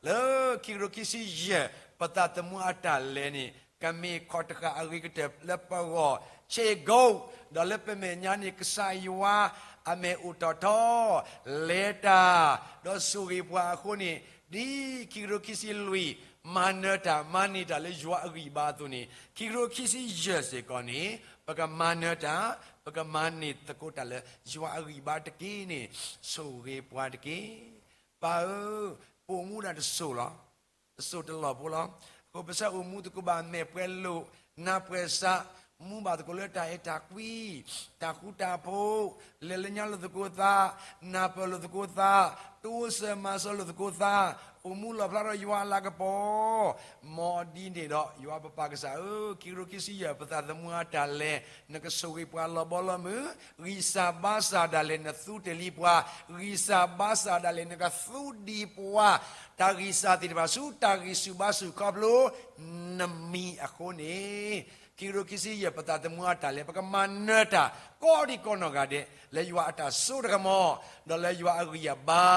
လၢခံကထိခံဆံယဲၢ် ပသးသမူအတၢ်လဲၤန့ၣ် ကမ့ၢ်ခီၣ်တဃာ်အဂ့ၤကတၢၢ်လၢပဂီၢ်, ဆ့ကိး, ဒီးလၢပမဲာ်ညါန့ၣ် ကစၢ်ယွၤအမဲာ်အိၣ်တီၢ်ထီ, လဲၤတၢ်, ဒီးဆိၣ်ဂ့ၤပှၤအဃိန့ၣ်, ဒ်ခံကထိခံဆံလွံၢ် မၤနၢၤတၢ်မၤန့ၢ်တၢ်လၢယွၤအဂံၢ်ဘါအသိးန့ၣ်, ခံကထိခံဆံယဲၢ်စ့ၢ်ကီးန့ၣ် ပကမၤနၢၤတၢ်, ပကမၤန့ၢ်သကိးတၢ်လၢယွၤအဂံၢ်ဘါတက့ၢ်န့ၣ်, ဆိၣ်ဂ့ၤပှၤတက့ၢ်. ပၢ်ဧၢ, ပအိၣ်မူဒၣ်တစိၤလီၤ. တစိၤတလီၢ်ဖိလီၤ. အဃိပဆၢအိၣ်မူသကိးဘၣ်မဲာ်ပှဲၤလိာ်, နၢ်ပှဲၤစး, မူဘၣ်သကိးလၢတၢ်အဲၣ်တၢ်ကွံ, တၢ်ဃူတၢ်ဖိး, လဲၤလၢညါလိာ်သကိးသး, နၢ်ပၢၢ်လိာ်သကိးသး, တိစၢၤမၤစၢၤလိာ်သကိးသး, အိၣ်မူလီၣ်ဖျါထီၣ်ယွၤအလၤကပီၤ, မ်ဒ်န့ၣ်ဒီး ယွၤပပၢ်ကစၢ်ဧၢ, ခံကထိခံဆံယဲၢ် ပသးသမူအတၢ်လဲၤ, နကဆိၣ်ဂ့ၤပှၤလီၤဘီလီၤမုၢ်, ဂံၢ်စၢ်ဘါစၢ်ဒၣ်လဲာ်နသူတ့ၢ်လံပှၤ, ဂံၢ်စၢ်ဘါစၢ်ဒၣ်လဲာ်နကသူဒံးပှၤ, တၢ်ဂံၢ်စၢ်သ့ၣ်တဖၣ်ဆူတၢ်ဂံၢ်ဆူၣ်ဘါဆူၣ်ခီဖျိနမံၤအဃိန့ၣ်, ခံကထိခံဆံယဲၢ် ပသးသမူအတၢ်လဲၤ ပကမၤနၢၤတၢ် ကိးဒံကိးနီၢ်ဂၤဒဲး လၢယွၤအတၢ်စိတၢ်ကမီၤ, ဒီးလၢယွၤအဂံၢ်အဘါ,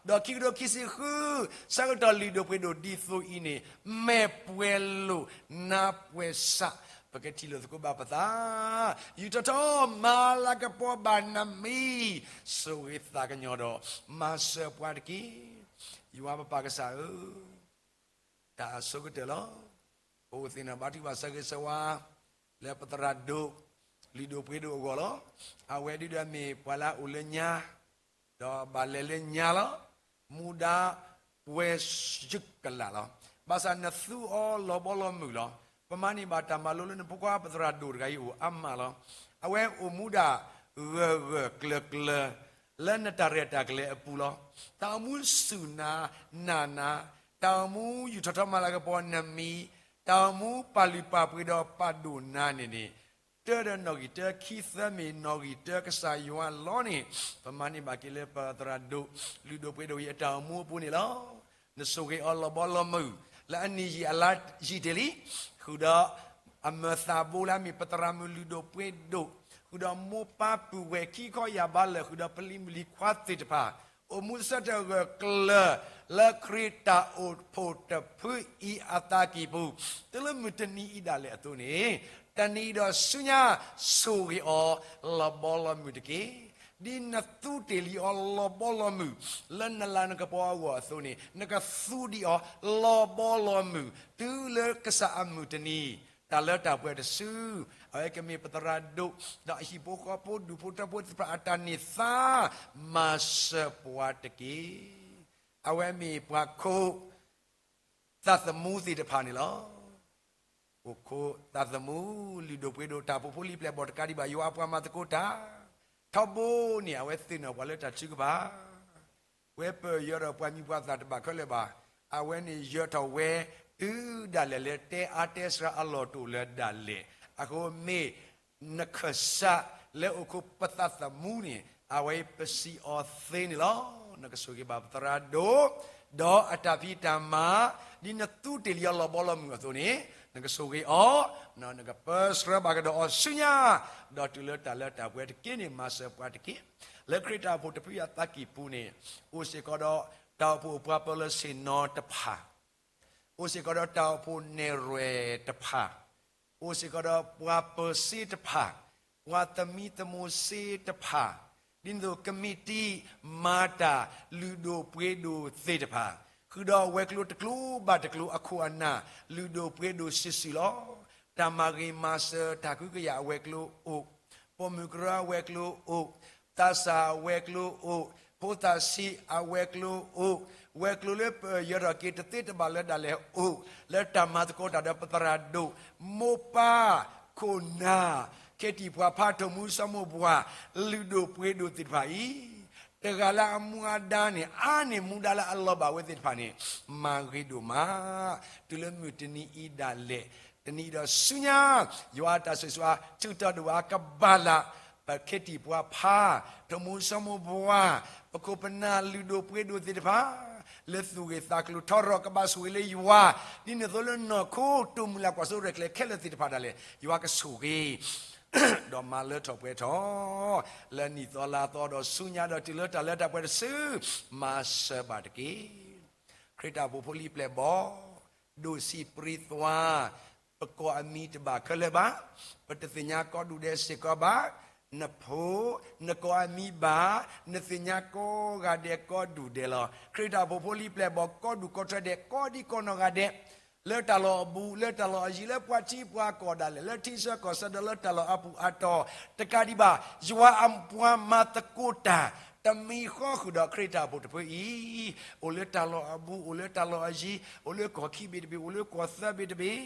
ဒီးခံကထိခံဆံဃု ဆၢကတီၢ်လုၢ်ဒိၣ်ပှ့ၤဒိၣ်ဒ်သိးအံၤန့ၣ်, မဲာ်ပှဲၤလိာ်နၢ်ပှဲၤစး, ပကထံၣ်လိာ်သကိးဘၣ်ပသး, ယူာ်ထီၣ်ထီၣ်မၤလၤကပီၤဘၣ်နမံၤ, ဆိၣ်ဂ့ၤသးကညီၤဒီး မၤစၢၤပှၤတက့ၢ်. ယွၤပပၢ်ကစၢ်ဧၢ, တၢ်အဆိကတၢၢ်လီၤ. ပအိၣ်သ့ၣ်နီၣ်ဘါထုကဖၣ်ဆၢဂ့ၤဆၢဝါ လၢပသရၣ်ဒိၣ် လုၢ်ဒိၣ်ပှ့ၤဒိၣ်အဂီၢ်လီၤ. အဝဲဒုဒီးမ့ၢ်ပှၤလၢအအိၣ်လၢညါ, ဒီးဘၣ်လဲၤလၢညါလီၤ. မူဒါပှဲၤယုၢ်ကလာ်လီၤ. ဘၣ်ဆၣ်နသူအီၤလီၤဘီလီၤမုၢ်လီၤ. ပမၤန့ၢ်ဘၣ်တၢ်မၤလိလၢနဖိခွါပသရၣ်ဒိၣ်တဂၤအံၤအိၣ်အါမးလီၤ. အဝဲအိၣ်မူဒၣ်ဂၢၢ်ဂၢၢ်ကျၢၤကျၢၤ လၢနတၢ်ရဲၣ်တၢ်ကျဲၤအပူၤလီၤ. တၢ်အိၣ်မူစူၢ်နၤနာ်နၤ, တၢ်အိၣ်မူယူာ်ထီၣ်ထီမၤလၤကပီၤနမံၤ, တၢ်အိၣ်မူပာ်လုၢ်ပာ်ပှ့ၤဒီးပာ်ဒိၣ်နၤန့ၣ်န့ၣ်, တၢဒီးနီၣ်ဂံၢ်တၢ ခံသၢမ့ၢ်နီၣ်ဂံၢ်တၢကစၢ်ယွၤလီၤန့ၣ်, ပမၤန့ၢ်ဘၣ်က့ၤလၢပသရၣ်ဒိၣ် လုၢ်ဒိၣ်ပှ့ၤဒိၣ်အံၤအတၢ်အိၣ်မူအပူၤန့ၣ်လီၤ. နဆိၣ်ဂ့ၤအီၤလီၤဘီလီၤမုၢ် လၢအနံၣ်ယံာ်အလါယံာ်တ့ၢ်လံ, ဃုာ်ဒီးအမၢၢ်သးဘိလၢအမ့ၢ်ပသရၣ်မုၣ်လုၢ်ဒိၣ်ပှ့ၤဒိၣ်, ဃုာ်ဒီးမိၢ်ပၢ်ပုၢ်ဝဲၢ်ခံခီယာ်ဘါလၢာ် ဃုာ်ဒီးပလံၤမုၣ်လံၤခွါသ့ၣ်တဖၣ်, အိၣ်မူဆၢထၢၣ်ဂၢၢ်ကျၢၤ လၢခရံာ်တၢ်အိၣ်ဖှိၣ်တဖုအံၤအသးကံၢ်ပူၤ, တုၤလၢမုၢ်တနံၤအံၤဒၣ်လဲာ်အသိးန့ၣ်, တနံၤဒီးဆူညါ ဆိၣ်ဂ့ၤအီၤလီၤဘီလီၤမုၢ်တက့ၢ်. ဒ်နသူတ့ၢ်လံအီၤလီၤဘီလီၤမုၢ် လၢနလၤနကပီၤအဂီၢ်အသိးန့ၣ်, နကသူဒံးအီၤလီၤဘီလီၤမုၢ် တုၤလၢကစၢ်အမုၢ်တနံၤ, တၢ်လၢတၢ်ပှဲၤတစု, အဝဲကမ့ၢ်ပသရၣ်ဒိၣ် ဒီးအဟံၣ်ဖိဃီဖိဒူၣ်ဖိထၢဖိသ့ၣ်တဖၣ်အတၢ်န့ၢ်သါ, မၤစၢၤပှၤတက့ၢ်. အဝဲမ့ၢ်ပှၤခိၣ် သးသမူသ့ၣ်တဖၣ်န့ၣ်လီၤ. အိၣ်ခိးသးသမူ လုၢ်ဒိၣ်ပှ့ၤဒိၣ်တၢ်အိၣ်ဖှိၣ်ဖိလံၤပျဲၢ်ဘီၣ်တကးဒံးဘၣ် ယွၤအပှၤမၤသကိးတၢ်, ထီဘိန့ၣ် အဝဲသ့ၣ်နီၣ်ပှၤလၢတၢ်ထုကဖၣ်, ဝဲပယီၤဒီးပှၤမံၤပှၤသၣ်တဘၣ်ခဲလၢာ်ဘၣ်, အဝဲန့ၣ်ယၢၤထီၣ်ဝဲ တုၤဒၣ်လဲာ်လၢတဲအါတဲစှၤအလီၢ်တအိၣ်လၢၤဒၣ်လဲာ်, အဃိမ့ၢ် နခၢၣ်စးလၢအိၣ်ခိးပသးသမူန့ၣ် အဝဲပစံးအီၤသ့န့ၣ်လီၤ. နကဆိၣ်ဂ့ၤဘၣ်ပသရၣ်ဒိၣ်, ဒီးအတၢ်ဖံးတၢ်မၤ, ဒ်နသူတ့ၢ်လံအီၤလီၤဘီလီၤမုၢ်အသိးန့ၣ်, နကဆိၣ်ဂ့ၤအီၤ, နကပၢဆှၢဘၣ်ကဒီးအီၤဆူညါ, ဒီးတုၤလၢတၢ်လၢတၢ်ပှဲၤတက့ၢ်န့ၣ် မၤစၢၤပှၤတက့ၢ်. လၢခရံာ်တၢ်အိၣ်ဖှိၣ်တဖုအသးကံၢ်ပူၤန့ၣ်, အိၣ်စ့ၢ်ကီးဒီးတၢ်အိၣ်ဖှိၣ်ပှၤပၢၤလၢဆ့ၣ်နီၤတဖၣ် အိၣ်စ့ၢ်ကီးဒီးတၢ်အိၣ်ဖှိၣ်နဲၣ်ရွဲၣ်တဖၣ်, အိၣ်စ့ၢ်ကီးဒီးပှၤပၢၤစ့တဖၣ်, ပှၤသမံသမိးစ့တဖၣ်, ဒ်န့ၣ်အသိးကမံးတံာ် မၤတၢ်လုၢ်ဒိၣ်ပှ့ၤဒိၣ်သ့ၣ်တဖၣ်, ဃုာ်ဒီးဝဲၤကျိၤတကျိၤဘၣ်တကျိၤအခိၣ်အနၢ် လုၢ်ဒိၣ်ပှ့ၤဒိၣ်စုာ်စုာ်လီၤ. တၢ်မၤဂ့ၤမၤစၢၤတၢ်ကဟုကယာ်အဝဲၤကျိၤအိၣ်, ပိာ်မုၣ်ကရၢအဝဲၤကျိၤအိၣ်, သးစၢ်အဝဲၤကျိၤအိၣ်, ဖိသၣ်ဆံးအဝဲၤကျိၤအိၣ်, ဝဲၤကျိၤလၢပယီၤထီၣ်က့ၤတသ့တဘၣ်လၢဒၣ်လဲာ်အိၣ်, လၢတၢ်မၤသကိးတၢ်ဒီးပသရၣ်ဒိၣ်, မိၢ်ပၢ်, ခိၣ်နၢ်, ခ့တံၢ်ပှၤဖး ထိၣ်မူစီၤမိၢ်ပှၢ်, လုၢ်ဒိၣ်ပှ့ၤဒိၣ်သ့ၣ်တဖၣ်အံၤ, တဂၤလၢအမူအဒါန့ၣ် အါန့ၢ်မူဒါလၢအလီၤဘၣ်ဝဲသ့ၣ်တဖၣ်န့ၣ်, မၤဂ့ၤဒိၣ်မး, တုၤလၢမုၢ်တနံၤအံၤဒၣ်လဲာ်, တနံၤဒီးဆူညါ, ယွၤအတၢ်ဆိၣ်ဂ့ၤဆိၣ်ဝါ ထုးထီၣ်ဒိၣ်အါကဘၣ်လၢ်, ပခ့တံၢ်ပှၤဖး, ထိၣ်မူစီၤမိၢ်ပှၢ်, ပခိၣ်ပနၢ်လုၢ်ဒိၣ်ပှ့ၤဒိၣ်သ့ၣ်တဖၣ်, လၢသူၣ်ဂ့ၤသးကျိၤထီရီၤကဘၣ်ဆိၣ်ဂ့ၤလၢယွၤ, ဒ်န့ၣ်အသိးလၢနီၢ်ခိတိၢ်မုၢ်လၢ်ကွၢ်စိရဲၣ်ကျဲၤခဲလၢာ်သ့ၣ်တဖၣ်ဒၣ်လဲာ်, ယွၤကဆိၣ်ဂ့ၤ ဒီးမၤလၢထီၣ်ပှဲၤထီၣ် လၢနံၣ်သီလါသီ ဒီးဆူညါဒီးတုၤလၢတၢ်လၢတၢ်ပှဲၤတစု မၤစၢၤဘၣ်တက့ၢ်. ခရံာ်တၢ်ဖိဖိလံၤပျဲၢ်ဘီၣ် ဒိၣ်ဆံးပြံသွါ ပကိးအမံၤတဘၣ်ခဲလၢာ်ဘၣ်, ပတသ့ၣ်ညါကိးဒူၣ်ဒဲးစ့ၢ်ကီးဘၣ်, နဖိ, နကိးအမံၤဘၣ်, နသ့ၣ်ညါကိးဂၤဒဲးကိးဒူၣ်ဒဲးလီၤ. ခရံာ်တၢ်ဖိဖိလံၤပျဲၢ်ဘီၣ် ကိးဒူၣ်ကိးထွဲဒဲး ကိးဒံးကိးနီၢ်ဂၤဒဲး လၢတၢ်လီၢ်အဘူး, လၢတၢ်လီၢ်အယံၤ, လၢပှၤထံပှၤကီၢ်ဒၣ်လဲာ်, လၢထံဆၢကီၢ်ဆၢဒီးလၢတၢ်လီၢ်အပူၤအတီၢ်, တကးဒံးဘၣ် ယွၤအပှၤမၤသကိးတၢ် တမံၤဃီဃုာ်ဒီးခရံာ်တၢ်ဖိတဖုအံၤ, အိၣ်လၢတၢ်လီၢ်အဘူး, အိၣ်လၢတၢ်လီၢ်အယံၤ, အိၣ်လၢကီၢ်ခံဘ့ၣ်တဘ့ၣ်, အိၣ်လၢကီၢ်သၢဘ့ၣ်တဘ့ၣ်,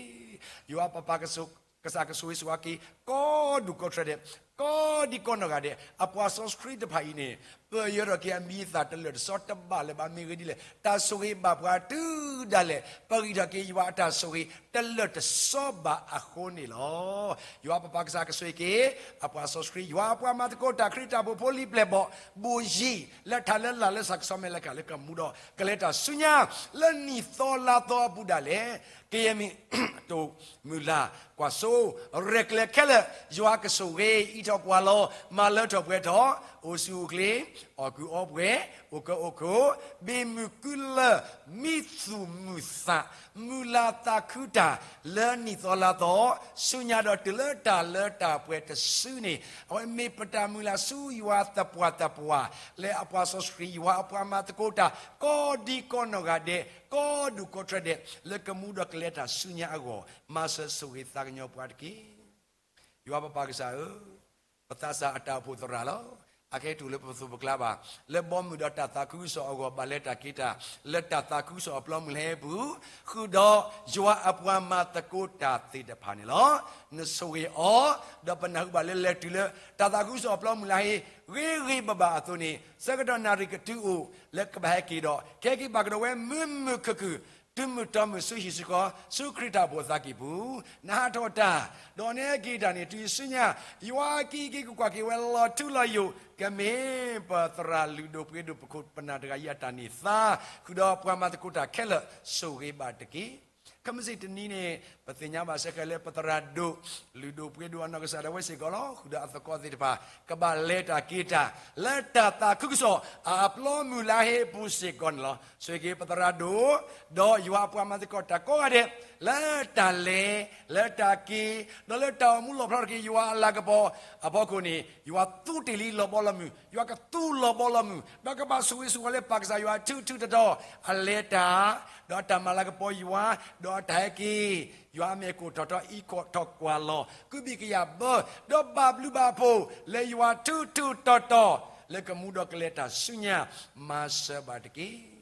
ယွၤပပၢ်ကစၢ်ကဆိၣ်ဂ့ၤဆိၣ်ဝါက့ၤ ကိးဒူၣ်ကိးထွဲဒဲး, ကိးဒံးကိးနီၢ်ဂၤဒဲး, အပှၤစီဆှံတဖၣ်အံၤန့ၣ် ပယၢၤထီၣ်က့ၤအမံၤအသၣ်တလၢာ်တစီတဘၣ်လၢၤဘၣ်. မ့ၢ်ဂ့ၢ်ဒ်လဲၣ်, တၢ်ဆိၣ်ဂ့ၤဘၣ်ပှၤတုၤဒၣ်လဲာ်, ပဂံၢ်ထီၣ်က့ၤယွၤအတၢ်ဆိၣ်ဂ့ၤတလၢာ်တစီဘၣ်အဃိန့ၣ်လီၤ. ယွၤပပၢ်ကစၢ်ကဆိၣ်ဂ့ၤက့ၤ အပှၤစီဆှံ, ယွၤအပှၤမၤသကိးတၢ် ခရံာ်တၢ်ဖိဖိလံၤပျဲၢ်ဘီၣ် ဘိၣ်ယံၤ လၢထးလၢလာ်လၢဆၣ်ကဆီမဲာ်လၢကၣ်လၢကမူဒီး ကလဲၤတၢ်ဆူညါ လၢနံၣ်သီလါသီအပူၤဒၣ်လဲာ်, ကယဲၢ်မ့ၢ် တိၢ်မုၢ်လၢ်ကွၢ်စိ ရဲၣ်ကျဲၤခဲလၢာ်, ယွၤကဆိၣ်ဂ့ၤအံးထီၣ်ကွၢ်လီၤ, မၤလၢထီၣ်ပှဲၤထီၣ်, အိၣ်ဆူၣ်အိၣ်ချ့, အီၣ်ကုးအီပှဲၤ, အိၣ်ကၢအိၣ်ခိၣ်, ဘၣ်မုာ်ကုလၢ မံသူၣ်မုာ်သး, မုၢ်လၢ်သးခုတၢ် လၢနံၣ်သီလါသီ, ဆူညါဒီးတုၤလၢတၢ်လၢတၢ်ပှဲၤတစုန့ၣ်, အဝဲမ့ၢ်ပတၢ်မုၢ်လၢ်ဆူယွၤသပှၢ်သပှၢ်, လၢအပှၤစီဆှံ ယွၤအပှၤမၤသကိးတၢ် ကိးဒံးကိးနီၢ်ဂၤဒဲး, ကိးဒူၣ်ကိးထွဲဒဲး, လၢကမူဒီးကလဲၤတၢ်ဆူညါအဂီၢ်, မၤစၢၤဆိၣ်ဂ့ၤသးကညီၤပှၤတက့ၢ်. ယွၤပပၢ်ကစၢ်ဧၢ, ပသးစၢ်အတၢ်အိၣ်ဖှိၣ်သရၣ်လီၤ. အခဲအံၤတအိၣ်လၢပသိးပကျါဘၣ်, လၢဘီမုၢ်ဒီးတၢ်သးခုကစီၣ်အဂီၢ် ဘၣ်လဲၤတၢ်က့ၤတၢ် လၢတၢ်သးခုကစီၣ်အပျီမုၢ်လၢဟဲပူၤ, ဃုာ်ဒီးယွၤအပှၤမၤသကိးတၢ်သ့ၣ်တဖၣ်န့ၣ်လီၤ. နဆိၣ်ဂ့ၤအီၤ, ဒီးပနၢ်ဟူဘၣ်လၢလဲၤတုၤလၢ တၢ်သးခုကစီၣ်အပျီမုၢ်လၢဟဲ ဂ့ၤဂ့ၤဘၣ်ဘၣ်အသိးန့ၣ်, ဆၢကတီၢ်နၣ်ရံၣ်ကတုၤအိၣ် လၢကဘၣ်ဟဲက့ၤဒီး ကဟဲက့ၤဘၣ်ကဒီးဝဲမုာ်မုာ်ခုၣ်ခုၣ်, တုၤမုၢ်တီမုၢ်ဆူဟံၣ်ဆူဃီ, ဆူခရံာ်တၢ်အိၣ်ဖှိၣ်အသးကံၢ်ပူၤ, နဟးထီၣ်တၢ်, ဒီးနဟဲက့ၤတၢ်န့ၣ် တုၤဆူညါ, ယွၤက့ၤက့ၤကွၢ်က့ၤဝဲလီၤထူလီၤယိာ်, ကမ့ၢ်ပသရၣ်လုၢ်ဒိၣ်ပှ့ၤဒိၣ်ပခိၣ်ပနၢ်တဂၤအံၤအတၢ်န့ၢ်သါ, ဃုာ်ဒီးပှၤမၤသကိးတၢ်ခဲလၢာ် ဆိၣ်ဂ့ၤဘၣ်တက့ၢ်. ခဲမုၢ်ဆ့ၣ်တနံၤန့ၣ် ပသ့ၣ်ညါဘၣ်စ့ၢ်ကီးလၢပသရၣ်ဒိၣ် လုၢ်ဒိၣ်ပှ့ၤဒိၣ်အနီၢ်ကစၢ်ဒၣ်ဝဲစ့ၢ်ကီးလီၤ. ဃုာ်ဒီးအသကိးသ့ၣ်တဖၣ် ကဘၣ်လဲၤတၢ်က့ၤတၢ် လၢတၢ်သးခုကစီၣ်အပျီမုၢ်လၢဟဲပူၤစ့ၢ်ကီးန့ၣ်လီၤ. ဆိၣ်ဂ့ၤက့ၤပသရၣ်ဒိၣ် ဒီးယွၤအပှၤမၤသကိးတၢ်ကိးဂၤဒဲး လၢတၢ်လဲၤ လၢတၢ်က့ၤ ဒီးလၢတၢ်အိၣ်မူလီၣ်ဖျါထီၣ်က့ၤယွၤအလၤကပီၤအဖီခိၣ်န့ၣ်, ယွၤသူတ့ၢ်လံလီၤဘီလီၤမုၢ်, ယွၤကသူလီၤဘီလီၤမုၢ်, ဒီးကဘၣ်ဆိၣ်ဂ့ၤဆိၣ်ဝါလၢပၢ်ကစၢ်ယွၤထူထူတီတီ, အလဲၤတၢ်, ဒီးအတၢ်မၤလၤကပီၤယွၤ, ဒီးအတၢ်ဟဲက့ၤ, ယွၤအမဲာ်ကအိၣ်ထီၣ်ထီအံးထီၣ်ကွၢ်လီၤ, ကုၢ်ဘံၣ်ကယၢ်ဘၢ, ဒီးဘၣ်ဘျုးဘၣ်ဖှိၣ် လၢယွၤထူထူတီတီ, လၢကမူဒီးကလဲၤတၢ်ဆူညါ, မၤစၢၤဘၣ်တက့ၢ်.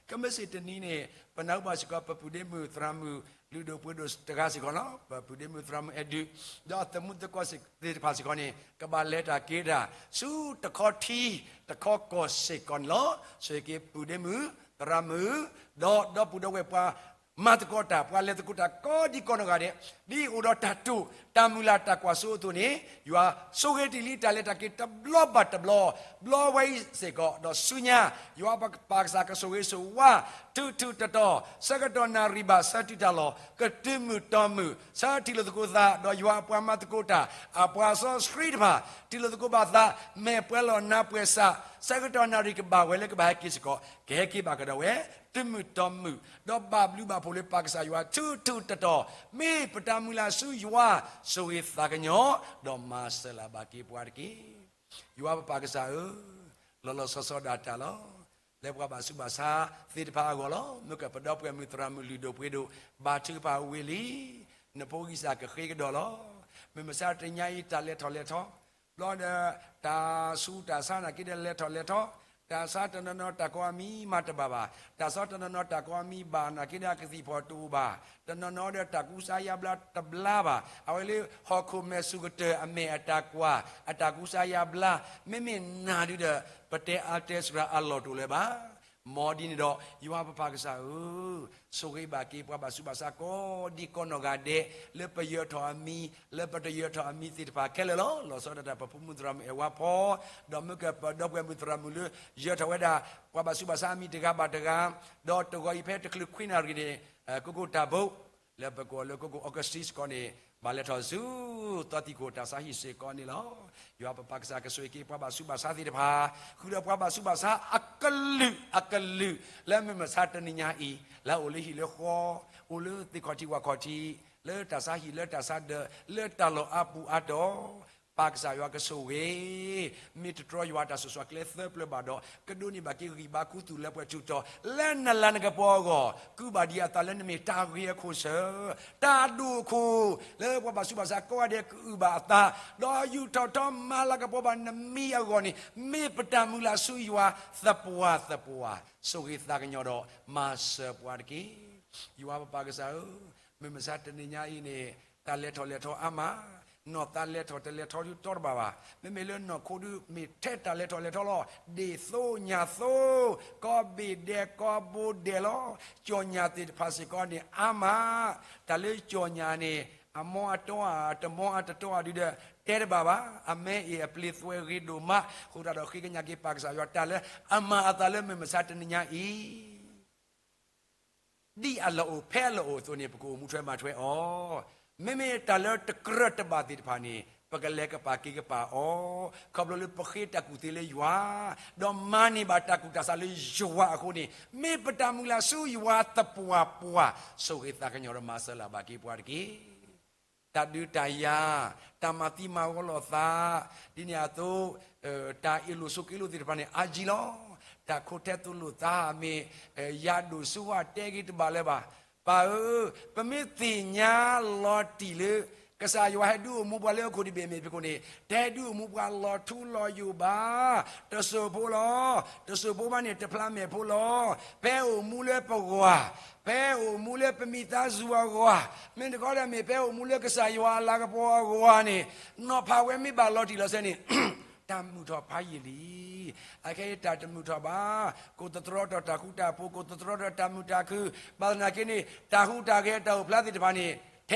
ခဲမုၢ်ဆ့ၣ်တနံၤန့ၣ် ပနၢ်ဟူဘၣ်စ့ၢ်ကီး ပပုၢ်ဒ့မုၣ်သရၣ်မုၣ် လုၢ်ဒိၣ်ပှ့ၤဒိၣ်တဂၤစ့ၢ်ကီးလီၤ. ပပုၢ်ဒ့မုၣ်သရၣ်မုၣ်အဲၣ်ဒုး ဒီးအသမူသကိးသ့ၣ်တဖၣ်စ့ၢ်ကီးန့ၣ် ကဘၣ်လဲၤတၢ်က့ၤတၢ် ဆူတခီထံ တခီကီၢ်စ့ၢ်ကီးန့ၣ်လီၤ. ဆိၣ်ဂ့ၤက့ၤပုၢ်ဒ့မုၣ် သရၣ်မုၣ် ဒီးဒီပုၢ်ဒီဝဲၢ်ပှၤ မၤသကိးတၢ် ပှၤလဲၤသကိးတၢ်ကိးဒံကိးနီၢ်ဂၤဒဲး, ဒ်အိၣ်ဒီးတၢ်တိာ် တၢ်မုၢ်လၢ်တၢ်ကွၢ်စိအသိးန့ၣ်, ယွၤဆိၣ်ဂ့ၤတ့ၢ်လံတၢ်လဲၤတၢ်က့ၤတဘျီဘၣ်တဘျီ, ဘျီဝဲအံၤစ့ၢ်ကီး ဒီးဆူညါ, ယွၤပပၢ်ကစၢ်ကဆိၣ်ဂ့ၤဆိၣ်ဝါ ထူထူတီတီ, ဆၢကတီၢ်နၣ်ရံၣ်ဘၣ်ဆၢတုၤတၢ်လီၢ် ကတုၤမုၢ်တီမုၢ် ဆၢထံၣ်လိာ်သကိးသး ဒီးယွၤအပှၤမၤသကိးတၢ် အပှၤစီဆှံတဖၣ် ထံၣ်လိာ်သကိးဘၣ်သး မဲာ်ပှဲၤလီၤနါပှဲၤစး, ဆၢကတီၢ်နၣ်ရံၣ်ကဘၣ်ဝဲလၢကဘၣ်ဟဲက့ၤစ့ၢ်ကီး ကဟဲက့ၤဘၣ်ကဒီးဝဲ တုၤမုၢ်တီမုၢ်, ဒီးဘၣ်ဘျုးဘၣ်ဖှိၣ်လၢပၢ်ကစၢ်ယွၤထူထူတီတီ, မ့ၢ်ပတၢ်မုၢ်လၢ်ဆူယွၤ ဆိၣ်ဂ့ၤသးကညီၤ ဒီးမၤစၢၤလၢ်ဘၣ်က့ၤပှၤတက့ၢ်. ယွၤပပၢ်ကစၢ်ဧၢ, လီၤလီၤဆီဆီဒၣ်တၢ်လီၤ. လၢပှၤဘၣ်ဆူးဘၣ်ဆါသ့ၣ်တဖၣ်အဂီၢ်လီၤ. မ့ၢ်ကပဒီပုၢ်ဝဲၢ်မုၣ်သရၣ်မုၣ်လုၢ်ဒိၣ်ပှ့ၤဒိၣ် ဘါထုကဖၣ်ဝံၤလံ, နဖိဂံၢ်စၢ်ကဃ့ကဒီးလီၤ. မုၢ်မဆါတနံၤညါအံၤ တၢ်လဲၤထီၣ်လဲၤထီ, ဘျီဒီး တၢ်ဆူးတၢ်ဆါနာ်က့ဒီးလဲၤထီၣ်လဲၤထီ, တၢ်ဆါတနီၤနီၤတၢ်ကိးအမံၤမၤတဘၣ်ဘၣ်, တၢ်ဆါတနီၤနီၤတၢ်ကိးအမံၤဘၣ်နာ်က့ဒီးအကသံၣ်ဖီၣ်တအိၣ်ဘၣ်, တနီၤနီၤဒီးတၢ်ကူစါယါဘျါတဘျါဘၣ်, အဝဲလၢဟီၣ်ခိၣ်မဲာ်ဆူၣ်ကတၢၢ်အမဲာ်အတၢ်ကွၢ် အတၢ်ကူစါယါဘျါ, မ့မ့ၢ်နၤဒုဒီး ပတဲအါတဲစှၤအလီၢ်တအိၣ်လၢၤဘၣ်. မ်ဒ်န့ၣ်ဒီး ယွၤပပၢ်ကစၢ်ဧၢ, ဆိၣ်ဂ့ၤဘၣ်က့ၤပှၤဘၣ်ဆူးဘၣ်ဆါကိးဒံကိးနီၢ်ဂၤဒဲး လၢပယၢၤထီၣ်အမံၤ လၢပတယၢၤထီၣ်အမံၤသ့ၣ်တဖၣ်ခဲလၢာ်လီၤ. လီၤဆီဒၣ်တၢ်ပဖိမုၣ်သရၣ်မုၣ်အဲၣ်ဝါဖီ, ဒီးမ့ၢ်ကပဒီပုၢ်ဝဲၢ်မုၣ်သရၣ်မုၣ်လၢ ယၢၤထီၣ်ဝဲဒၣ် ပှၤဘၣ်ဆူးဘၣ်ဆါအမံၤတဂၤဘၣ်တဂၤ, ဒီးတဂီၤအံၤဖဲတချုးခွံနၣ်ရံၣ်န့ၣ် ကိကိၣ်တၢ်ဘိး လၢပကိးလၢကိကိၣ် Augustine စ့ၢ်ကီးန့ၣ် ဘၣ်လဲၤထီၣ်ဆူ သီတံၣ်ခိၣ်တၢ်ဆါဟံၣ်စ့ၢ်ကီးန့ၣ်လီၤ. ယွၤပပၢ်ကစၢ်ကဆိၣ်ဂ့ၤက့ၤပှၤဘၣ်ဆူးဘၣ်ဆါသ့ၣ်တဖၣ်, ဃုာ်ဒီးပှၤဘၣ်ဆူးဘၣ်ဆါအကလုာ်အကလုာ် လၢမုၢ်မဆါတနံၤညါအံၤ လၢအအိၣ်လၢဟံၣ်လၢဃီ, အိၣ်လၢသ့ၣ်ခီၣ်ထံးဝၣ်ခီၣ်ထံး, လၢတၢ်ဆါဟံၣ်လၢတၢ်ဆါဒၢး လၢတၢ်လီၢ်အါပူၤအါတီၤ, ပၢ်ကစၢ်ယွၤကဆိၣ်ဂ့ၤ, မ့ၢ်တတြီယွၤတၢ်စိၤဆှၢကျဲသၢပျၢၤဘၣ်ဒီး ကဒိးန့ၢ်ဘၣ်က့ၤဂံၢ်ဘါခူသူၣ်လၢပှဲၤထူၣ်တီၤ လၢနလၤနကပီၤအဂီၢ်, ကုၢ်ဘၣ်ဒံးအသးလၢနမ့ၢ်တၢ်ဂ့ၤအခိၣ်ဆၢ, တၢ်အဒိၣ်အခိၣ်, လၢပှၤဘၣ်ဆူးဘၣ်ဆါကိးဂၤဒဲးကအုၣ်ဘၣ်အသး, ဒီးယူာ်ထီၣ်ထီမၤလၤကပီၤဘၣ်နမံၤအဂီၢ်န့ၣ် မ့ၢ်ပတၢ်မုၢ်လၢ်ဆူယွၤသပှၢ်သပှၢ်, ဆိၣ်ဂ့ၤသးကညီၤဒီး မၤစၢၤပှၤတက့ၢ်. ယွၤပပၢ်ကစၢ်ဧၢ, မုၢ်မဆါတနံၤညါအံၤန့ၣ် တၢ်လဲၤထီၣ်လဲၤထီအါမး, နီၢ်သးလဲၤထီၣ်တလဲၤထီဒုးတီတဘၣ်ဘၣ်. မ့မ့ၢ်လၢနီၢ်ခိဒုး မ့ၢ်ထဲတၢ်လဲၤထီၣ်လဲၤထီလီၤ. ဒ့ၣ်သိညၣ်သိ, ကီၢ်ဘ့ၣ်ဒဲးကီၢ်ဘိဒဲးလီၤ. ကၠီၣ်ညၣ်သ့ၣ်တဖၣ်စ့ၢ်ကီးန့ၣ်အါမး, တၢ်လၢကၠီၣ်ညၣ်န့ၣ် အမီအတီဧါ တမီအတတီဧါဒုးဒီး တဲတဘၣ်ဘၣ်. အမဲအ့ၣ်အပျ့ၤသွဲၣ်ဂ့ၤဒိၣ်မး, အဃိသတးဒီးဃ့ကညးက့ၤပၢ်ကစၢ်ယွၤတၢ်လၢအမၤအသးလၢမုၢ်မဆါတနံၤညါအံၤ ဒ်အလီၢ်အိၣ်ဖဲအလီၢ်အိၣ်အသိးန့ၣ် ပကအိၣ်မူထွဲမၤထွဲအီၤ, မ့မ့ၢ်တၢ်လၢတကြၢးတဘၣ်သ့ၣ်တဖၣ်န့ၣ် ပကလဲၤကပာ်က့ၤကပာ်အီၤ, ခီဖျိလၢပဃ့တၢ်ကူၣ်သ့လၢယွၤ, ဒီးမၤန့ၢ်ဘၣ်တၢ်ကူၣ်တၢ်ဆးလၢယွၤအဃိန့ၣ် မ့ၢ်ပတၢ်မုၢ်လၢ်ဆူယွၤသပှၢ်ပှၢ်, ဆိၣ်ဂ့ၤသးကညီၤဒီးမၤစၢၤလၢ်ဘၣ်က့ၤပှၤတက့ၢ်. တၢ်ဒုးတၢ်ယၤ, တၢ်မၤသံမၤဂီၤလိာ်သး, ဒ်န့ၣ်အသိး တၢ်အ့ၣ်လိာ်ဆိးက့လိာ်သ့ၣ်တဖၣ်န့ၣ် အါကံလီၤ. တၢ်ခိၣ်ထဲသိးလိာ်သးမ့ၢ် ယၤဒိၣ်စိဝါတဲက့ၤတဘၣ်လၢၤဘၣ်. ပၢ်ဧၢ, ပမ့ၢ်သ့ၣ်ညါလီၤတံၢ်လၢ ကစၢ်ယွၤဟဲဒုးအိၣ်မူပှၤလၢဟီၣ်ခိၣ်တဘ့ၣ်မ့ၢ်ဖဲခိၣ်န့ၣ် တဟဲဒုးအိၣ်မူပှၤလီၤထူလီၤယိာ်ဘၣ်. တစိၢ်ဖိလီၤ. တစိၢ်ဖိဘၣ်န့ၣ် တဖျါမဲာ်ဖိလီၤ. ဖဲအိၣ်မူလၢပဂီၢ်, ဖဲအိၣ်မူလၢပမံၤသးစူၤအဂီၢ်, မ့ၢ်တခီဒီးမ့ၢ် ဖဲအိၣ်မူလၢကစၢ်ယွၤအလၤကပီၤအဂီၢ်န့ၣ် နီၤဖးဝဲမ့ၢ်ဘၣ်လီၤတံၢ်လီၤဆဲးန့ၣ် တၢ်မုာ်ထီၣ်ဖးယံာ်လံ. အခဲအံၤတၢ်တမုာ်ထီၣ်ဘၣ်. ကိးသတြီထီၣ်တၢ်ဃူတၢ်ဖိး, ကိးသတြီထီၣ်တၢ်မုာ်တၢ်ခု, ဘၣ်သနာ်က့န့ၣ် တၢ်ဟူးတၢ်ဂဲၤတၢ်အိၣ်ဖျါသ့ၣ်တဖၣ်န့ၣ် ထဲ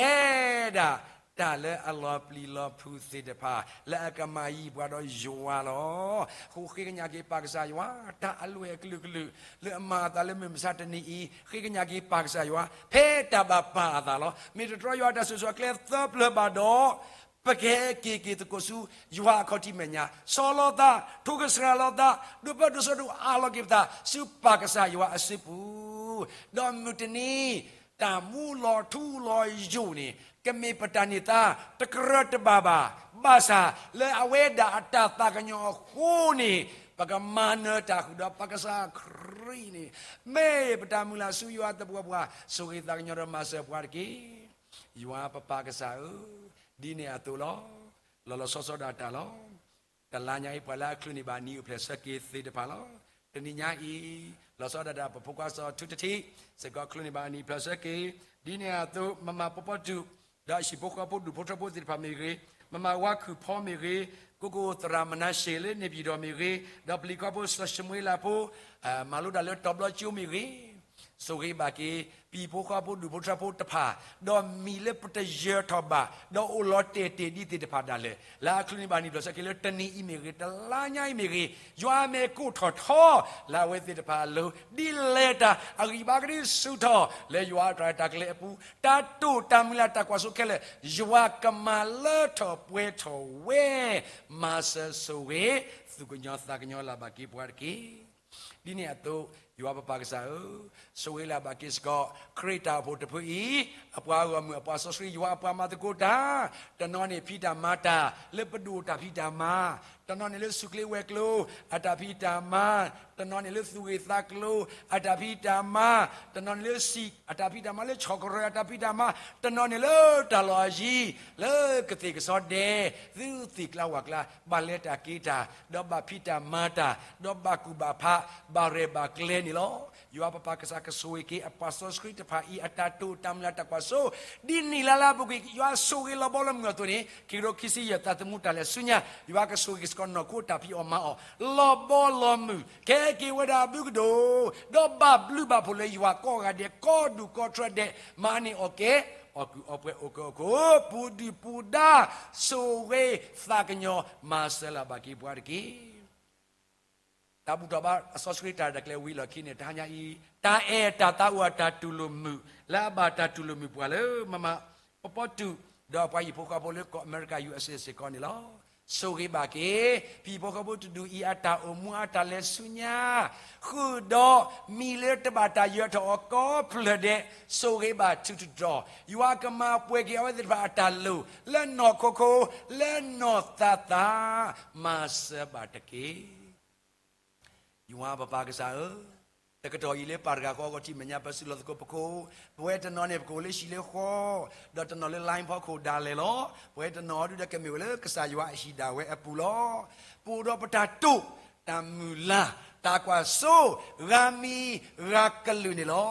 ဒၣ် တၢ်လၢအလီၤပျံၤလီၤဖုးသ့ၣ်တဖၣ် လၢအကမၤယံၤပှၤဒီးယွၤလီၤ. အဃိဃ့ကညးက့ၤပၢ်ကစၢ်ယွၤ တၢ်အလွဲၢ်အကလုာ်ကလုာ် လၢအမၤအသးလၢမုၢ်မဆါတနံၤအံၤ, ဃ့ကညးက့ၤပၢ်ကစၢ်ယွၤ ဖဲတၢ်ဘၣ်ပာ်အသးလီၤ. မ့ၢ်တတြီယွၤတၢ်စိၤဆှၢကျဲသၢပျၢၤဘၣ်ဒီး ပကဟဲက့ၤက့ၤသကိးဆူယွၤအခီၣ်ထံးမဲာ်ညါ, ဆီလီၤသး, ထိၣ်ကစှၤလီၤသး, ဒိးဘၢဒိးစိဒိးအးလီၤက့ၤပသး ဆူပၢ်ကစၢ်ယွၤအစုပူၤ, ဒီးမုၢ်တနံၤ တၢ်မူလီၤထူလီၤယိာ်န့ၣ် ကမ့ၢ်ပတၢ်န့ၢ်သါ တကြၢးတဘၣ်ဘၣ်. ဘၣ်ဆၣ်လၢအဝဲဒၣ်အတၢ်သးကညီၤအဃိန့ၣ် ပကမၤနၢၤတၢ်ဃုာ်ဒီးပၢ်ကစၢ်ခရံာ်န့ၣ် မ့ၢ်ပတၢ်မုၢ်လၢ်ဆူယွၤသပှၢ်ပှၢ်, ဆိၣ်ဂ့ၤသးကညီၤဒီးမၤစၢၤပှၤတက့ၢ်. ယွၤပပၢ်ကစၢ်ဧၢ, ဒ်န့ၣ်အသိးလီၤ. လီၤလီၤဆီဆီဒၣ်တၢ်လီၤ. တလါညါအံၤ ပှၤလၢအချုးန့ၢ်ဘၣ်နံၤအိၣ်ဖျဲၣ်ဆၢက့ၤသ့ၣ်တဖၣ်လီၤ. တနံၤညါအံၤ လီၤဆီဒၣ်တၢ် ပဖိခွါစီၤထူတထံး စ့ၢ်ကီးချုးန့ၢ်ဘၣ်အနံၤဖျဲၣ်ဆၢက့ၤ, ဒ်န့ၣ်အသိး မမၤပီပီတူး ဒီးဟံၣ်ဖိဃီဖိဒူၣ်ဖိထၢဖိသ့ၣ်တဖၣ်မ့ၢ်ဂ့ၤ, မမၤဝါခုၣ်ဖီမ့ၢ်ဂ့ၤ, ကိးကိးသရၣ်မနၤၡ့လၢန့ၣ်ပၠံၣ်ဒီးမ့ၢ်ဂ့ၤ, ဒီးပျံၤခွါဖိစီၤၡမူၤအ့လးဖိ မၤလိဒၣ်လၢတီၤဘျီကၠိမ့ၢ်ဂ့ၤ, ဆိၣ်ဂ့ၤဘၣ်က့ၤ ပဟံၣ်ဖိဃီဖိဒူၣ်ဖိထၢဖိတဖၣ်, ဒီးမံၤလၢပတယၢၤထီၣ်ဘၣ်, ဒီးအိၣ်လီၤတဲာ်တ့ၢ်ဒံးသ့ၣ်တဖၣ်ဒၣ်လဲာ်, လၢအချုးန့ၢ်ဘၣ်နံၤဖျဲၣ်ဆၢက့ၤလၢတနံၤအံၤမ့ၢ်ဂ့ၤ, တလါညါအံၤမ့ၢ်ဂ့ၤ, ယွၤမဲာ်ကိးထီၣ်ထီ လၢအဝဲသ့ၣ်တဖၣ်အလိၤ, ဒ်လဲၣ်တၢ်အဂံၢ်ဘါကဒုးဆူၣ်ထီၣ် လၢယွၤအတၢ်ရဲၣ်တၢ်ကျဲၤအပူၤ, တၢ်တိာ်တၢ်မုၢ်လၢ်တၢ်ကွၢ်စိခဲလၢာ်, ယွၤကမၤလၢထီၣ်ပှဲၤထီၣ်ဝဲ, မၤစၢၤဆိၣ်ဂ့ၤ, သူၣ်ကညီၤသးကညီၤလၢ်ဘၣ်က့ၤပှၤတက့ၢ်. ဒ်န့ၣ်အသိး ယွၤပပၢ်ကစၢ်ဧၢ, ဆိၣ်ဂ့ၤလၢ်ဘၣ်က့ၤစ့ၢ်ကီး ခရံာ်တၢ်အိၣ်ဖှိၣ်တဖုအံၤ, အပှၤဂီၢ်မုၢ်အပှၤစီဆှံ ယွၤအပှၤမၤသကိးတၢ်, တနီၤန့ၣ်ဖံးတၢ်မၤတၢ် လၢပဒိၣ်တၢ်ဖံးတၢ်မၤ, တနီၤန့ၣ်လၢစူၢ်ကျ့ဝဲၤကျိၤ အတၢ်ဖံးတၢ်မၤ, တနီၤန့ၣ်လၢသူၣ်ဂ့ၤသးကျိၤ အတၢ်ဖံးတၢ်မၤ, တနီၤန့ၣ်လၢစံာ် အတၢ်ဖံးတၢ်မၤ, လၢဆီၣ်ကရၢၢ်အတၢ်ဖံးတၢ်မၤ, တနီၤန့ၣ်လၢတၢ်လီၢ်အယံၤ လၢကသ့ၣ်ကစီဒဲး သုသ့ၣ်ကျါဝၣ်ကျါ ဘၣ်လဲၤတၢ်က့ၤတၢ် ဒီးဘၣ်ဖံးတၢ်မၤတၢ် ဒီးဘၣ်ကူၣ်ဘၣ်ဖး ဘၣ်ရဲၣ်ဘၣ်ကျဲၤန့ၣ်လီၤ. ယွၤပပၢ်ကစၢ်ကဆိၣ်ဂ့ၤက့ၤ အပှၤစီဆှံတဖၣ်အံၤ အတၢ်တိာ်တၢ်မုၢ်လၢ်တၢ်ကွၢ်စိ, ဒ်နံၣ်လါလၢအပူၤကွံာ် ယွၤဆိၣ်ဂ့ၤလီၤဘီလီၤမုၢ်အသိးန့ၣ် ခံကထိခံဆံယဲၢ် သးသမူတၢ်လဲၤဆူညါ ယွၤကဆိၣ်ဂ့ၤစ့ၢ်ကီးနီၢ်ခိအတၢ်ဖံးအီၣ်မၤအီၣ် လီၤဘီလီၤမုၢ် ကဟဲက့ၤဝဲဒၣ်အဘျုးကဒိၣ် ဒီးဘၣ်ဘျုးဘၣ်ဖှိၣ်လၢယွၤကိးဂၤဒဲး ကိးဒူၣ်ကိးထၢဒဲး မၤန့ၢ်အီၣ်ကဲ အီၣ်ကုၢ်အီပှဲၤ အိၣ်ကၢအိၣ်ခိၣ် ပူၤဒုၣ်ပူၤဒါ ဆိၣ်ဂ့ၤသးကညီၤ မၤစၢၤလၢ်ဘၣ်က့ၤပှၤတက့ၢ်. တၢ်ဘူၣ်ထီၣ်ဘါအစီဆှံတၢ်ရဲၣ်တၢ်ကျဲၤဝံၤလီၢ်ခံန့ၣ် တဟါညါအံၤ တၢ်အဲၣ်တၢ်သးအိၣ်အတၢ်တူၢ်လိာ်မုာ် လၢအဘၣ်တၢ်တူၢ်လိာ်မုာ်ပှၤလၢ မမၤပီပီတူး ဒီးပှၤဟံၣ်ဖိဃီဖိလၢကီၢ်အမဲရကၤ ယူၣ်အၣ်စ့ၣ် စ့ၢ်ကီးန့ၣ်လီၤ. ဆိၣ်ဂ့ၤဘၣ်က့ၤ ပဟံၣ်ဖိဃီဖိတဒူၣ်အံၤ အတၢ်အိၣ်မူအတၢ်လဲၤဆူညါ ဃုာ်ဒီးမံၤလၢတဘၣ်တၢ်ယၢၤထီၣ်အီၤကိးဖျၢၣ်ဒဲး ဆိၣ်ဂ့ၤဘၣ်ထူးတတြီၤ, ယွၤကမၤပှဲၤက့ၤအဝဲသ့ၣ်တဖၣ်အတၢ်လိၣ် လၢနီၢ်ခိခိ လၢနီၢ်သးသး မၤစၢၤဘၣ်တက့ၢ်. ယွၤပပၢ်ကစၢ်ဧၢ, တကတီၢ်အံၤလၢပၢ်တဂၤဃီအဂီၢ် ထံၣ်မဲာ်ညါပစုလီၢ်သကိးပခိၣ်, ပဝဲတနီၤန့ၣ် ပကအိၣ်လၢဟံၣ်လၢဃီ, ဒီးတနီၤလၢ line ဖီခိၣ်ဒၣ်လဲာ်လီၤ. ပဝဲတနီၤဒုဒီးကမ့ၢ်ဝဲလၢကစၢ်ယွၤအဟံၣ်ဒၣ်ဝဲအပူၤလီၤ. ပအိၣ်ဒီးပတၢ်တိာ်, တၢ်မုၢ်လၢ်, တၢ်ကွၢ်စိ, ဂၤမံၤဂၤကလုာ်န့ၣ်လီၤ.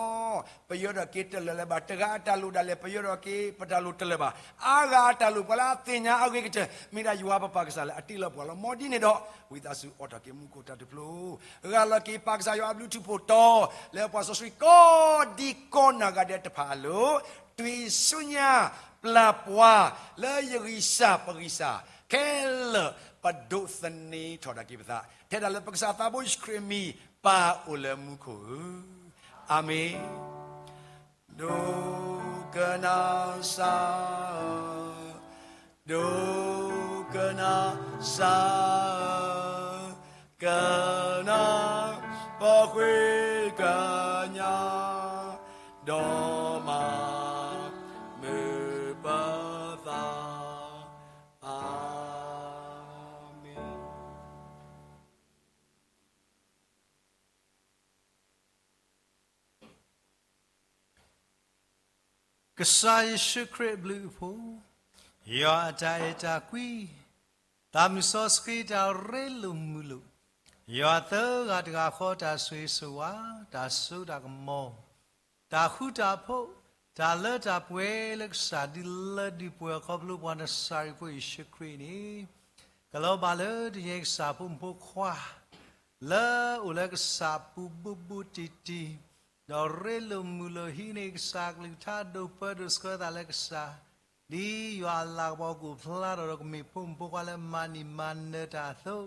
ပယၢၤထီၣ်က့ၤတလၢာ်လၢၤဘၣ်, တဂၤအတၢ်လိၣ်ဒၣ်လဲာ် ပယၢၤထီၣ်က့ၤပတၢ်လိၣ်တလၢာ်ဘၣ်. အါဂၤအတၢ်လိၣ် ပှၤလၢအသ့ၣ်ညါအဂ့ၤကတၢၢ် မ့ၢ်ဒၣ်ယွၤပပၢ်ကစၢ်လၢအတ့လီၤပှၤလီၤ. မ်ဒ်န့ၣ်ဒီး ဝံသးစူၤအိးထီၣ်က့ၤမူခိၣ်တၢ်ထူၣ်ဖျိ, ရၤလီၤက့ၤပၢ်ကစၢ်ယွၤအဘျုးထူၣ်ဖှိၣ်တီၤ လၢပှၤစီဆှံကိးဒံကိးနီၢ်ဂၤဒဲးတဖၣ်အလိၤ, တွံၢ်ဆူညါပျၢ်ပှၤ လၢယဂံၢ်စၢ်ပဂံၢ်စၢ်ခဲလၢာ် ပဒိးသန့ၤထီၣ်ဒၣ်က့ၤပသး, ထဲဒၣ်လၢပကစၢ်သးဘိယ့ၣ်ၡူးခရံာ်အမံၤ ပၢ်အိၣ်လၢမူခိၣ်ဧၢ, အၤမ့ၣ်. ဒိကနၣ်စၢ်ဧၢ, ဒိကနၣ်စၢ်ဧၢ, ကနၣ်ပဃ့ကညး, ဒီးမၤမုာ်ပသး, အၤမ့ၣ်. ကစၢ်ယ့ၣ်ၡူးခရံာ်အဘျုးအဖှိၣ်, ယွၤအတၢ်အဲၣ်တၢ်ကွံ, သးမုၢ်စီဆှံတၢ်ရ့လိာ်မုာ်လိာ်, ယွၤသၢဂၤတဂၤဃီတၢ်ဆိၣ်ဂ့ၤဆိၣ်ဝါ, တၢ်စိတၢ်ကမီၤ, တၢ်ဃူတၢ်ဖိး, တၢ်လၢတၢ်ပှဲၤလၢကစၢ်ဒုးလၢဒုးပှဲၤခီဖျိပှၤနစၤရ့းဖိယ့ၣ်ၡူးခရံာ်န့ၣ်, ကလီၤဘၣ်လၢတနံၤအံၤကစၢ်ဖိမုၣ်ဖိခွါ လၢအိၣ်လၢကစၢ်ပူၤဘူးဘူးတံၢ်တံၢ်, ဒီးရ့လိာ်မုာ်လိာ်ဟံးန့ၢ်ကစၢ်ကလုၢ်ကထါ ဒိးပၢဒိးဆှၢသးလၢကစၢ်, ဒ်ယွၤအလၤကပီၤကအိၣ်ဖျါထီၣ်ဒီးကမ့ၢ်ဖိမုၣ်ဖိခွါလၢမၤနံၤမၤနၢၤတၢ်အသိး,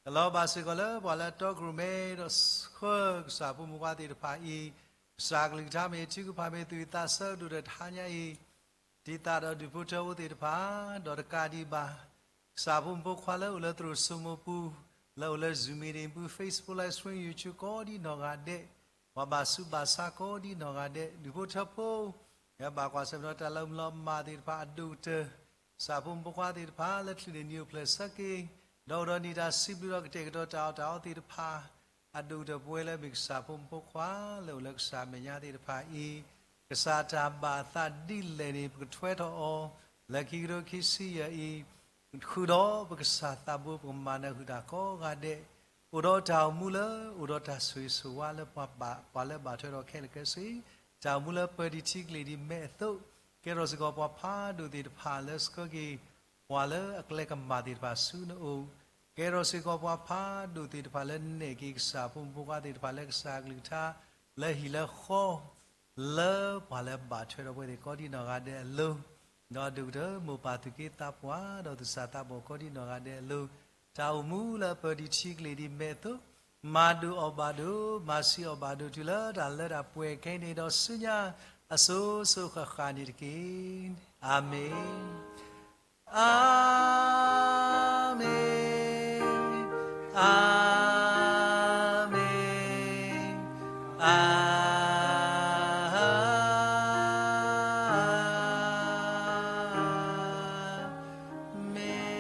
ကလီၤဘၣ်စ့ၢ်ကီးလၢပှၤလၢအတီကရူၢ်မဲဒီးဆှၢကစၢ်ဖိမုၣ်ဖိခွါသ့ၣ်တဖၣ်အံၤ, ကစၢ်ကလုၢ်ကထါမ့ၢ်ထုကဖၣ်မ့ၢ်သူၣ်အံၤသးဆၢကတီၢ်ဒီးတဟါညါအံၤ, ဒ်သိးဒီးဒူၣ်ဖိထၢဖိသ့ၣ်တဖၣ်, ဒီးတကးဒံးဘၣ် ကစၢ်ဖိမုၣ်ဖိခွါလၢအိၣ်လၢသရိာ်စိမိၤပူၤ, လၢအိၣ်လၢ Zoom meeting ပူၤ, Facebook live stream, YouTube ကိးဒံနီၢ်ဂၤဒဲး, ပှၤဘၣ်ဆူးဘၣ်ဆါကိးဒံနီၢ်ဂၤဒဲး, ဒူၣ်ဖိထၢဖိ, ယဘၣ်ကွၢ်ဆၢၣ်မဲာ်ဒီးတၢ်လၢမုၢ်လီၤမၢ်သ့ၣ်တဖၣ်အဒိၣ်ကတၢၢ်, ကစၢ်ဖိမုၣ်ဖိခွါသ့ၣ်တဖၣ်လၢချုးန့ၣ်နံၤအိၣ်ဖျဲၣ်ဆၢက့ၤ, ဒီးအိၣ်ဒီးနံၣ်တၢ်စံးဘျုးဒီးကတဲာ်ကတီၤတၢ်အီၣ်တၢ်အီသ့ၣ်တဖၣ်, အဒိၣ်ကတၢၢ်ပဝဲလၢမ့ၢ်ကစၢ်ဖိမုၣ်ဖိခွါလၢအိၣ်လၢကစၢ်အမဲာ်ညါသ့ၣ်တဖၣ်အံၤ, ကစၢ်တၢ်ဘၣ်သးဒ်လဲၣ်န့ၣ် ပကထွဲထီၣ်အီၤ, လၢခံကထိခံဆံယဲၢ်အံၤ, ဃုာ်ဒီးပကစၢ်သးဘိပကမၤနၢၤဃုာ်တၢ်ကိးဂၤဒဲး, အိၣ်ဒီးတၢ်အိၣ်မူလၢ အိၣ်ဒီးတၢ်ဆိၣ်ဂ့ၤဆိၣ်ဝါလၢပှၤလၢဘၣ်ထွဲဒီးခဲလၢာ်ခဲဆ့, တၢ်အိၣ်မူလၢပၢၤဒံးထံကလ့ၤဒံးမဲာ်အသိး, ကဲထီၣ်စ့ၢ်ကီးပှၤဖးဒိၣ်သ့ၣ်တဖၣ်လၢဆှၢက့ၤ ပှၤလၢအကျဲကမၣ်သ့ၣ်တဖၣ်ဆူနအိၣ်, ကဲထီၣ်စ့ၢ်ကီးပှၤဖးဒိၣ်သ့ၣ်တဖၣ်လၢနဲၣ်က့ၤကစၢ်ဖိမုၣ်ဖိခွါသ့ၣ်တဖၣ်လၢကစၢ်အကလုၢ်ကထါ, လၢဟံၣ်လၢဃီ, လၢပှၤလၢဘၣ်ထွဲဒီးပဝဲသ့ၣ်ကိးဒံနီၢ်ဂၤဒဲးအလိၤ, ဒီးဒိၣ်ကတၢၢ်မိၢ်ပၢ်သူၣ်က့သးပှၢ် ဒီးသူၣ်စၢ်သးဘီၣ်ကိးဒံနီၢ်ဂၤဒဲးအလိၤ, တၢ်အိၣ်မူလၢပၢၤဒံးထံကလ့ၤဒံးမဲာ်အသိး, မၤဒိၣ်အီၣ်ဘၣ်ဒိၣ်, မၤဆံးအီၣ်ဘၣ်ဒိၣ်တုၤလၢတၢ်လၢတၢ်ပှဲၤခဲအံၤန့ၣ်ဒီးဆူညါ, အစိၤစိၤဃၣ်ဃၣ်န့ၣ်တက့ၢ်. အၤမ့ၣ်, အၤမ့ၣ်, အၤ